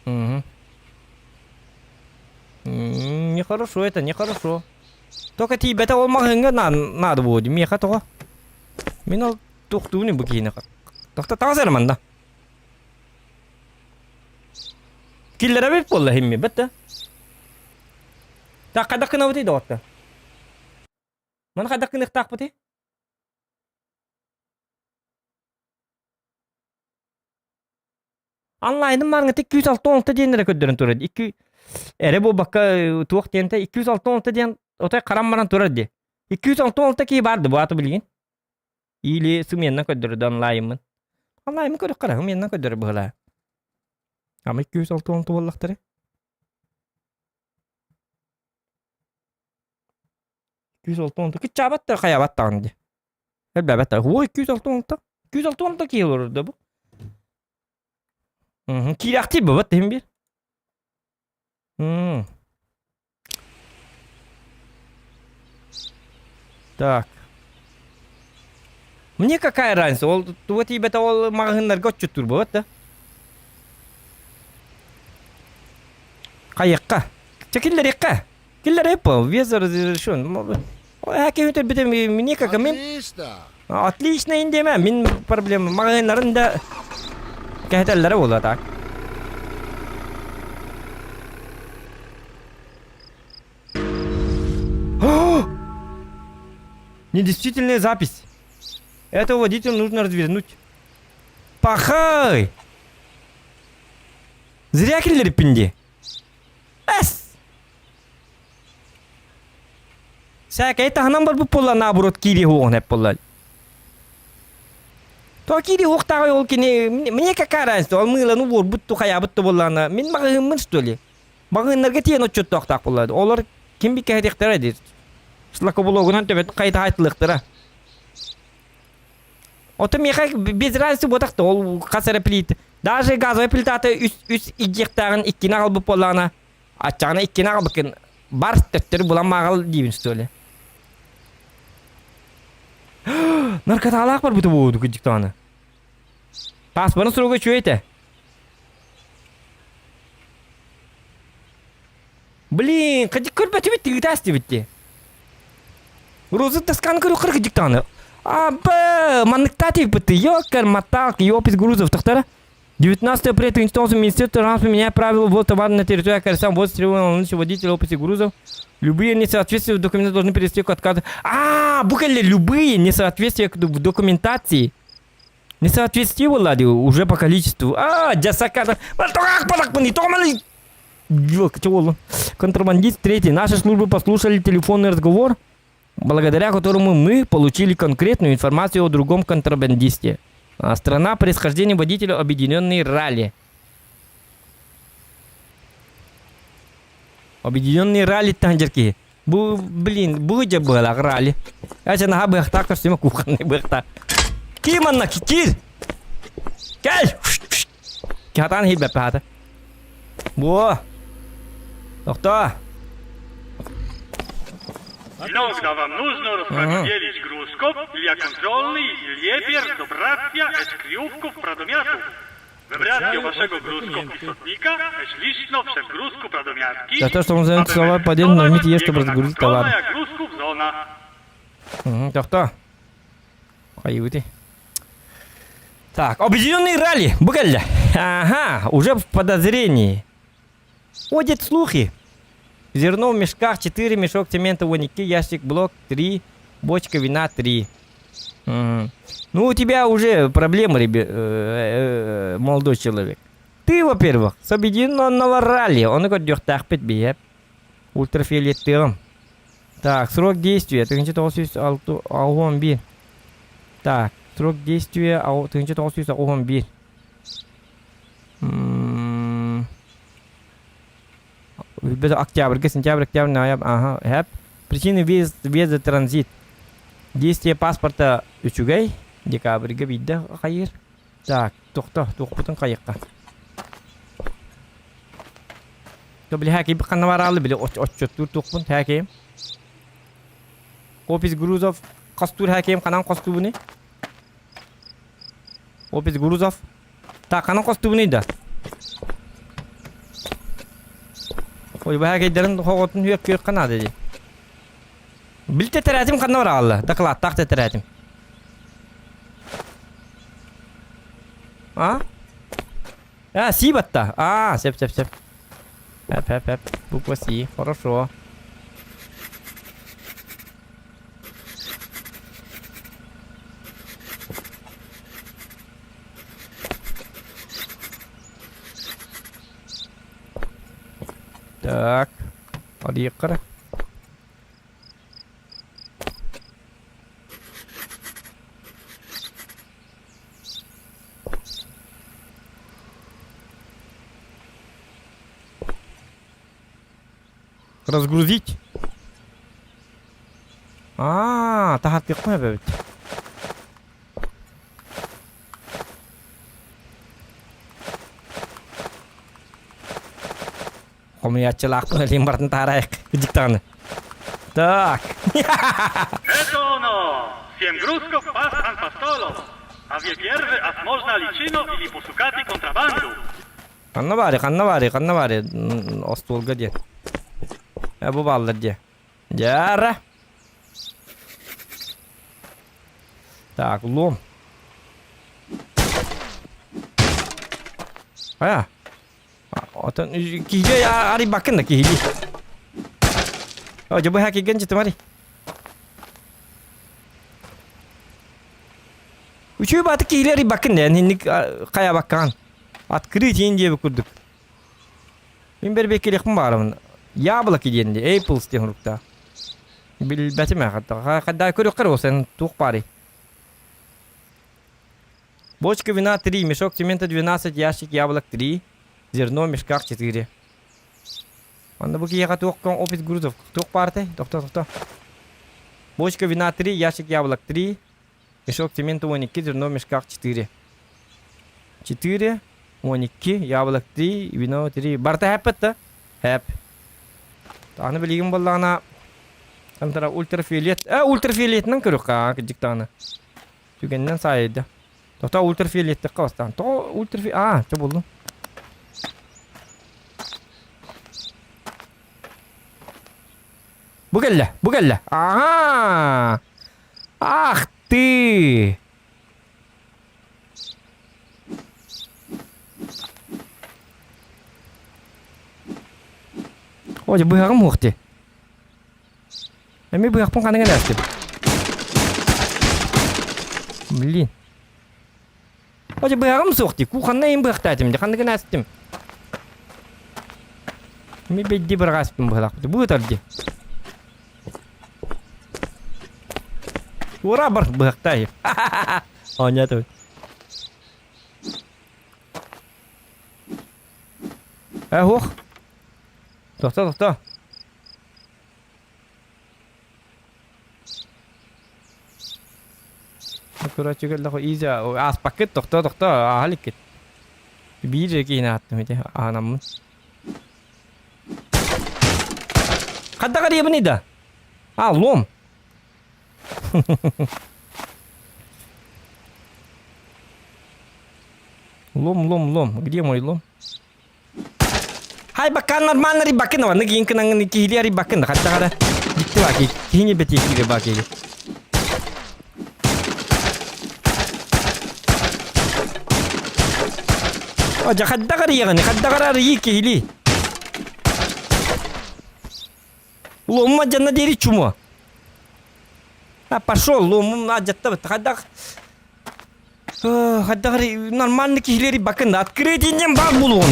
Угу. Нехорошо это, нехорошо. Только тиийбэтэ ол маҕаһыыҥҥа наада буолуо миэхэ тоҕо? Мин ол туохтуубун бу киһини Тохто таҕыс эрэ манна. Киллэрэбит буолла химми бит да. Так хайдах гынабытый доҕоттор? Маны хайдах гыныахтаахпытый? Онлайным маарыҥҥыта 266 диэн эрэ көрдөрөн турар. Икки эрэ буолбакка туох диэнтэ 266 диэн отой харан баран турар дии. 266 киһи баар да бу аата билигин. Или сымыйаннан көрдөрдө онлайнмын. Онлайнмын көрөх хара сымыйаннан көрдөрөр быһылаа. Ама 266 буоллахтара. 266 кыччаабат да хайаабат даҕаны дии. Элбээбэт да. Ой 266. 266 киһи олорор да бу. Киирэхтии бабат иһин биир. Так. Мне какая разница? Ол туга тиийбэтэ ол маҕаһыыннарга отчуттуур буолбат да? Хайыахха? Чэ киллэриэххэ. Киллэриэп вес разрешен. Һәки өтөрбүтэ мне как мин Отлично! Отлично индиэмэ мин проблема маҕаһыыннарын да кэһэтэллэрэ буолуо так. Недействительная запись. Этого водителя нужно развернуть. Пахай! Зря киллэриппин дии. Эс! Сээкэй таһынан барбыт буолла наоборот киири уоҕун эп буолла. То киири уохтааҕый ол кини мне какая разница ол мыыланы уорбут ту хайаабыт да буоллаҕына мин маҕаһыыммын что ли маҕаһыыннарга тиийэн отчуттаахтаах буолла олор ким би кэһэтиэхтэрэ дии шлакоблогунан төбөтүн хайыта хайтылыахтара Ото миэхэ без разницы буотах да ол хас эрэ плит даже газовай плитата үс үс илдьиэхтээҕин иккини аҕалбыт буоллаҕына аччаҕына иккини аҕалбыккын бар төттөрү булан мааҕал диибин что ли наркоталаах барбыта буолуо кырдьык даҕаны паспорын суруга үчүгэй этэ блин кырдьык көрбөтүбүт тыытаас дибит дии. Грузы таскан көрү кыргы диктаны. А, б, манныктаа тиийбит. Ёкар, маталк, ёпис грузов тахтара. 19 апреля 19 Министерство транспорта меняет правила ввоза товара на территорию КРС, ввоз требования водителя описи грузов. Любые несоответствия в документах должны привести к отказу. А, буквально любые несоответствия в документации. Несоответствие лади уже по количеству. А, дясаката. Контрабандист третий. Наши службы послушали телефонный разговор, благодаря которому мы получили конкретную информацию о другом контрабандисте. А, страна происхождения водителя Объединенные Ралли. Объединенные Ралли тандерки. Бу, блин, бу дьэ быһалаах ралли. Ача наһаа быһахтаах көстүмэ кухонный быһахтаах. Ким манна кир? Кэл! Катан хилбэппэ хата. Бу. Тохтоо. Иногда вам нужно распределить грузков для контрольный лепер добратья эскрювков продомяту. За то, что он занят слова по делу, нажмите Е, чтобы разгрузить товар. Угу, тохтоо. Хайыбыты. Так, объединенный ралли. Бу кэллэ. Ага, уже в подозрении. Ходят слухи. Зерно в мешках 4, мешок цемента 12, ящик блок 3, бочка вина 3. Угу. Ну, у тебя уже проблемы, ребя... э, э, молодой человек. Ты, во-первых, с объединенного ралли. Он көрдүөхтаахпыт биһиэп. Ультрафиолеттыам. Так, срок действия 1961. Так, срок действия 1961. Октябрьга, сентябрь, октябрь, ноябрь, ага, хэп. Причины въезд, въезда транзит. Действие паспорта үчүгэй. Декабрьга биирдэ хайыр. Так, тохто, туохпутун хайыкка. То били хаким ханна бараалы били отчеттуур туохпун хаким. Опись грузов хостуур хаким ханан хостуубуни. Опись грузов. Так, ханан хостуубуни да. Ой, бу хакейдерин хоҕотун хүек күөх ханаада дии. Бил тэтэрээтим ханна бараалла. Дакылааттаах тэтэрээтим. А? А, Си батта. А, сеп, сеп, сеп. Эп, эп, эп. Буква Си. Хорошо. Так. Арыйыккара. Разгрузить. Аа, таһаттыахпын эбэбит. Хомуйааччылаахпын илиим барытын таарайык дьиктаҕаны. Так. Это оно! Всем грузков пас анпастолов! А ве первый можно личино или пошукати контрабанду! Ханна баарый, ханна баарый, ханна баарый остуолга диэн. Э, бу бааллар диэ. Дьара. Так, лом. А, Отон киһи арыйбаккын да киһилии. О, дьэ бу хакигэн житымари. Үчүгэй бааты киһили арыйбаккын да инник хайабаккаан. Открыть иин диэбит курдук. Мин бэрбиэккэлиэхпин баҕарабын. Яблоки диэн дии, Apples диэн суруктаах. Билбэтим ээ, хадаа көрүөххэ эрэ буолсан туох баарый? Бочка вина 3, мешок цемента 12, ящик яблок 3, зерно в мешках 4. Онно бу киһиэхэ туох опись грузов туох баартай? Тохто, тохто. Бочка вина 3, ящик яблок 3, мешок цемента 12, зерно в мешках 4. 4, 12, яблок 3, вино 3. Барыта хэппэт да? Хэп. Аны билигин буоллаҕына антара ультрафиолет. Э, ультрафиолетынан көрүөххэ кырдьык даҕаны. Түгэнинэн саайда. Тохтоо ультрафиолеттиххэ бастаан. Тоҕо ультрафи... Аа, чэ буллум. Бу кэллэ, бу кэллэ. Ага! Ах ты! О, дьэ быһаҕым уох дии. Эми быһахпын ханныгын ээстим. Блин. О, дьэ быһаҕым суох дии. Кухонна им быһахтаатым дии. Ханныгын ээстим. Эми бэйди быраҕааспын быһалаахпыт. Бу ытар дии. Ура бар быһахтаайы. Оонньоотубут. Э, уох. Тохто, тохто. Короче, кэллэхо изи ааспаккыт, тохто, тохто, ааһа иликкит. Биир эрэ киһини ааттым ити, аһанаммын. Хайдах арыйабыный да? А, лом. Лом, лом, лом. Где мой лом? Хай бакан нормально рибакын аны кийин кынаңын киһили рибакын хаттаҕара дикти баки киһини бeti кири баки Ожа хаддаҕар иэҕини хаддаҕар арыйыы киһили Ломма дьанна диэри чумо А пошел ломум адьатта хайдах Хайдах нормальный киһилери бакын открытие диэн баар буолуон.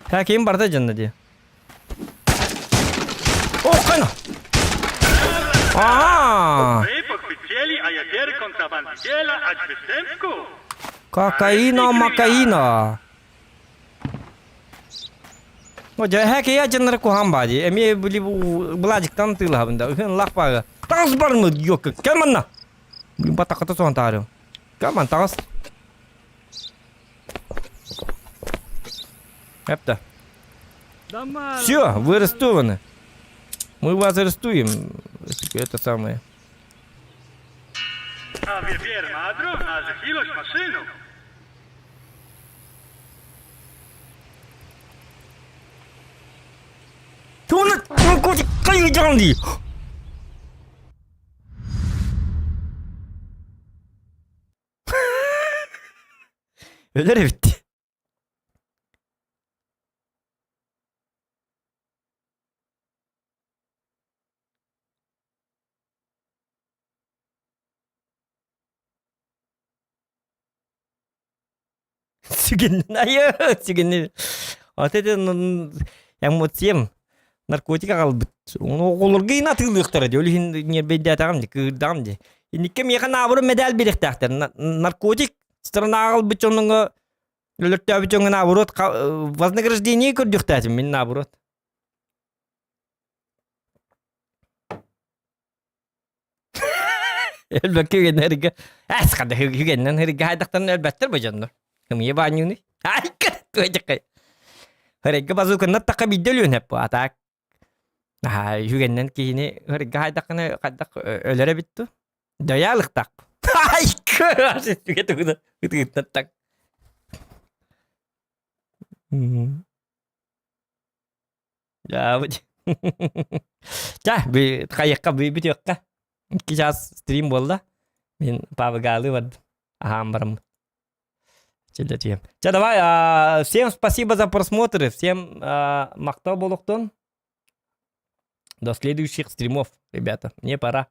Ха ким барда дьонно дии. Оххана. Аа. Кокаина, макаина. Дьэ киһи дьоннор куһаан баа дии. Эмиэ били былаадьыктан тыылаһабын да. Ыһын лах баага. Таҥас бармыт ёкка. Кэл манна. Блин, батаката соһон таарыам. Каман, таҕыс. Эпта. Все, вы арестованы. Мы вас арестуем. Это самое. Туны кайы дии. Өлөр эбит. Сүгүннэн айы сүгүннэн. Вот это эмоциям наркотик аҕалбыт. Оҕолорго иин атыылыахтара дии. Ол иһин ньиэрбэйдээтэҕим дии, кыырдаҕым дии. Инникке миэхэ наоборот медаль биэриэхтээхтэр. Наркотик страна аҕалбыт дьонуҥа өлөртөөбүт дьоҥҥо наоборот вознаграждение көрдүөхтээтим мин наоборот. Өлбөккө үгэннэргэ эс хада үгэннэн хэргэ хайдахтан өлбөттөр бу дьоннор. Кымыйа баанньууну. Айка туойдакай. Хэргэ базуканна такка бидде өлүөн хэп а так. Аа үгэннэн киһини хэргэ хайдахына хайдах өлөрө битту. Дайаалыктак. Айка түгэ тугуна ытыгыттан так. Дьаабыт. Ча, хайыахха бүтүөххэ. Икки чаас стрим буолла. Мин павыгаалыы бардым. Аһаан бараммын. Чэ, Чэ, давай, всем спасибо за просмотры, всем махтал буолуохтун. До следующих стримов, ребята. Мне пора.